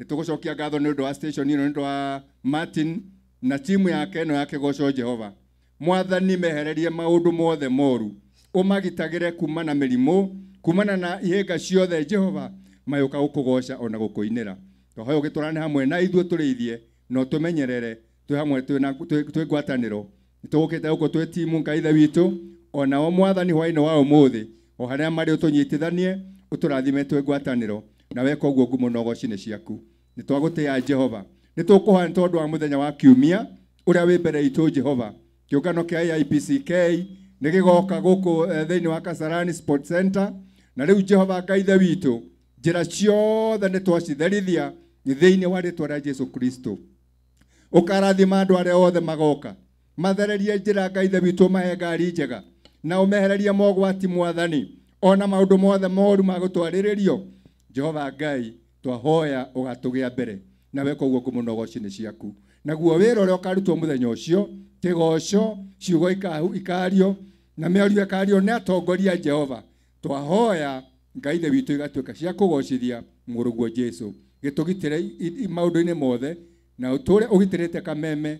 Nĩ tũgũcokia ngatho nĩ ũndũ wa station ĩno, nĩ ũndũ wa Martin na timu yake ĩno ya kĩgoco Jehova. Mwathani mehererie maũndũ mothe moru, ũmagitagĩre kuma na mĩrimũ, kumana na ihĩnga ciothe Jehova, mayũka gũkũgoca ona gũkũinĩra. Twahoya ũgĩtũrane hamwe na ithuĩ tũrĩithie na ũtũmenyerere twĩ hamwe twĩ ngwatanĩro. Nĩtũgũkĩte gũkũ twĩ timu Ngai Ithe witũ, onao Mwathani hwaĩ-inĩ wa ũmũthĩ o harĩa marĩ ũtũnyitithanie ũtũrathime twĩ ngwatanĩro, na weka ũguo ngumo na ũgoci nĩ ciaku. Nĩtwagũtĩĩa Jehova. Nĩtũkũhoya nĩ tondũ wa mũthenya wa kiumia ũrĩa wĩ mbere itũ Jehova. Kĩũngano kĩa AIPCK nĩ gĩgoka gũkũ thĩinĩ wa Kasarani Sports Center, na rĩu Jehova Ngai Ithe witũ njĩra ciothe nĩ twacitherithia thĩinĩ wa rĩtwa rĩa Jesu Kristo. Ũkarathima andũ arĩa othe magoka, mathererie njĩra Ngai Ithe witũ, mahe ngari njega na ũmehererie mogwati Mwathani, Ona maũndũ mothe moru magũtwarĩrĩrio Jehova Ngai twahoya ũgatũgĩa mbere na weka ũguo ngumo na ũgoci nĩ ciaku. Naguo wĩra ũrĩa ũkarutwo mũthenya ũcio kĩgoco ciugo ikario na mĩario ĩkario nĩ atongoria Jehova twahoya Ngai ithe witũ igatuĩka cia kũgocithia mũrũguo Jesu. Gĩtũgitĩre maũndũ-inĩ mothe na ũtũre ũgitĩrĩte Kameme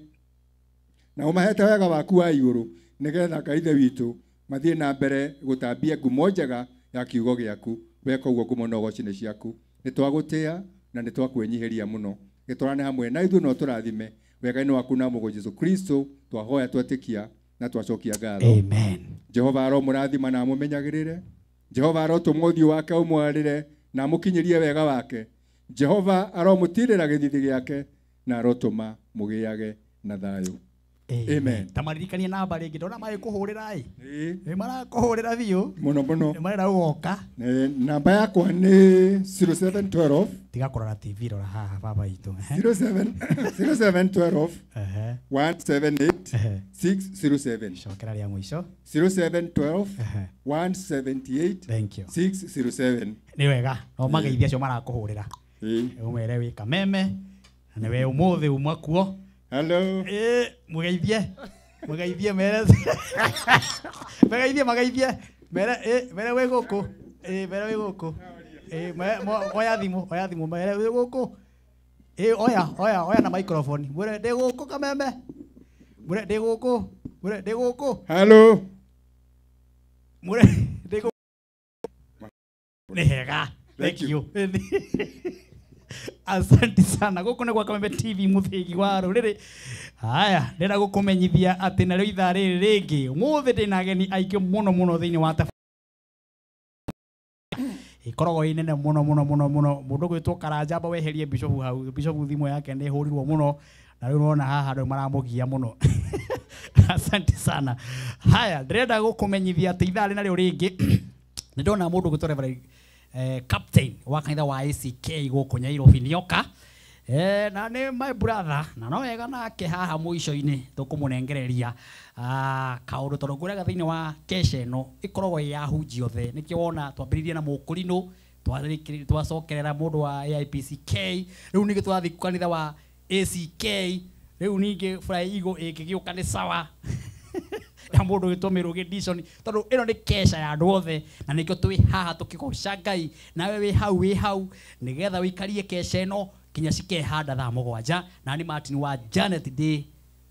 na ũmahete wega waku wa igũrũ nĩgetha Ngai ithe witũ mathiĩ na mbere gũtambia ngumo njega ya kiugo gĩaku. Weka ũguo ngumo na ũgoci nĩ ciaku. Nĩ twagũtĩa na nĩ twakwĩnyihĩria mũno. Gĩtwarane hamwe na ithuĩ no tũrathime wega-inĩ waku na mũgũ Jesu Kristo twahoya twetĩkia na twacokia ngatho. Amen. Jehova aromũrathima na amũmenyagĩrĩre. Jehova arotũma ũthiũ wake ũmwarĩre na amũkinyĩrie wega wake. Jehova aromũtirĩra gĩthithi gĩake na arotũma mũgĩage na thayũ. Amen. Tamaririkanie namba rĩngĩ ndona magĩkũhũrĩra ĩ. Nĩ marakũhũrĩra biũ. Mũno mũno. Nĩ marenda ũgoka. Namba yakwa nĩ 0712. Tiga kũrora TV rora haha baba itũ. 0712 178 607. Cokera rĩa mũico. 0712 178 Thank you. 607. Nĩ wega. No mageithia acio marakũhũrĩra. Ũmere wĩ Kameme na nĩwe ũmũthĩ uma kuo. Hello. Mugeithie. Mugeithie mere. Mugeithie mageithie. Mere mere wĩ gũkũ. Mere wĩ gũkũ. Oya thimũ mere wĩ gũkũ. Oya oya oya na microphone. Mwĩre ndĩ gũkũ Kameme. Mwĩre ndĩ gũkũ. Mwĩre ndĩ gũkũ. Hello. Mwĩre ndĩ gũkũ. Nĩ hega. Thank you. Asante sana. Gũkũ nĩ gwa Kameme TV mũthĩgi wa rũrĩrĩ. Haya, ndĩrenda gũkũmenyithia atĩ narĩo ithaa rĩrĩ rĩngĩ ũmũthĩ ndĩna ageni aingĩ mũno mũno thĩinĩ wa ĩkoragwo ĩ nene mũno mũno mũno mũno. Mũndũ gwĩtwo Karanja amba weherie Bishop hau. Bishop thimũ yake nĩ ĩhũrirwo mũno na rĩu ũrona haha andũ maramũgia mũno. Asante sana. Haya, ndĩrenda gũkũmenyithia atĩ ithaa rĩ narĩo rĩngĩ nĩ ndona mũndũ gwĩtwo Reverend captain wa kanitha wa ACK gũkũ Nyairobi nĩoka. Na nĩ my brother na no wega nake haha mũico-inĩ tũkũmũnengereria kaũndũ tondũ ngwĩraga thĩinĩ wa kesha ĩno ĩkoragwo ĩ ya hunji othe. Nĩkĩo wona twambĩrĩirie na mũkũrinũ twacokerera mũndũ wa AIPCK rĩu ningĩ twathiĩ kanitha wa ACK rĩu ningĩ Fly Eagle ĩngĩgĩũka nĩ sawa na mũndũ wĩtwo Mĩrũgĩ Dishon tondũ ĩno nĩ kesha ya andũ othe na nĩkĩo twĩ haha tũkĩgoca Ngai nawe wĩ hau nĩgetha wĩikarie kesha ĩno kinya cikehanda thaa 7 na nĩ Martin wa Janet ndĩ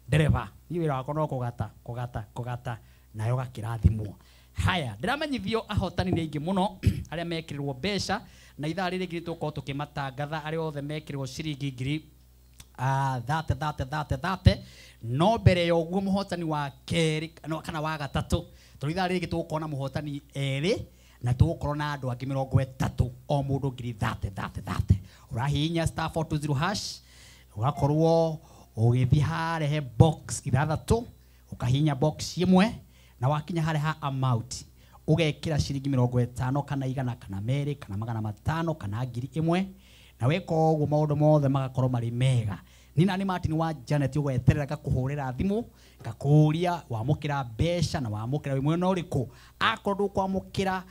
ndereba niĩ wĩra wakwa no kũgata kũgata kũgata nayo gakĩrathimwo. Haya, ndĩramenyithio ahotani nĩ aingĩ mũno arĩa mekĩrĩrwo mbeca na ithaa rĩrĩ rĩngĩ tũgũkorwo tũkĩmatangatha arĩa othe mekĩrĩrwo ciringi ngiri thate thate thate thate no mbere ya ũguo mũhotani wa kerĩ kana wa gatatũ tondũ ithaa rĩrĩ tũgũkorwo na mũhotani erĩ na tũgũkorwo na andũ angĩ 30 o mũndũ ngiri thate thate thate. Ũrahihinya *420 hash ũgakorwo ũgĩthiĩ harĩa he box 6 ũkahihinya box ĩmwe na wakinya harĩa ha amount ũgekĩra ciringi 50 kana 100 kana 2 kana 500 kana 1000 na weka ũguo maũndũ mothe magakorwo marĩ mega. Nina nĩ Martin wa Janet ũgweterera ngakũhũrĩra thimũ ngakũria wamũkĩra mbeca na wamũkĩra wĩ mwena ũrĩkũ. Akorwo ndũkwamũkĩra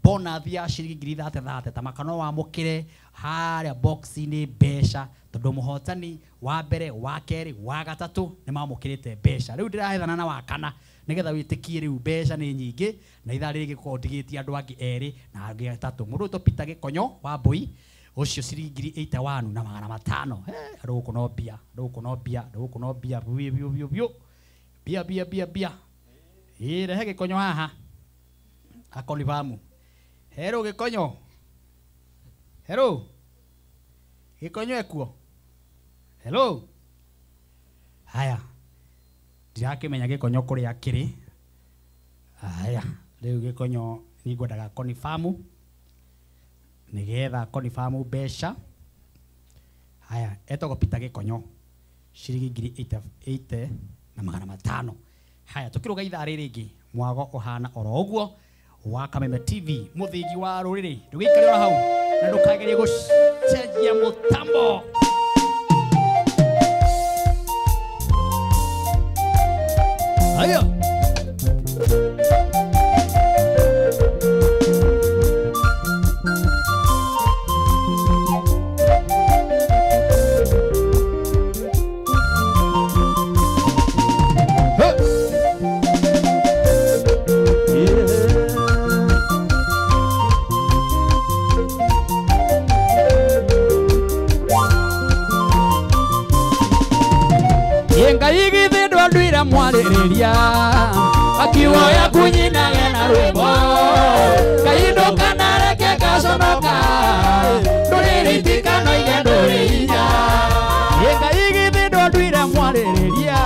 bonus ya ciringi ngiri thate thate ta maka no wamũkĩre harĩa box-inĩ mbeca tondũ mũhotani wa mbere wa kerĩ wa gatatũ nĩ mamũkĩrĩte mbeca. Rĩu ndĩrahethana na wa kana nĩgetha wĩtĩkie rĩu mbeca nĩ nyingĩ na ithaa rĩrĩ gĩkorwo ndigĩtie andũ angĩ erĩ na angĩ atatũ. Mũndũ ũyũ Peter Gĩkonyo wa Mbũi ũcio ciringi ngiri 81 na 500. Andũ gũkũ no mbia, andũ gũkũ no mbia, andũ gũkũ no mbia biũ biũ biũ biũ mbia mbia mbia mbia. Rehe Gĩkonyo haha akonibamu. Hero Gĩkonyo, hero Gĩkonyo ekuo. Hello. Haya, ndirakĩmenya Gĩkonyo kũrĩa akĩrĩ. Haya, rĩu Gĩkonyo nĩ ngwendaga konibamu nigetha konifamu mbeca. Haya, etagwo Peter Gĩkonyo ciringi ngiri 80 na 500. Haya, tũkĩrũga ithaa rĩrĩ rĩngĩ mwago ũhana oro ũguo wa Kameme TV mũthĩgi wa rũrĩrĩ. Ndũgĩikare oro hau na ndũkagerie gũcenjia mũtambo. Haya. ndũnduire mwarĩrĩria akiwoya kunyinage na rwĩmbo Ngai ndũkanareke ngaconoka ndũrĩrĩ itikanoige ndũrĩ hinya Ngai githĩ ndũnduire mwarĩrĩria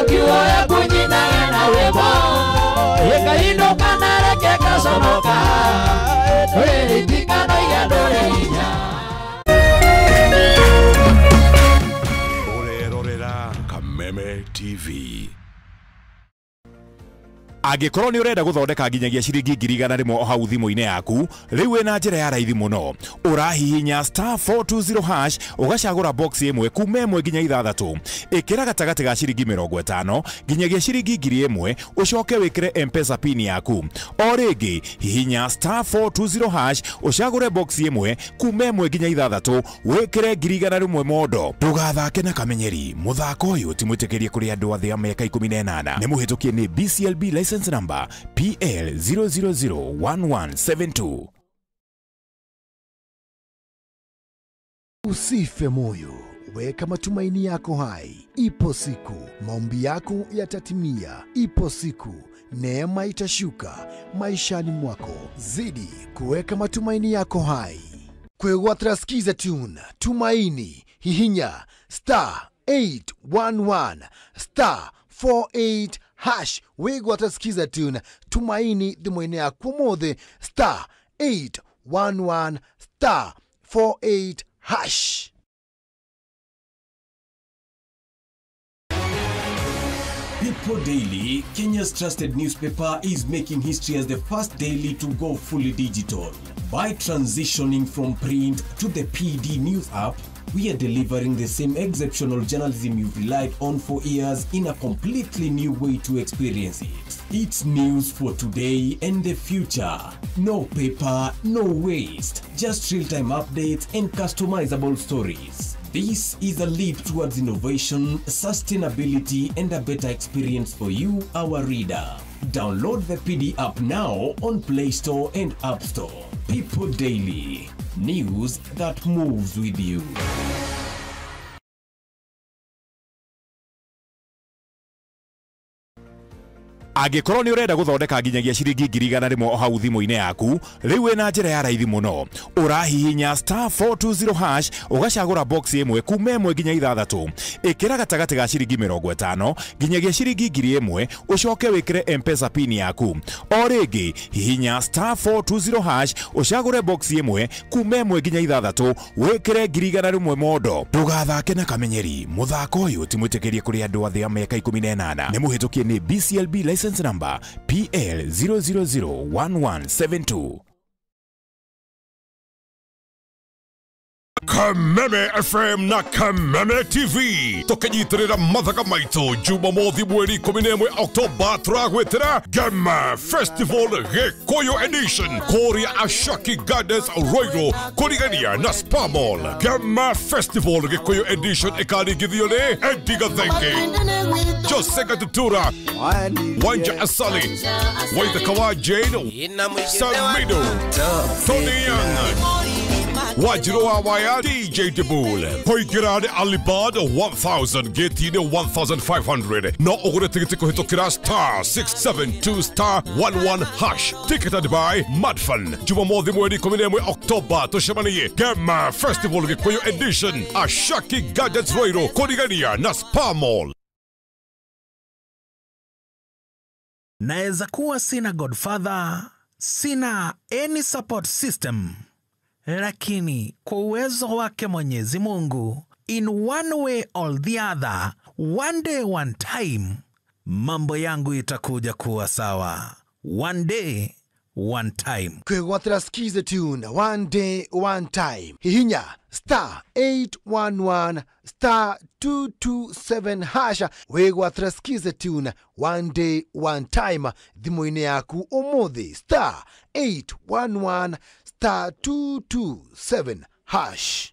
akiwoya kunyinage na rwĩmbo Ngai ndũkanareke ngaconoka ndũrĩrĩ itikanoige ndũrĩ hinya. Ũrerorera Kameme TV. Angĩkorwo nĩ ũrenda gũthondeka nginyagia ciringi 100,000 o hau thimũ-inĩ yaku, rĩu wĩna njĩra ya raithi mũno. Ũrahihinya *420 hash ũgacagũra box ĩmwe kuma 1 nginya 6. Ĩkĩra gatagatĩ ga ciringi 50 nginyagia ciringi 1,000 ũcoke wĩkĩre M-Pesa pin yaku. O rĩngĩ hihinya *420 hash ũcagũre box ĩmwe kuma 1 nginya 6 wĩkĩre 100,000 mondo. Ndũgathake na kamenyeri, mũthako ũyũ ti mwĩtĩkĩrie kũrĩ andũ a thĩ ya mĩaka 18. Nĩ mũhĩtũkie nĩ BCLB license number PL 0001172. Usife moyo, weka matumaini yako hai. Ipo siku maombi yako yatatimia. Ipo siku neema itashuka maishani mwako. Zidi kuweka matumaini yako hai. Kwegwatira Skiza Tune Tumaini, hihinya *811 *48 hash. Wigwatira Skiza Tune Tumaini thimũ-inĩ yaku ũmũthĩ *811 *48 hash. People Daily, Kenya's trusted newspaper, is making history as the first daily to go fully digital. By transitioning from print to the PD News app, we are delivering the same exceptional journalism you've relied on for years in a completely new way to experience it. It's news for today and the future. No paper, no waste. Just real-time updates and customizable stories. This is a leap towards innovation, sustainability, and a better experience for you, our reader. Download the PD app now on Play Store and App Store. People Daily. News that moves with you. Angĩkorwo nĩ ũrenda gũthondeka nginyagia ciringi 100,000 o hau thimũ-inĩ yaku, rĩu wĩna njĩra ya raithi mũno. Ũrahihinya *420 hash ũgacagũra box ĩmwe kuma 1 nginya 6. Ĩkĩra gatagatĩ ga ciringi 50 nginyagia ciringi 1,000 ũcoke wĩkĩre M-Pesa pin yaku. O rĩngĩ hihinya *420 hash ũcagũre box ĩmwe kuma 1 nginya 6 wĩkĩre 100,000 mondo. Ndũgathake na kamenyeri, mũthako ũyũ ti mwĩtĩkĩrie kũrĩ andũ a thĩ ya mĩaka 18. Nĩ mũhĩtũkie nĩ BCLB license number PL 0001172. Kameme FM na Kameme TV tukinyitirira mathaga maitu Jumamothi mweri 11 Oktoba turagwitira Gema Festival Gikuyu Edition kuria Ashaki Gardens Ruiru kurigania na Spa Mall. Gema Festival Gikuyu Edition ikaringithio ni Eddie Gathenge, Jose Gatutura, Wanja Asali, Waithaka wa Jane, Samido, Tony Young, Wajiro wa Waya, DJ Debul. Kũingĩra nĩ Alibad 1000, gĩti-inĩ 1500. No ũgũre tigiti kũhĩtũkĩra *672 *11 hash. Ticketed by Madfan. Jumamothi mweri 11 Oktoba tũcemanie Gema Festival Gikuyu Edition, Ashaki Gardens Ruiru, kũrigania na Spa Mall. Naeza kuwa sina godfather, sina any support system, lakini kwa uwezo wake Mwenyezi Mungu, in one way or the other, one day one time, mambo yangu itakuja kuwa sawa. One day one time. Kwegwatira Skiza Tune one day one time. Hihinya *811 *227 hasha. Wegwatira Skiza Tune one day one time. Thimũ-inĩ yaku ũmũthĩ *811 *227 hash.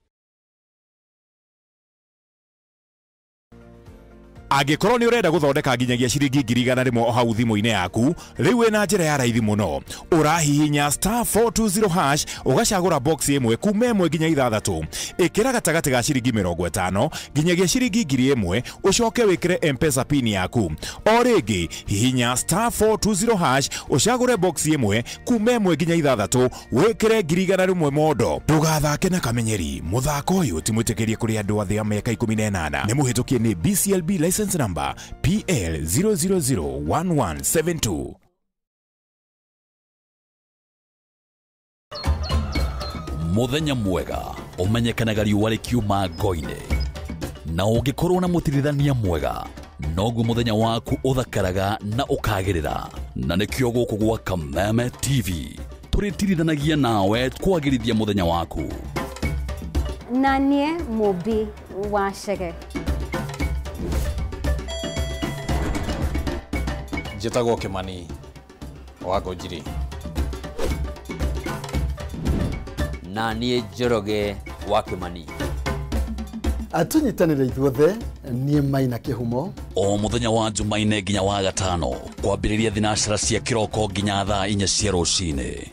Angĩkorwo nĩ ũrenda gũthondeka nginyagia ciringi 100,000 o hau thimũ-inĩ yaku, rĩu wĩna njĩra ya raithi mũno. Ũrahihinya *420 hash ũgacagũra box ĩmwe kuma 1 nginya 6. Ĩkĩra gatagatĩ ga ciringi 50 nginyagia ciringi 1,000 ũcoke wĩkĩre M-Pesa pin yaku. O rĩngĩ hihinya *420 hash ũcagũre box ĩmwe kuma 1 nginya 6 wĩkĩre 100,000 mondo. Ndũgathake na kamenyeri, mũthako ũyũ ti mwĩtĩkĩrie kũrĩ andũ athĩ a mĩaka 18. Nĩ mũhĩtũkie nĩ BCLB license number PL 0001172. Muthenya mwega umenyekanaga riũa rĩkiuma ngo-inĩ, na ũngĩkorwo na mũtirithania mwega noguo muthenya waku ũthakaraga na ũkagĩrĩra. Na nĩkĩo gũkũ gwa Kameme TV tũrĩtirithanagia nawe kwagĩrithia muthenya waku. Na niĩ Mũmbi wa Chege. Njĩtagwo Kimani wa Ngũnjiri. Na niĩ Njoroge wa Kimani. Atunyitanĩre ithuothe niĩ Maina Kĩhumo. O muthenya wa Jumaine nginya wa gatano kwambĩrĩria thinacara cia kĩroko nginya thaa 4 cia rũcinĩ.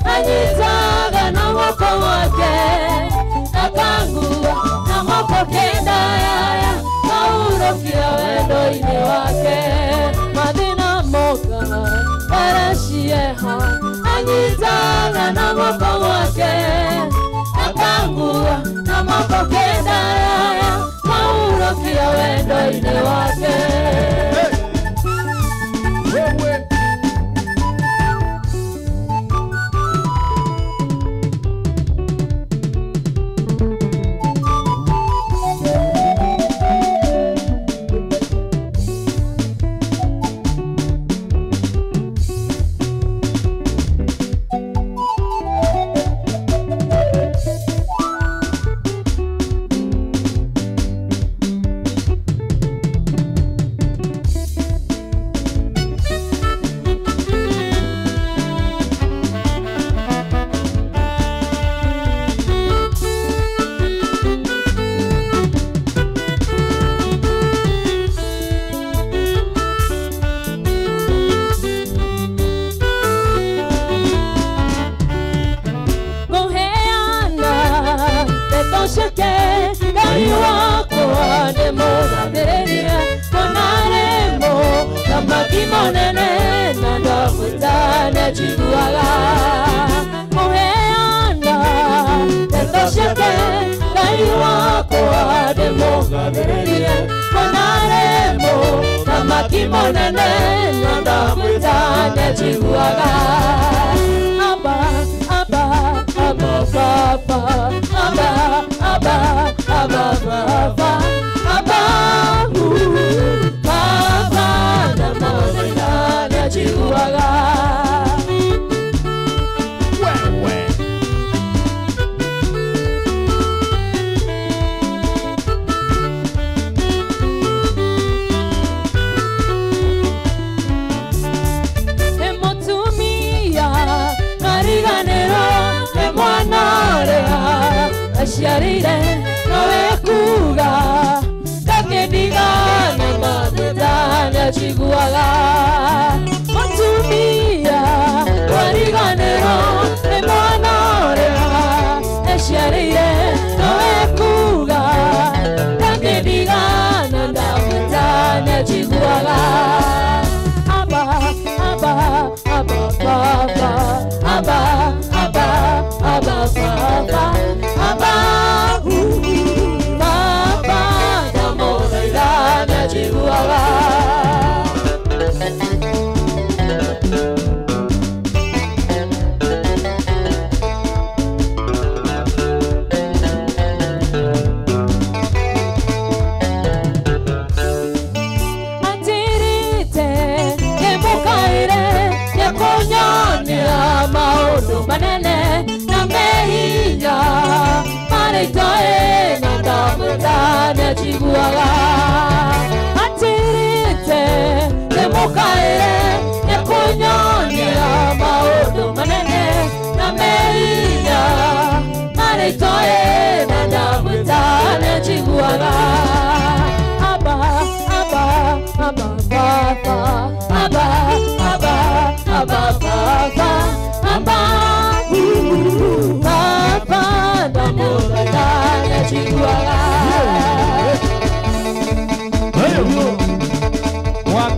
Anyitaga na moko wake akangu. Mahurukia wendo-inĩ wake mathĩna moka aracieha anyitaga na guoko gwake akangua na moko kenda mahurukia wendo-inĩ wake. Wewe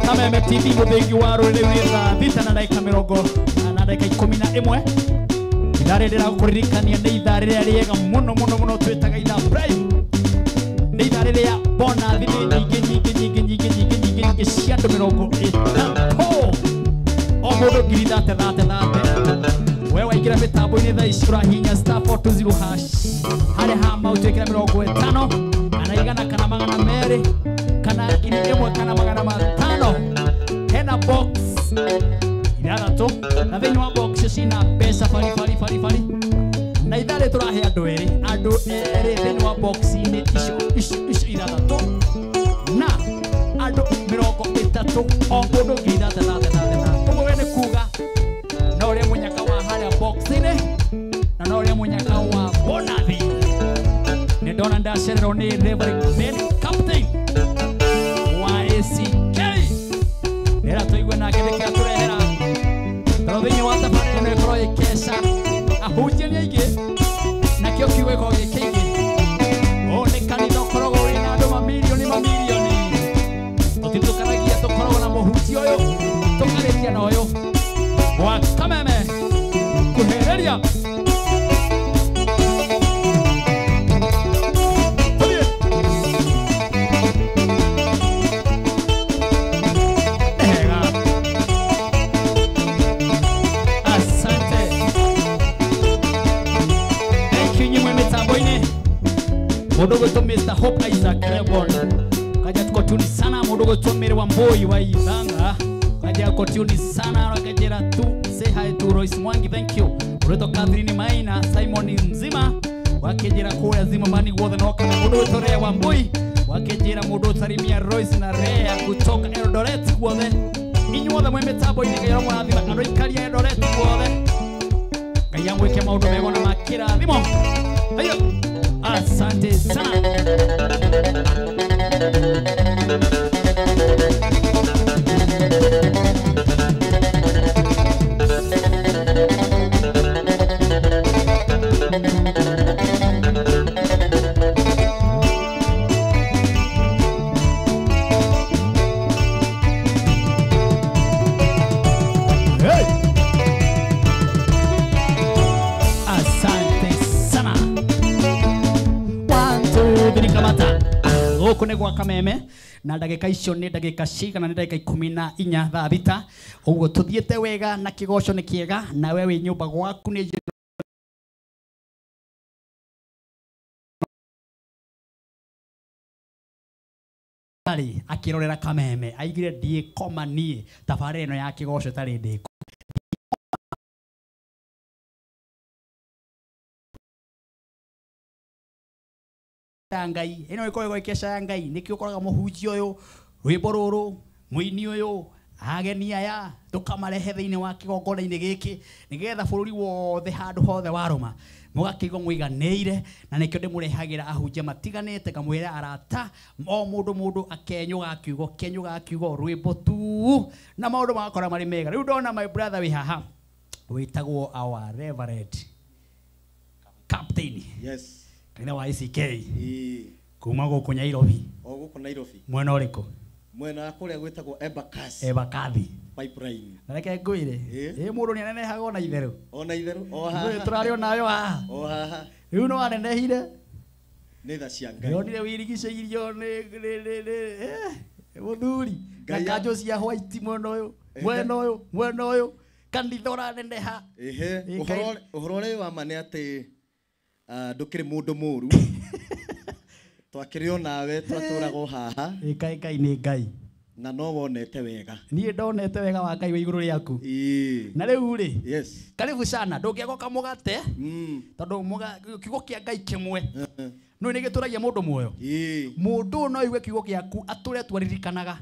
Kameme TV muthingi wa rũrĩrĩ nĩ thaa thita na ndagĩka mĩrongo na ndagĩka 11. Ithaa rĩrĩ rĩrakũririkania nĩ ithaa rĩrĩa rĩega mũno mũno mũno twĩtaga ithaa prime. Nĩ ithaa rĩrĩa bonathi nĩ nyingĩ nyingĩ nyingĩ nyingĩ nyingĩ nyingĩ nyingĩ cia andũ 30. O mũndũ ngiri thate thate thate. We waingĩra mĩtambo-inĩ thaa ici ũrahihinya *420 hash harĩa ha mau twĩkĩra 50 kana 100 kana 200 kana 1000 kana 500. Hena box ithathatũ na thĩinĩ wa box cina mbeca bari bari bari bari na ithaa rĩ tũrahe andũ erĩ thĩinĩ wa box-inĩ icio icio icio ithathatũ na andũ 30 o mũndũ ngiri thate thate thate thate. Ũguo we nĩ kuga no ũrĩa mũnyaka wa harĩa box-inĩ na no ũrĩa mũnyaka wa bonathi. Nĩ ndona ndacererwo nĩ Reverend Ben Captain wa ACK. Nĩra tũigue nake nĩkĩo atũrehera tondũ thĩinĩ wa tabarĩra ĩno ĩkorwo ĩkeca ahunjia nĩ aingĩ nakĩo kiugo gĩkorwo gĩ kĩingĩ. Ũũ nĩ kanitha ũkoragwo wĩna andũ mamirioni mamirioni. Twarĩkia ũyũ tũkarĩkia na ũyũ wa Kameme kuhĩrĩria. Asante. Thank you nyimwe mitambo-inĩ. Mũndũ gwĩtwo Mr. Hope Isaac Rebon. Kaja tuko tuni sana mũndũ gwĩtwo Mary Wambui wa Ithanga. Kaja uko tuni sana akajera tu say hi to Royce Mwangi, thank you. Mũndũ Catherine Maina, Simon Mzima wakejera kũrĩa Zimamani guothe no kana mũndũ gwĩtwo Rea Wambui wakejera mũndũ ũtarimia Royce na Rea kutoka Eldoret guothe. Inyuothe mwĩ mĩtambo-inĩ Ngai aramũrathima andũ aikaria Eldoret guothe. Ngai amwĩke maũndũ mega na makĩrathimo. Ayo, asante sana. Hey! Asante sana. 1 2 3 kamata. Gũkũ nĩ gwa Kameme na ndagĩka icio nĩ ndagĩka cigana nĩ ndagĩka 14 thaa thita. Ũguo tũthiĩte wega na kĩgoco nĩ kĩega na we wĩ nyũmba gwaku nĩ arĩ akĩrorera Kameme aigire ndiĩkoma niĩ tabarĩra ĩno ya kĩgoco ĩtarĩ ndĩku. Ya Ngai ĩno ĩkoragwo ĩkĩeca ya Ngai nĩkĩo ũkoraga mũhunjia ũyũ rwĩmbo rũrũ mũini ũyũ ageni aya tũkamarehe thĩinĩ wa kĩgongona-inĩ gĩkĩ nĩgetha bũrũri wothe handũ hothe warũma mũgakĩigua mũiganĩire na nĩkĩo ndĩmũrehagĩra ahunjia matiganĩte ngamwĩra arata o mũndũ mũndũ akenyũga kiugo kenyũga kiugo rwĩmbo tu na maũndũ magakora marĩ mega. Rĩu ndona my brother wĩ haha wĩtagwo our reverend captain. Yes. Kanitha wa ICK kuma gũkũ Nairobi. O gũkũ Nairobi. Mwena ũrĩkũ? Mwena wa kũrĩa gwĩtagwo Embakasi. Embakasi Pipeline. Na reke ngwĩre ĩ mũndũ nĩ anenehaga ona itherũ. Ona itherũ o haha. Tũrarĩ onayo haha. O haha. Rĩu no anenehire. Nĩ tha cia Ngai. Ndĩronire wĩrigicĩirio nĩ mũthuri na kanjũ cia white mwena ũyũ mwena ũyũ mwena ũyũ kanitha ũraneneha. Ehe, ũhoro ũrĩa wa ma nĩ atĩ ndũkĩrĩ mũndũ mũru. Twakĩrĩ o nawe twatũraga o haha. Ĩĩ Ngai nĩ Ngai. Na no wonete wega. Niĩ ndonete wega wa Ngai wĩ igũrũ rĩaku. Na rĩu rĩ, yes. Karibu sana ndũngĩaga kamũgate tondũ kiugo kĩa Ngai kĩmwe no nĩ gĩtũragia mũndũ muoyo. Mũndũ ũyũ no aigue kiugo gĩaku atũre twaririkanaga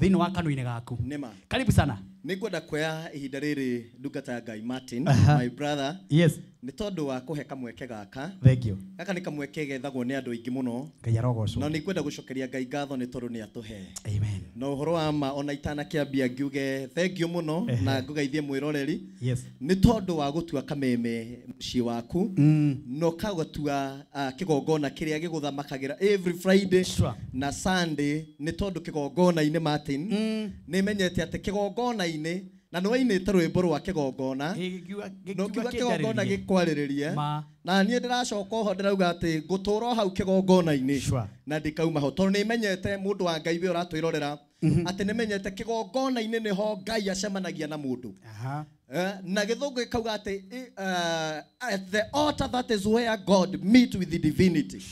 thĩinĩ wa kanua-inĩ gaku. Nĩma. Karibu sana. Nĩngwenda kuoya ihinda rĩrĩ ndungata ya Ngai Martin, my brother. Yes. Nĩ tondũ wa kũhe kamweke gaka. Thank you. Gaka nĩ kamweke gethagwo nĩ andũ aingĩ mũno. Ngai arogocwo. Na nĩngwenda gũcokeria Ngai ngatho nĩ tondũ nĩ atũhe. Amen. Na ũhoro wa ma ona itanakĩambia ngiuge thank you mũno na ngũgeithie mwĩroreri. Yes. Nĩ tondũ wa gũtua Kameme mũciĩ waku. Na ũkagatua kĩgongona kĩrĩa gĩgũthamakagĩra every Friday na Sunday nĩ tondũ kĩgongona-inĩ Martin nĩ menyete atĩ kĩgongona-inĩ na nĩ wainĩte rwĩmbo rwa kĩgongona no kiuga kĩgongona gĩkwarĩrĩria na niĩ ndĩracoka oho ndĩrauga atĩ ngũtũra o hau kĩgongona-inĩ na ndikauma ho tondũ nĩ menyete mũndũ wa Ngai we ũratwĩrorera atĩ nĩ menyete kĩgongona-inĩ nĩho Ngai acemanagia na mũndũ. Na gĩthũngũ gĩkauga atĩ at the altar that is where God meet with the divinity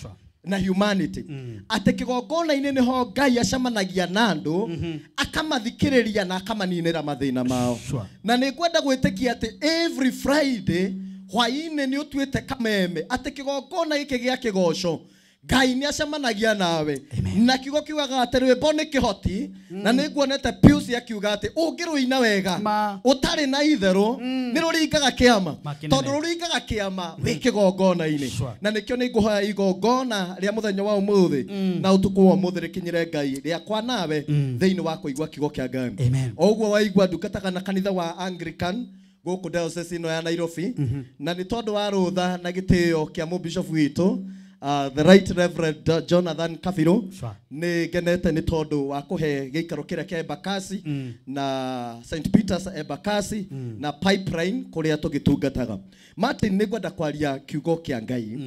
na humanity. Atĩ kĩgongona-inĩ nĩho Ngai acemanagia na andũ akamathikĩrĩria na akamaninĩra mathĩna mao. Na nĩ ngwenda gwĩtĩkia atĩ every Friday hwaĩ-inĩ nĩ ũtuĩte Kameme atĩ kĩgongona gĩkĩ gĩa kĩgoco Ngai nĩ acemanagia nawe. Na kiugo kiugaga atĩ rwĩmbo nĩ kĩhoti na nĩ nguonete Pius akiuga atĩ ũngĩrũina wega ũtarĩ na itherũ nĩ rũringaga kĩama tondũ rũringaga kĩama wĩ kĩgongona-inĩ. Na nĩkĩo nĩ ngũhoya igongona rĩa mũthenya wa ũmũthĩ na ũtukũ wa ũmũthĩ rĩkinyĩre Ngai rĩakwa nawe thĩinĩ wa kũigua kiugo kĩa Ngai. O ũguo waigua ndungataga na kanitha wa Anglican gũkũ diocese ĩno ya Nairobi na nĩ tondũ wa rũtha na gĩtĩo kĩa mũbishofu witũ The Right Reverend Jonathan Kabiru nĩ ngenete nĩ tondũ wa kũhe gĩikaro kĩrĩa kĩa Embakasi na St Peters Embakasi na Pipeline kũrĩa tũgĩtungataga. Martin, nĩ ngwenda kwaria kiugo kĩa Ngai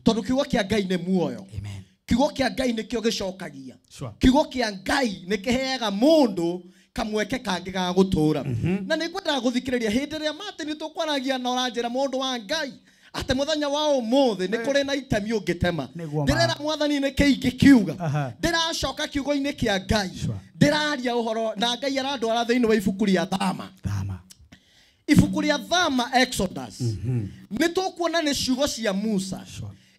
tondũ kiugo kĩa Ngai nĩ muoyo. Kiugo kĩa Ngai nĩkĩo gĩcokagia. Kiugo kĩa Ngai nĩ kĩheaga mũndũ kamweke kangĩ ga gũtũra. Na nĩ ngwendaga gũthikĩrĩria hĩndĩ ĩrĩa Martin tũkwaragia na ũranjĩra mũndũ wa Ngai atĩ mũthenya wa ũmũthĩ nĩ kũrĩ na itemi ũngĩtema. Ndĩrera mwathani nĩ kĩ ingĩkiuga. Ndĩracoka kiugo-inĩ kĩa Ngai. Ndĩraria ũhoro na Ngai arandwara thĩinĩ wa ibuku rĩa Thama. Ibuku rĩa Thama Exodus. Nĩ tũkuona nĩ ciugo cia Musa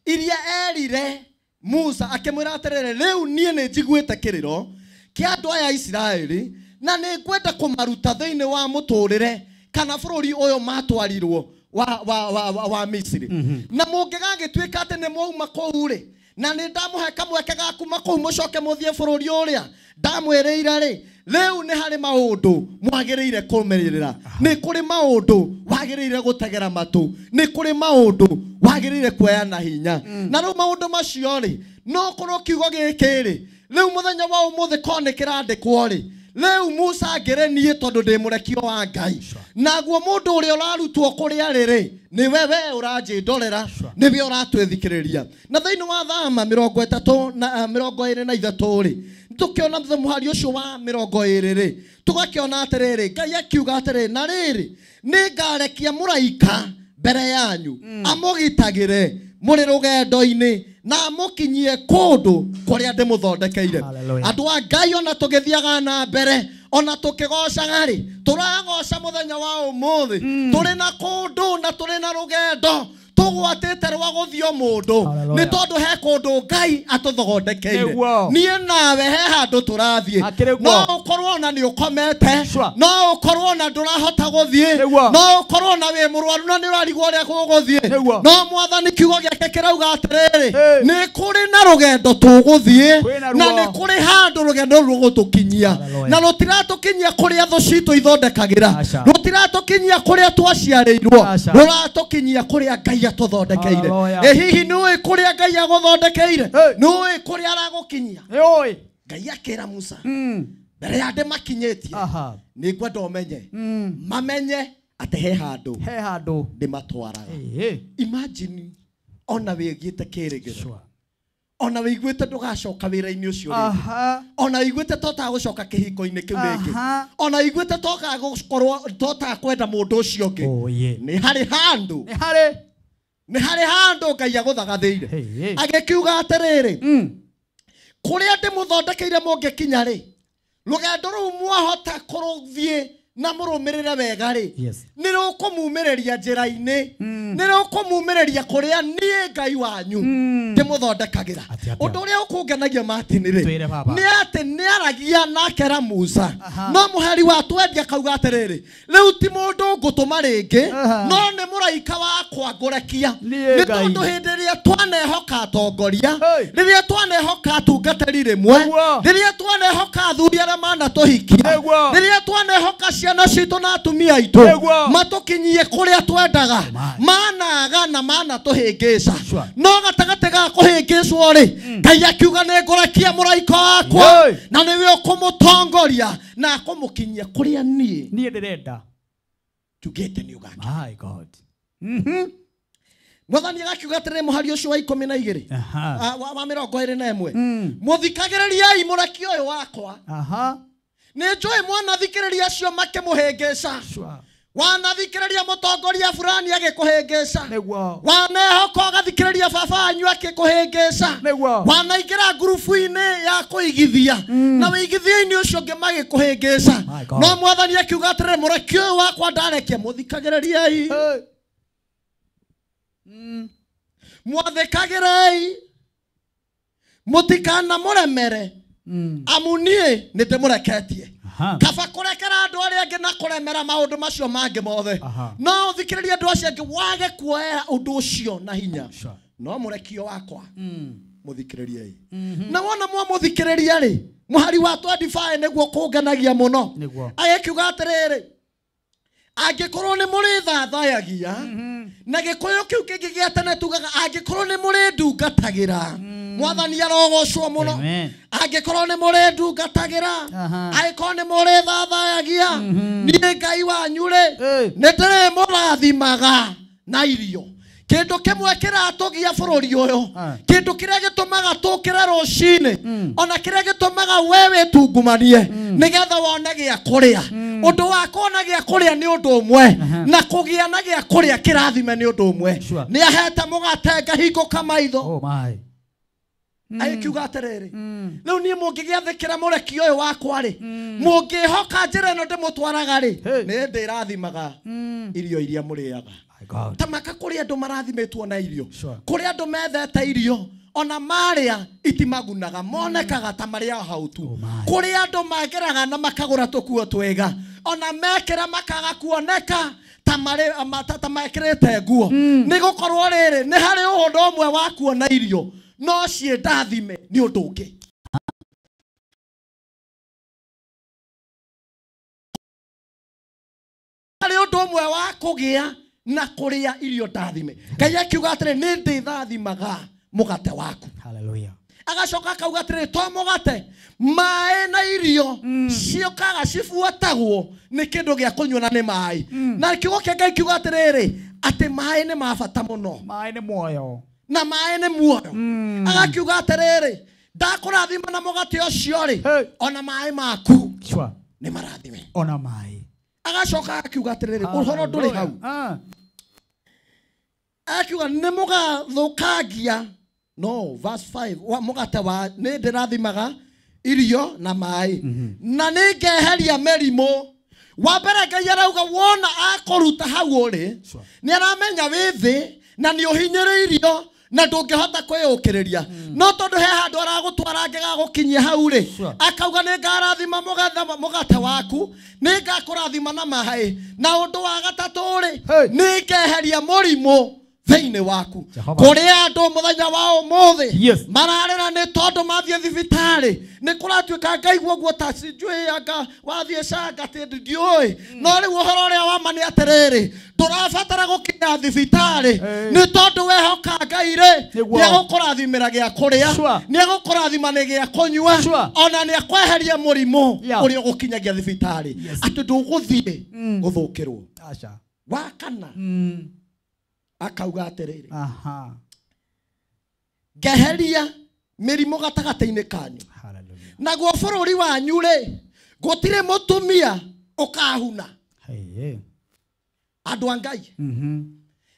iria erire Musa akĩmwĩra atĩrĩrĩ, rĩu niĩ nĩ njiguĩte kĩrĩro kĩa andũ aya a Isiraeli na nĩ ngwenda kũmaruta thĩinĩ wa mũtũrĩre kana bũrũri ũyũ matwarirwo wa Misiri. Na mũngĩgagĩtuĩka atĩ nĩ mwauma kũu rĩ, na nĩ ndamũhe kamweke ga kuma kũu mũcoke mũthiĩ bũrũri ũrĩa ndamwĩrĩire rĩ, rĩu nĩ harĩ maũndũ mwagĩrĩire kũrũmĩrĩra, nĩ kũrĩ maũndũ wagĩrĩire gũtegera matũ, nĩ kũrĩ maũndũ wagĩrĩire kuoya na hinya. Na rĩu maũndũ macio rĩ, no korwo kiugo gĩkĩ rĩ, rĩu mũthenya wa ũmũthĩ korwo nĩ kĩrandĩkwo rĩ, rĩu Musa ngĩre niĩ tondũ ndĩ mũrekio wa Ngai, naguo mũndũ ũrĩa ũrarutwo kũrĩa rĩrĩ nĩwe we ũranjĩndorera, nĩwe ũratwĩthikĩrĩria. Na thĩinĩ wa Thama 33 na 23 rĩ, tũkĩona mũhari ũcio wa 20 rĩ, tũgakĩona atĩrĩrĩ, Ngai akiuga atĩrĩrĩ, na rĩrĩ nĩ ngarekia mũraika mbere yanyu amũgitagĩre mũrĩ rũgendo-inĩ na amũkinyie kũndũ kũrĩa ndĩmũthondekeire. Andũ a Ngai, ona tũgĩthiaga na mbere, ona tũkĩgocaga rĩ, tũragoca mũthenya wa ũmũthĩ tũrĩ na kũndũ na tũrĩ na rũgendo tũgwatĩte rwa gũthiĩ o mũndũ, nĩ tondũ he kũndũ Ngai atũthondekeire. Niĩ nawe he handũ tũrathiĩ. No ũkorwo ona nĩ ũkomete, no ũkorwo ona ndũrahota gũthiĩ, no ũkorwo ona wĩ mũrwaru na nĩ ũrarigwo ũrĩa gũgũthiĩ, no mwathani kiugo gĩake kĩrauga atĩrĩrĩ, nĩ kũrĩ na rũgendo tũgũthiĩ, na nĩ kũrĩ handũ rũgendo rũgũtũkinyia, na rũtiratũkinyia kũrĩa thũ citũ ithondekagĩra, rũtiratũkinyia kũrĩa twaciarĩirwo, rũratũkinyia kũrĩa Ngai atũthondekeire. Ĩ hihi nĩũĩ kũrĩa Ngai agũthondekeire? Nĩũĩ kũrĩa aragũkinyia? Ngai akĩra Musa, mbere ya ndĩmakinyĩtie nĩ ngwenda ũmenye, mamenye atĩ he handũ ndĩmatwaraga. Imagine ona wĩgiĩte kĩrĩgĩrĩro, ona wĩiguĩte ndũgacoka wĩra-inĩ ũcio rĩngĩ, ona wĩiguĩte totagũcoka kĩhiko-inĩ kĩu rĩngĩ, ona wĩiguĩte totagũkorwo totakwenda mũndũ ũcio ũngĩ, nĩ harĩ handũ, nĩ harĩ handũ Ngai agũthagathĩire. Agĩkiuga atĩrĩrĩ, kũrĩa ndĩmũthondekeire mũngĩkinya rĩ, rũgendo rũu mwahota kũrũthiĩ na mũrũmĩrĩre wega rĩ, nĩ rũkũmumĩrĩria njĩra-inĩ, nĩ rũkũmumĩrĩria kũrĩa niĩ Ngai wanyu ndĩmũthondekagĩra. Ũndũ ũrĩa ũkũngenagia Martin rĩ, nĩ atĩ nĩaragia na akera Musa, no mũhari wa 20 akauga atĩrĩrĩ, rĩu ti mũndũ ngũtũma rĩngĩ, no nĩ mũraika wakwa ngũrekia, nĩ tondũ hĩndĩ ĩrĩa twanehoka atongoria, rĩrĩa twanehoka atungatĩri rĩmwe, rĩrĩa twanehoka athuri arĩa manatũhikia, rĩrĩa twanehoka ciana citũ na atumia aitũ matũkinyie kũrĩa twendaga, managa na manatũhĩngĩca. No gatagatĩ ga kũhĩngĩcwo rĩ, Ngai akiuga nĩ ngũrekia mũraika wakwa, na nĩwe ũkũmũtongoria na akũmũkinyia kũrĩa niĩ ndĩrenda njugĩte nĩ ũgakinya. My God. Mwathani agakiuga atĩrĩrĩ mũhari ũcio wa 12 wa 21, mũthikagĩrĩriai mũrekio ũyũ wakwa. Nĩ njũĩ mwanathikĩrĩria acio makĩmũhĩngĩca, wanathikĩrĩria mũtongoria fulani agĩkũhĩngĩca, wanehoka ũgathikĩrĩria baba wanyu akĩkũhĩngĩca, wanaingĩra ngurubu-inĩ ya kũigithia na wĩigithia-inĩ ũcio ũngĩ magĩkũhĩngĩca. No mwathani akiuga atĩrĩrĩ, mũrekio ũyũ wakwa ndarekia, mũthikagĩrĩriai, mwathĩkagĩrei, mũtikanamũremere, amu niĩ nĩ ndĩmũreketie. Kaba kũrekera andũ arĩa angĩ na kũremera maũndũ macio mangĩ mothe, no ũthikĩrĩrie andũ acio angĩ wage kuoera ũndũ ũcio na hinya, no mũrekio wakwa mũthikĩrĩriei. Na wona mwamũthikĩrĩria rĩ, mũhari wa 25 nĩguo kũngenagia mũno, agĩkiuga atĩrĩrĩ, angĩkorwo nĩ mũrĩthathayagia Na gĩkũyũ kĩu kĩngĩ gĩa tene tugaga angĩkorwo nĩ mũrĩndungatagĩra mwathani arogocwo mũno. Angĩkorwo nĩ mũrĩndungatagĩra, angĩkorwo nĩ mũrĩthathayagia niĩ Ngai wanyu rĩ, nĩ ndĩrĩmũrathimaga na irio. Kĩndũ kĩmwe kĩratũgia bũrũri ũyũ, kĩndũ kĩrĩa gĩtũmaga tũkĩre rũcinĩ, ona kĩrĩa gĩtũmaga we wĩtungumanie nĩgetha wone gĩa kũrĩa. Ũndũ wa kuona gĩa kũrĩa nĩ ũndũ ũmwe, na kũgĩa na gĩa kũrĩa kĩrathime nĩ ũndũ ũmwe. Nĩ ahete mũgate ngahingũka maitho. Agĩkiuga atĩrĩrĩ, rĩu niĩ mũngĩgĩathĩkĩra mũreki ũyũ wakwa rĩ, mũngĩhoka njĩra ĩno ndĩmũtwaraga rĩ, nĩ ndĩrathimaga irio iria mũrĩaga. Tamaka kũrĩ andũ marathimĩtwo na irio, kũrĩ andũ methete irio ona marĩa itimagunaga, monekaga ta marĩ o hau tu. Kũrĩ andũ mageraga na makagũra tũkuo twega, ona mekĩra makaga kuoneka ta mekĩrĩte nguo. Nĩ gũkorwo rĩrĩ, nĩ harĩ ũndũ ũmwe wa kuona irio no ciĩ ndathime nĩ ũndũ ũngĩ. Harĩ ũndũ ũmwe wa kũgĩa na kũrĩa irio ndathime. Ngai akiuga atĩrĩ, nĩ ndĩthathimaga mũgate waku. Hallelujah. Agacoka akauga atĩrĩ, to mũgate, maĩ na irio ciũkaga cibuatagwo nĩ kĩndũ gĩa kũnyua na nĩ maĩ. Na kiugo kĩa Ngai kiuga atĩrĩrĩ, atĩ maĩ nĩ ma bata mũno. Maĩ nĩ muoyo. Na maĩ nĩ muoyo. Agakiuga atĩrĩrĩ, ndakũrathima na mũgate ũcio rĩ, ona maĩ maku nĩ marathime. Ona maĩ. Agacoka akiuga atĩrĩrĩ, ũhoro ndũrĩ hau. Akiuga nĩ mũgathũkangia. No, verse 5, wa mũgate wa nĩ ndĩrathimaga irio na maĩ, na nĩ ngeheria mĩrimũ. Wa mbere Ngai arauga wona akũruta hau ũrĩ, nĩ aramenya wĩ thĩ na nĩ ũhinyĩrĩirio na ndũngĩhota kwĩyũkĩrĩria. No tondũ he handũ aragũtwara angĩgagũkinyia hau rĩ, akauga nĩ ngarathima mũgate waku, nĩ ngakũrathima na maĩ, na ũndũ wa gatatũ rĩ, nĩ ngeheria mũrimũ thĩinĩ waku. Kũrĩ andũ mũthenya wa ũmũthĩ mararĩra nĩ tondũ mathiĩ thibitarĩ nĩ kũratuĩka ngaigua guo ta sijui anga wathiĩ canga atĩ ndiũĩ. No rĩu ũhoro ũrĩa wa ma nĩ atĩrĩrĩ, ndũrabatara gũkinya thibitarĩ nĩ tondũ wehoka Ngai rĩ, nĩ egũkũrathimĩra gĩa kũrĩa, nĩ egũkũrathima nĩ gĩa kũnyua, ona nĩ ekweheria mũrimũ ũrĩa ũgũkinyagia thibitarĩ, atĩ ndũgũthiĩ gũthũkĩrwo. Wa kana akauga atĩrĩrĩ, ngeheria mĩrimũ gatagatĩ-inĩ kanyu, naguo bũrũri wanyu rĩ, gũtirĩ mũtumia ũkahuna. Andũ a Ngai,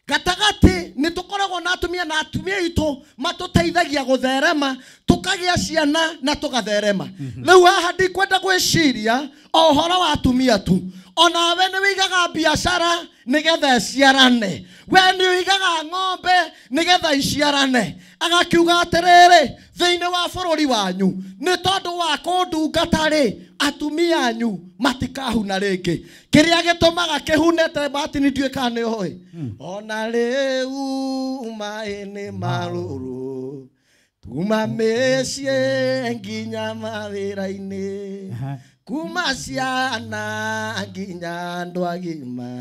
gatagatĩ nĩ tũkoragwo na atumia, na atumia aitũ matũteithagia gũtherema, tũkagĩa ciana na tũgatherema. Rĩu haha ndikwenda gwĩciria o ũhoro wa atumia tu. Ona we nĩ wĩigaga biacara nĩgetha iciarane, we nĩ wĩigaga ng'ombe nĩgetha iciarane. Agakiuga atĩrĩrĩ, thĩinĩ wa bũrũri wanyu nĩ tondũ wa kũndungata rĩ, atumia anyu matikahuna rĩngĩ. Kĩrĩa gĩtũmaga kĩhune Martin ndiũĩ kana nĩ ũĩ, ona rĩu maĩ nĩ marũrũ kuma mĩciĩ nginya mawĩra-inĩ, kuma ciana nginya andũ agima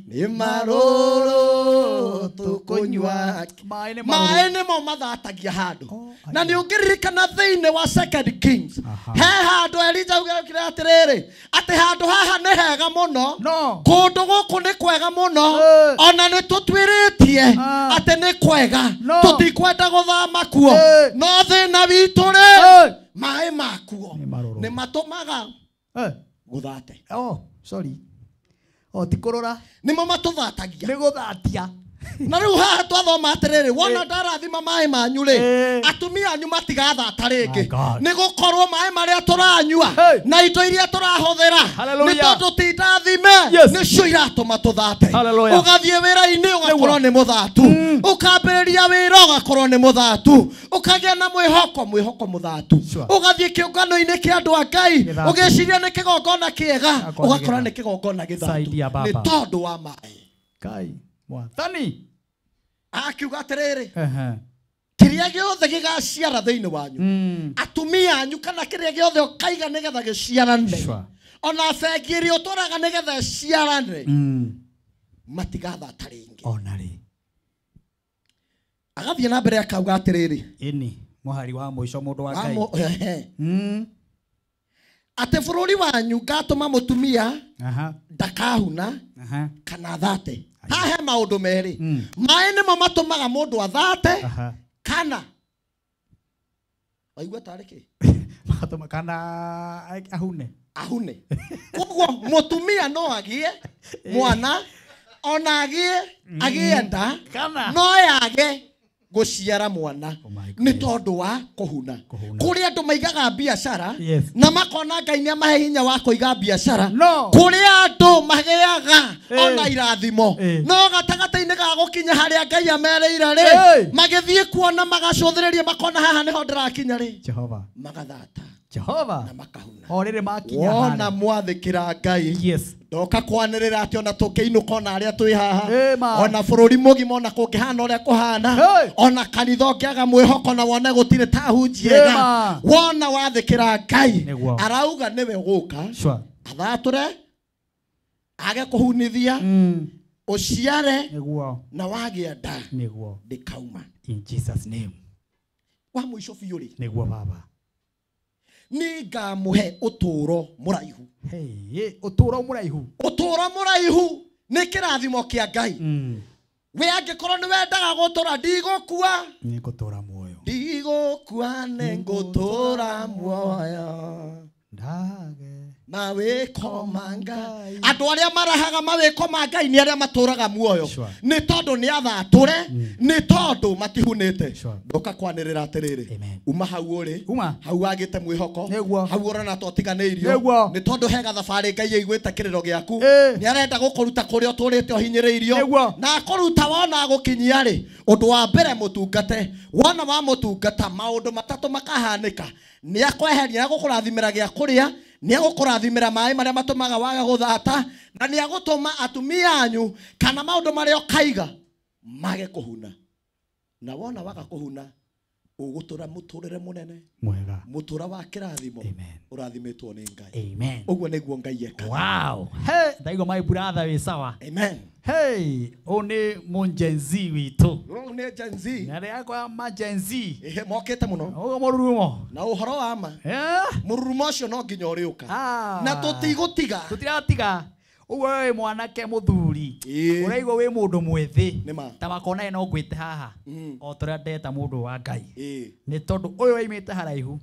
nĩ marũrũ tũkũnyua. Maĩ nĩmo mathatagia handũ. Na nĩ ũngĩririkana thĩinĩ wa Second Kings, he handũ Elijah augire atĩrĩrĩ, atĩ handũ haha nĩ hega mũno, kũndũ gũkũ nĩ kwega mũno, ona nĩ tũtuĩrĩtie atĩ nĩ kwega, tũtikwenda gũthama kuo, no thĩna witũ rĩ, maĩ makuo nĩ matũmaga gũthate. Oh, sorry. Oh, ti kũrora. Nĩmo matũthatagia. Nĩ gũthatia. Na rĩu haha twathoma atĩrĩrĩ, wona ndarathima maĩ manyu rĩ, atumia anyu matigathata rĩngĩ, nĩ gũkorwo maĩ marĩa tũranyua na indo iria tũrahũthĩra nĩ tondũ ti ndathime, nĩcio iratũma tũthate. Ũgathiĩ wĩra-inĩ ũgakorwo nĩ mũthatu, ũkambĩrĩria wĩra ũgakorwo nĩ mũthatu, ũkagĩa na mwĩhoko, mwĩhoko mũthatu, ũgathiĩ kĩũngano-inĩ kĩa andũ a Ngai ũgĩciria nĩ kĩgongona kĩega, ũgakora nĩ kĩgongona gĩthatu nĩ tondũ wa maĩ. Ngai mwathani akiuga atĩrĩrĩ, kĩrĩa gĩothe gĩgaciara thĩinĩ wanyu, atumia anyu, kana kĩrĩa gĩothe ũkaiga nĩgetha gĩciarane, ona bengi ĩrĩa ũtwaraga nĩgetha ĩciarane, Matigathata rĩngĩ. Ona rĩ. Agathiĩ na mbere akauga atĩrĩrĩ. Ĩni mũhari wa mũico mũndũ wa Ngai. Atĩ bũrũri wanyu ngatũma mũtumia ndakahuna kana athate. Haha he maũndũ merĩ. Maĩ nĩmo matũmaga mũndũ athate kana waigua tarĩ kĩ? Magatũma kana ahune. Ahune. Koguo mũtumia no agĩe mwana ona agĩe nda no yage gũciara mwana nĩ tondũ wa kũhuna. Kũrĩ andũ maigaga biacara na makona Ngai nĩ amahe hinya wa kũiga biacara. Kũrĩ andũ magĩaga ona irathimo no gatagatĩ-inĩ ga gũkinya harĩa Ngai amereire rĩ magĩthiĩ kuona magacũthĩrĩria makona haha nĩho ndĩrakinya rĩ. Jehova. Magathata. Jehova. Na makahuna. O rĩrĩ makinya wona mwathĩkĩra Ngai. Yes. Ndoka kwanĩrĩra atĩ ona tũkĩinũka ona arĩa twĩ haha ona bũrũri mũgima ona kũngĩhana ũrĩa kũhana ona kanitha ũngĩaga mwĩhoko na wone gũtirĩ ta hunjiega wona wathĩkĩra Ngai arauga nĩwe gũka athatũre age kũhunithia ũciare na wagĩa nda ndĩkauma. In Jesus name. Wa mũico biũ rĩ nĩguo baba nĩngamũhe ũtũũro mũraihu. Ũtũũro mũraihu. Ũtũũro mũraihu nĩ kĩrathimo kĩa Ngai. We angĩkorwo nĩ wendaga gũtũũra ndigũkua. Nĩngũtũũra muoyo. Ndigũkua nĩngũtũũra muoyo. Ndage mawĩko ma Ngai. Andũ arĩa marahaga mawĩko ma Ngai nĩ arĩa matũũraga muoyo. Nĩ tondũ nĩ athatũre, nĩ tondũ matihunĩte. Ndoka kwanĩrĩra atĩrĩrĩ. Uma hau ũrĩ, hau wagĩte mwĩhoko, hau ũrona ta ũtiganĩirio. Nĩ tondũ he gathabarĩ Ngai aiguĩte kĩrĩro gĩaku. Nĩ arenda gũkũruta kũrĩa ũtũũrĩte ũhinyĩrĩirio. Na akũruta wona agũkinyia rĩ, ũndũ wa mbere mũtungate, wona wa mũtungata maũndũ matatũ makahanĩka. Nĩ akweheria agũkũrathimĩra gĩa kũrĩa, nĩ agũkũrathimĩra maĩ marĩa matũmaga waga gũthata, na nĩ agũtũma atumia anyu kana maũndũ marĩa ũkaiga mage kũhuna. Na wona waga kũhuna ũgũtũra mũtũrĩre mũnene mwega, mũtũra wa kĩrathimo ũrathimĩtwo nĩ Ngai. Amen. Ũguo nĩguo Ngai ekaga. Wow. Hey, ndaigua my brother wĩ sawa. Amen. Hey, ũyũ nĩ mũ-Gen Z witũ. Ũyũ nĩ Gen Z. Na arĩa akwa ma Gen Z. Ehe, mokĩte mũno. Ũguo mũrurumo. Na ũhoro wa ma. Mũrurumo ũcio no nginya ũrĩũka. Na tũtigũtiga. Tũtiratiga. Ũguo wĩ mwanake mũthuri. Ũraigua wĩ mũndũ mwĩthĩ. Ta makona no ngwĩte haha. O ta ũrĩa ndeta mũndũ wa Ngai. Nĩ tondũ ũyũ oimĩte haraihu.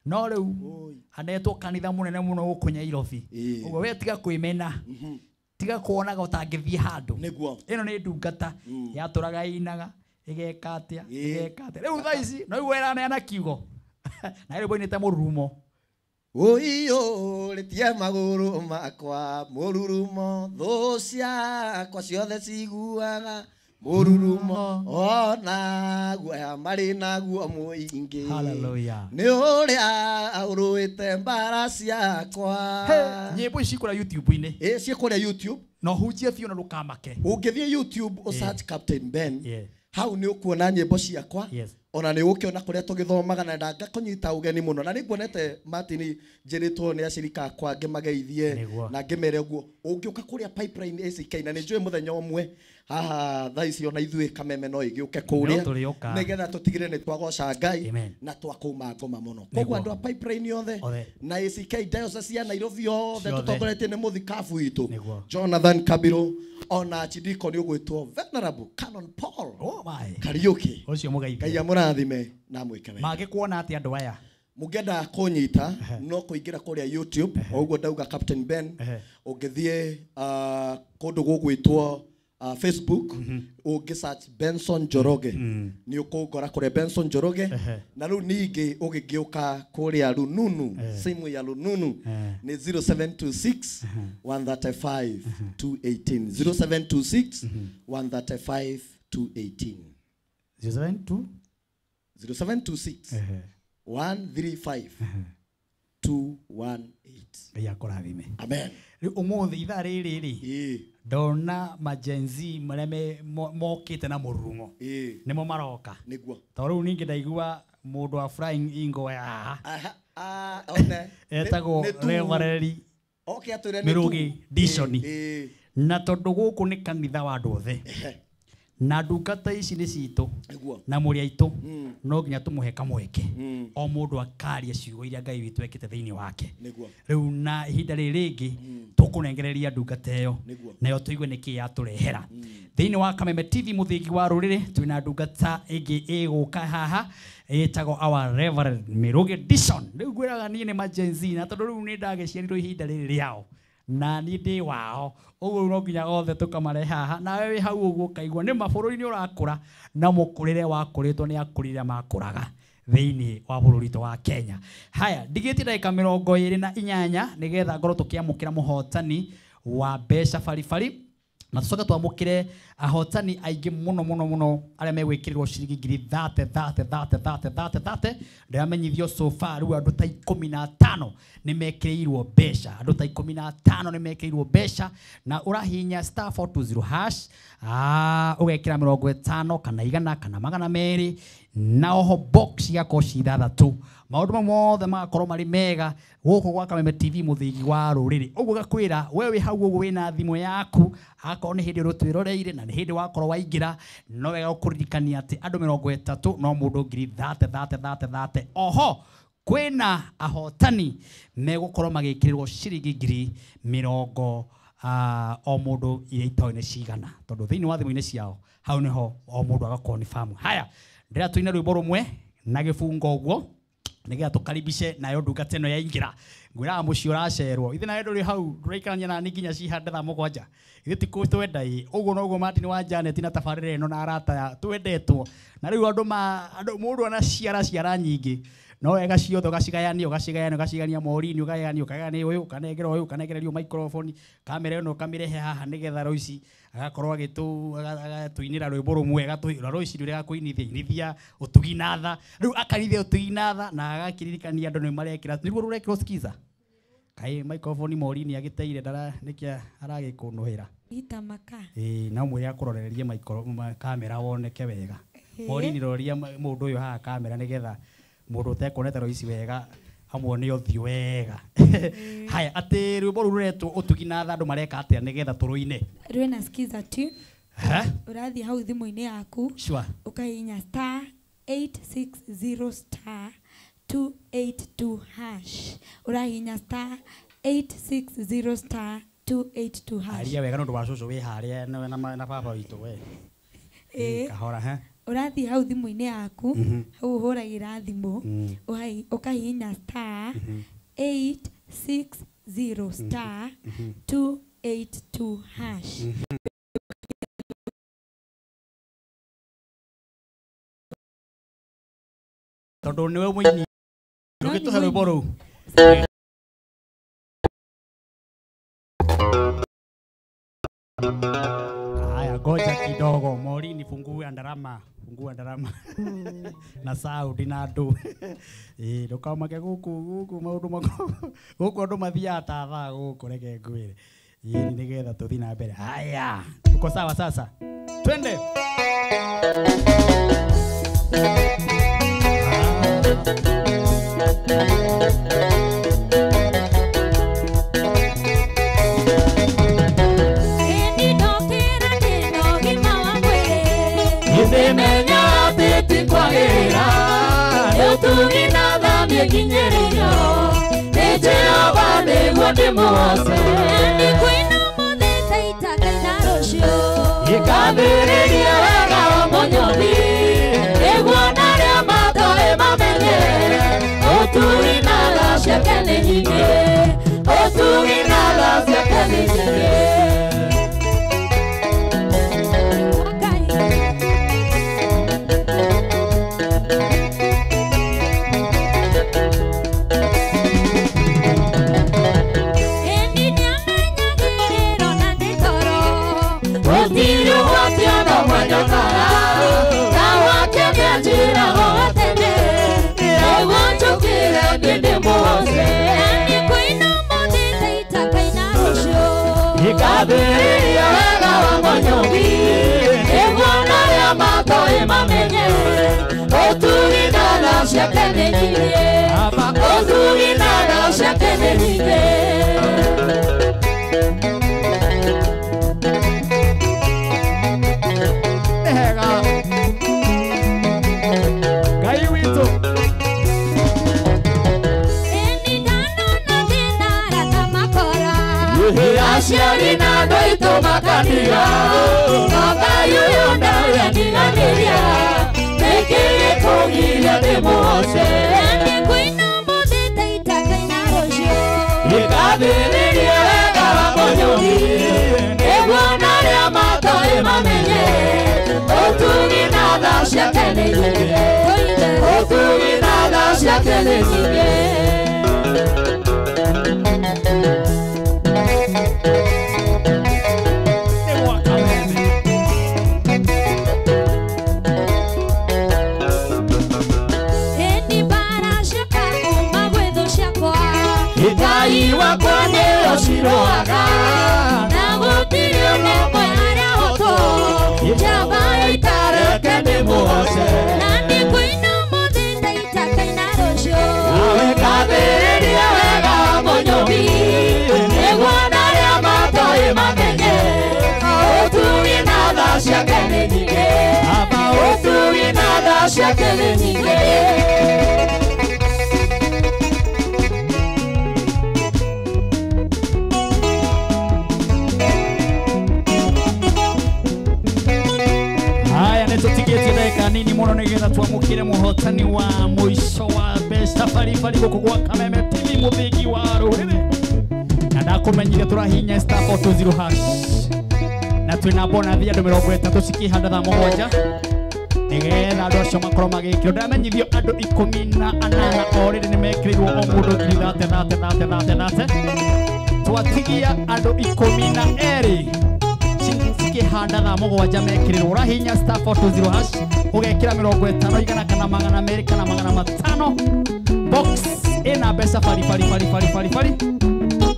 No rĩu anetwo kanitha mũnene mũno gũkũ Nyairobi. Ũguo we tiga kwĩmena. Tiga kuonaga ũtangĩthiĩ handũ. Nĩguo. Ĩno nĩ ndungata yatũraga ĩinaga ĩgeka atĩa ĩgeka atĩa. Rĩu thaa ici no igua ĩraneana kiugo. Na rĩu boinĩte mũrurumo. Ũiyũrĩtie magũrũ makwa mũrurumo, thũ ciakwa ciothe ciguaga mũrurumo, ona guoya marĩ naguo mũingĩ. Hallelujah. Nĩ ũrĩa ũrũĩte mbara ciakwa. Nyĩmbo ici kũrĩa YouTube-inĩ. Ĩ ciĩ kũrĩa YouTube. No hunjie biũ na ndũkamake. Ũngĩthiĩ YouTube ũ search Captain Ben. Hau nĩ ũkuona nyĩmbo ciakwa. Ona nĩ ũkĩona kũrĩa tũgĩthomaga na ndangakũnyita ũgeni mũno. Na nĩ nguonete Martin njĩrĩtwo nĩ acirika akwa ngĩmageithie na ngĩmere ũguo. Ũngĩũka kũrĩa Pipeline ACK na nĩ njũĩ mũthenya ũmwe haha thaa ici ona ithuĩ Kameme no ĩgĩũke kũrĩa nĩgetha tũtigĩrĩre nĩ twagoca Ngai na twakũma ngoma mũno. Koguo andũ a Pipeline othe na ACK Diocese ya Nairobi othe tũtongoretie nĩ mũthikabu witũ Jonathan Kabiro ona Chidiko nĩ ũgwĩtwo Venerable Canon Paul Kariuki. Ũcio mũgeithie. Ngai amũrathime na amwĩke wega. Mangĩkuona atĩa andũ aya? Mũngĩenda kũnyita no kũingĩra kũrĩa YouTube o ũguo ndauga Captain Ben. Ũngĩthiĩ kũndũ gũgwĩtwo Facebook ũngĩ search Benson Njoroge nĩ ũkũngora kũrĩa Benson Njoroge. Na rĩu ningĩ ũgĩgĩũka kũrĩa rununu simu ya rununu nĩ 0726 135 218 0726 135 218 0726 135 218. Ngai akũrathime. Amen. Rĩu ũmũthĩ ithaa rĩrĩ rĩ ndona ma-Gen Z marĩa mokĩte na mũrurumo nĩmo maroka. Nĩguo. Tondũ rĩu ningĩ ndaigua mũndũ wa Flying Eagle haha etagwo Reverend Mĩrũgĩ Dishoni. Na tondũ gũkũ nĩ kanitha wa andũ othe na ndungata ici nĩ citũ na mũrĩ aitũ no nginya tũmũhe kamweke o mũndũ akaria ciugo iria Ngai witũ ekĩte thĩinĩ wake. Rĩu na ihinda rĩrĩ rĩngĩ tũkũnengereria ndungata ĩyo nayo tũigue nĩkĩ yatũrehera. Thĩinĩ wa Kameme TV mũthingi wa rũrĩrĩ twĩna ndungata ĩngĩ ĩgũka haha ĩtagwo our Reverend Mirugi Dishon. Rĩu ngwĩraga niĩ nĩ ma Gen Z na tondũ rĩu nĩ ndagĩciarirwo ihinda rĩrĩ rĩao na niĩ ndĩ wao ũguo no nginya othe tũkamarehe haha nawe wĩ hau ũguo ũkaigua nĩ ma bũrũri nĩ ũrakũra na mũkũrĩre wakũrĩtwo nĩ akũrĩre makũraga thĩinĩ wa bũrũri witũ wa Kenya. Haya ndigĩtie ndagĩka 28 nĩgetha ngorwo tũkĩamũkĩra mũhotani wa mbeca baribari na tũcoke twamũkĩre ahotani aingĩ mũno mũno mũno arĩa megwĩkĩrĩrwo ciringi ngiri 30 30 30 30 30 30. Ndĩramenyithio so far rĩu andũ ta 15 nĩ mekĩrĩirwo mbeca, andũ ta 15 nĩ mekĩrĩirwo mbeca na ũrahihinya star 420 hash ũgekĩra 50 kana 100 kana 200 na oho box cigakorwo ci 6 maũndũ mau mothe magakorwo marĩ mega gũkũ gwa Kameme TV mũthingi wa rũrĩrĩ. Ũguo gakwĩra we wĩ hau ũguo wĩna thimũ yaku akorwo nĩ hĩndĩ ũrũtwĩroreire na nĩ hĩndĩ wakorwo waingĩra no wega gũkũririkania atĩ andũ 30 no mũndũ ngiri 30 30 30 30. Oho kwĩna ahotani megũkorwo magĩkĩrĩrwo ciringi ngiri mĩrongo o mũndũ iria itoĩ nĩ cigana tondũ thĩinĩ wa thimũ-inĩ ciao hau nĩho o mũndũ agakorwo nĩ famu. Haya ndĩra tũine rwĩmbo rũmwe na gĩbungo ũguo nĩgetha tũkaribishe nayo ndungata ĩno yaingĩra. Ngwĩraga mũciĩ ũracerwo ithe nawe ndũrĩ hau ndũraikarania nani nginya cihande thaa 7 ithuĩ ti twenda ĩ ũguo noguo Martin wa Janet na tabarĩra ĩno na arata twendetwo na rĩu andũ mũndũ ana ciara ciara nyingĩ no wega ciothe ũgacigayania ũgacigayania ũgacigayania mori-inĩ ũgayania ũkagayania ũyũ ũkanengera ũyũ ũkanengererio microphone kamera ĩno ũkamĩrehe haha nĩgetha Royce agakorwo agatũinĩra rwĩmbo rũmwe agatũira Royce rũrĩa agakũinithia inithia ũtugi na tha rĩu akanithia ũtugi na tha na agakĩririkania andũ nĩ marekĩra nĩguo rũrekĩrwo skiza kaĩ microphone mori-inĩ agĩteire ndara nĩkĩ aragĩkũnũhĩra itamaka ĩĩ no mwĩre akũrorererie kamera woneke wega mori-inĩ roria mũndũ ũyũ haha kamera nĩgetha mũndũ ũtekuonete Royce wega amuone ũthiũ wega. Haya atĩ rwĩmbo rũu rũretwo ũtugi na tha andũ mareka atĩa nĩgetha tũrũine rwĩna skiza tune ũrathiĩ hau thimũ-inĩ yaku ũkahihinya star 860 star 282 hash ũrahihinya star 860 star 282 hash. Aria wega nĩ ũndũ wa cũcũ wĩ harĩa na baba witũ we kahora he ũrathiĩ hau thimũ-inĩ yaku hau ũhũragĩra thimũ ũkahihinya star 860 star 282 hash. Tondũ nĩwe mũini ndũgĩtũhe rwĩmbo rũu. Haya ngoja kidogo Maureen fungue ndarama na sound na andũ ĩĩ ndũkamake gũkũ gũkũ maũndũ gũkũ andũ mathiaga ta thaa gũkũ reke ngwĩre ĩĩ nĩgetha tũthiĩ na mbere. Haya uko sawa sasa twende. Aciari na andũ aitũ makandiga no Ngai ũyũ ndarĩ andiganĩria nĩkĩ gĩkũgiria ndĩmũgoce Kwĩna ũmũthĩ ta itakaina rũciũ Ĩkathĩrĩria wega wa Mũnyũmbi nĩguo na arĩa matoĩ mamenye ũtugi na tha ciake nĩ nyingĩ ũtugi na tha ciake nĩ nyingĩ. Ngai wakwa nĩo ciroaga na gũtirĩ ona ũmwe arahotwo njamba ya ita reke ndĩmũgoce na nĩ kũina ũmũthĩ ta itakaina rũciũ nawe kathĩrĩria wega wa Mũnyũmbi nĩguo na arĩa matoĩ mamenye ũtugi na tha ciake nĩ nyingĩ ũtugi na tha ciake nĩ nyingĩ. Tutigĩtie nini mũno nĩgetha twamũkĩre mũhotani wa mũico wa mbeca baribari gũkũ gwa Kameme TV mũthingi wa rũrĩrĩ na ndakũmenyire tũrahinya star 420 hash na twĩna bonathi andũ 30 cikĩhanda thaa 7 nĩgetha andũ acio makorwo magĩkĩrwo. Ndamenyithio andũ 18 o rĩrĩ nĩmekĩrĩirwo o mũndũ ngiri 30 30 30 30 twatigia andũ 12 cikĩhanda thaa 7 mekĩrĩrwo. Ũrahinya star 420 hash ũgekĩra 50 igana kana 200 kana 500 box ĩna mbeca bari bari bari bari bari bari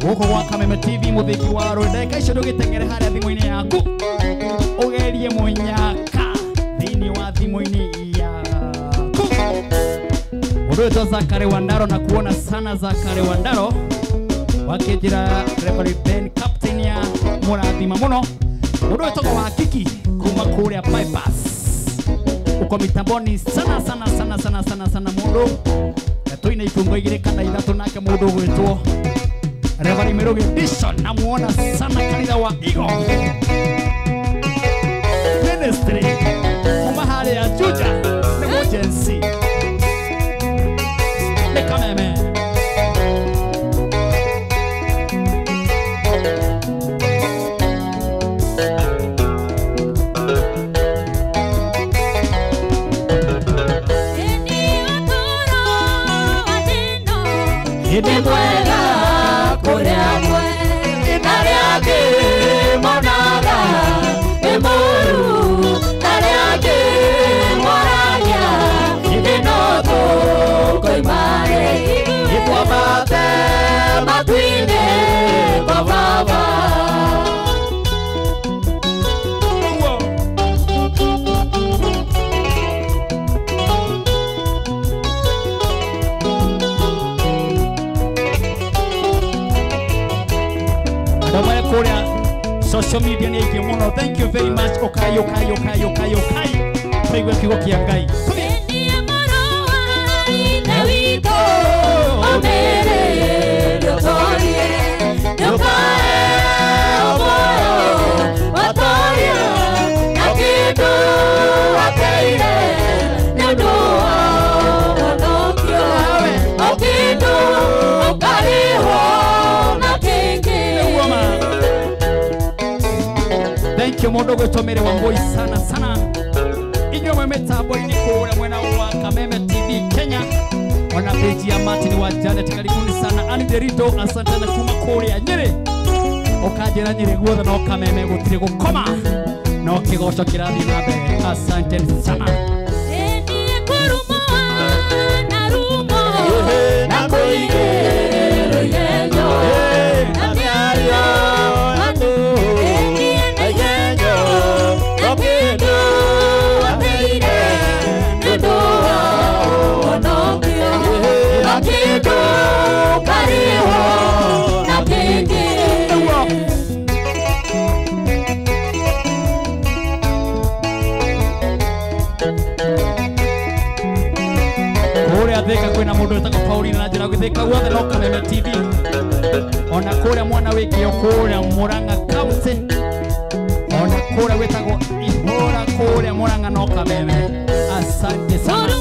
gũkũ gwa Kameme TV mũthingi wa rũrĩrĩ. Ndagĩka icio ndũgĩteng'ere harĩa thimũ-inĩ yaku ũgerie mũnyaka thĩinĩ wa thimũ-inĩ yaku. Mũndũ wĩtwo Zakari Wandaro na kuona sana Zakari Wandaro wakĩnjĩra referee Ben captain ya mũrathima mũno. Mũndũ wĩtagwo wa Kiki kuma kũrĩa bypass uko mitamboni sana sana sana sana sana sana mũndũ twĩna ibungo 2 kana 3 nake mũndũ ũgwĩtwo Reverend Mirugi Dishon namuona sana kanitha wa Igo Ministry kuma harĩa Juja nĩ Mũjensi nĩ Kameme. Nĩ mwega kũrĩ amwe arĩa angĩ monaga nĩ mũũru arĩa angĩ moragia ĩndĩ no tũkoima-rĩ twambate matu-inĩ kwa Baba. Social media nĩ aingĩ mũno. Thank you very much. Ũkai ũkai ũkai ũkai ũkai tũigue kiugo kĩa Ngai. Niĩ mũrũ wa Ithe witũ ũmĩrĩrie ũtorie ndũkae muoyo watorie na kĩndũ wateire nĩ ũndũ wa ũhonokio o kĩndũ ũkarĩhwo na kĩngĩ. Thank you mũndũ gwĩtwo Mary Wambui sana sana inyuĩ mwe mĩtambo-inĩ kũrĩa mwena wa Kameme TV Kenya ona page ya Martin wa Janet karibuni sana. Andy Derito asante na kuma kũrĩa Nyĩrĩ ũkanjĩra Nyĩrĩ guothe no Kameme gũtirĩ gũkoma no kĩgoco kĩrathiĩ na mbere. Asante sana. Niĩ kũrumwo na rumo na kũigĩrwo igenyo na mĩario andũ igenyo no kĩndũ wateire nĩ ũndũ wa ũhonokio na kĩndũ ũkarĩhwo na kĩngĩ. Kũrĩa Thika kwĩna mũndũ wĩtagwo Paulina na njĩra Thika guothe no Kameme TV Ona kũrĩa mwana wĩkĩo kũrĩa Murang'a County. Ona kũrĩa wĩtagwo Ihũra kũrĩa Murang'a no Kameme. Asante sana.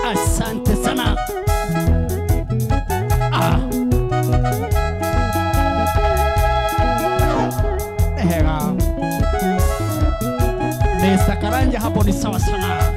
Asante sana. Ah. Mr. Karanja hapo ni sawa sana.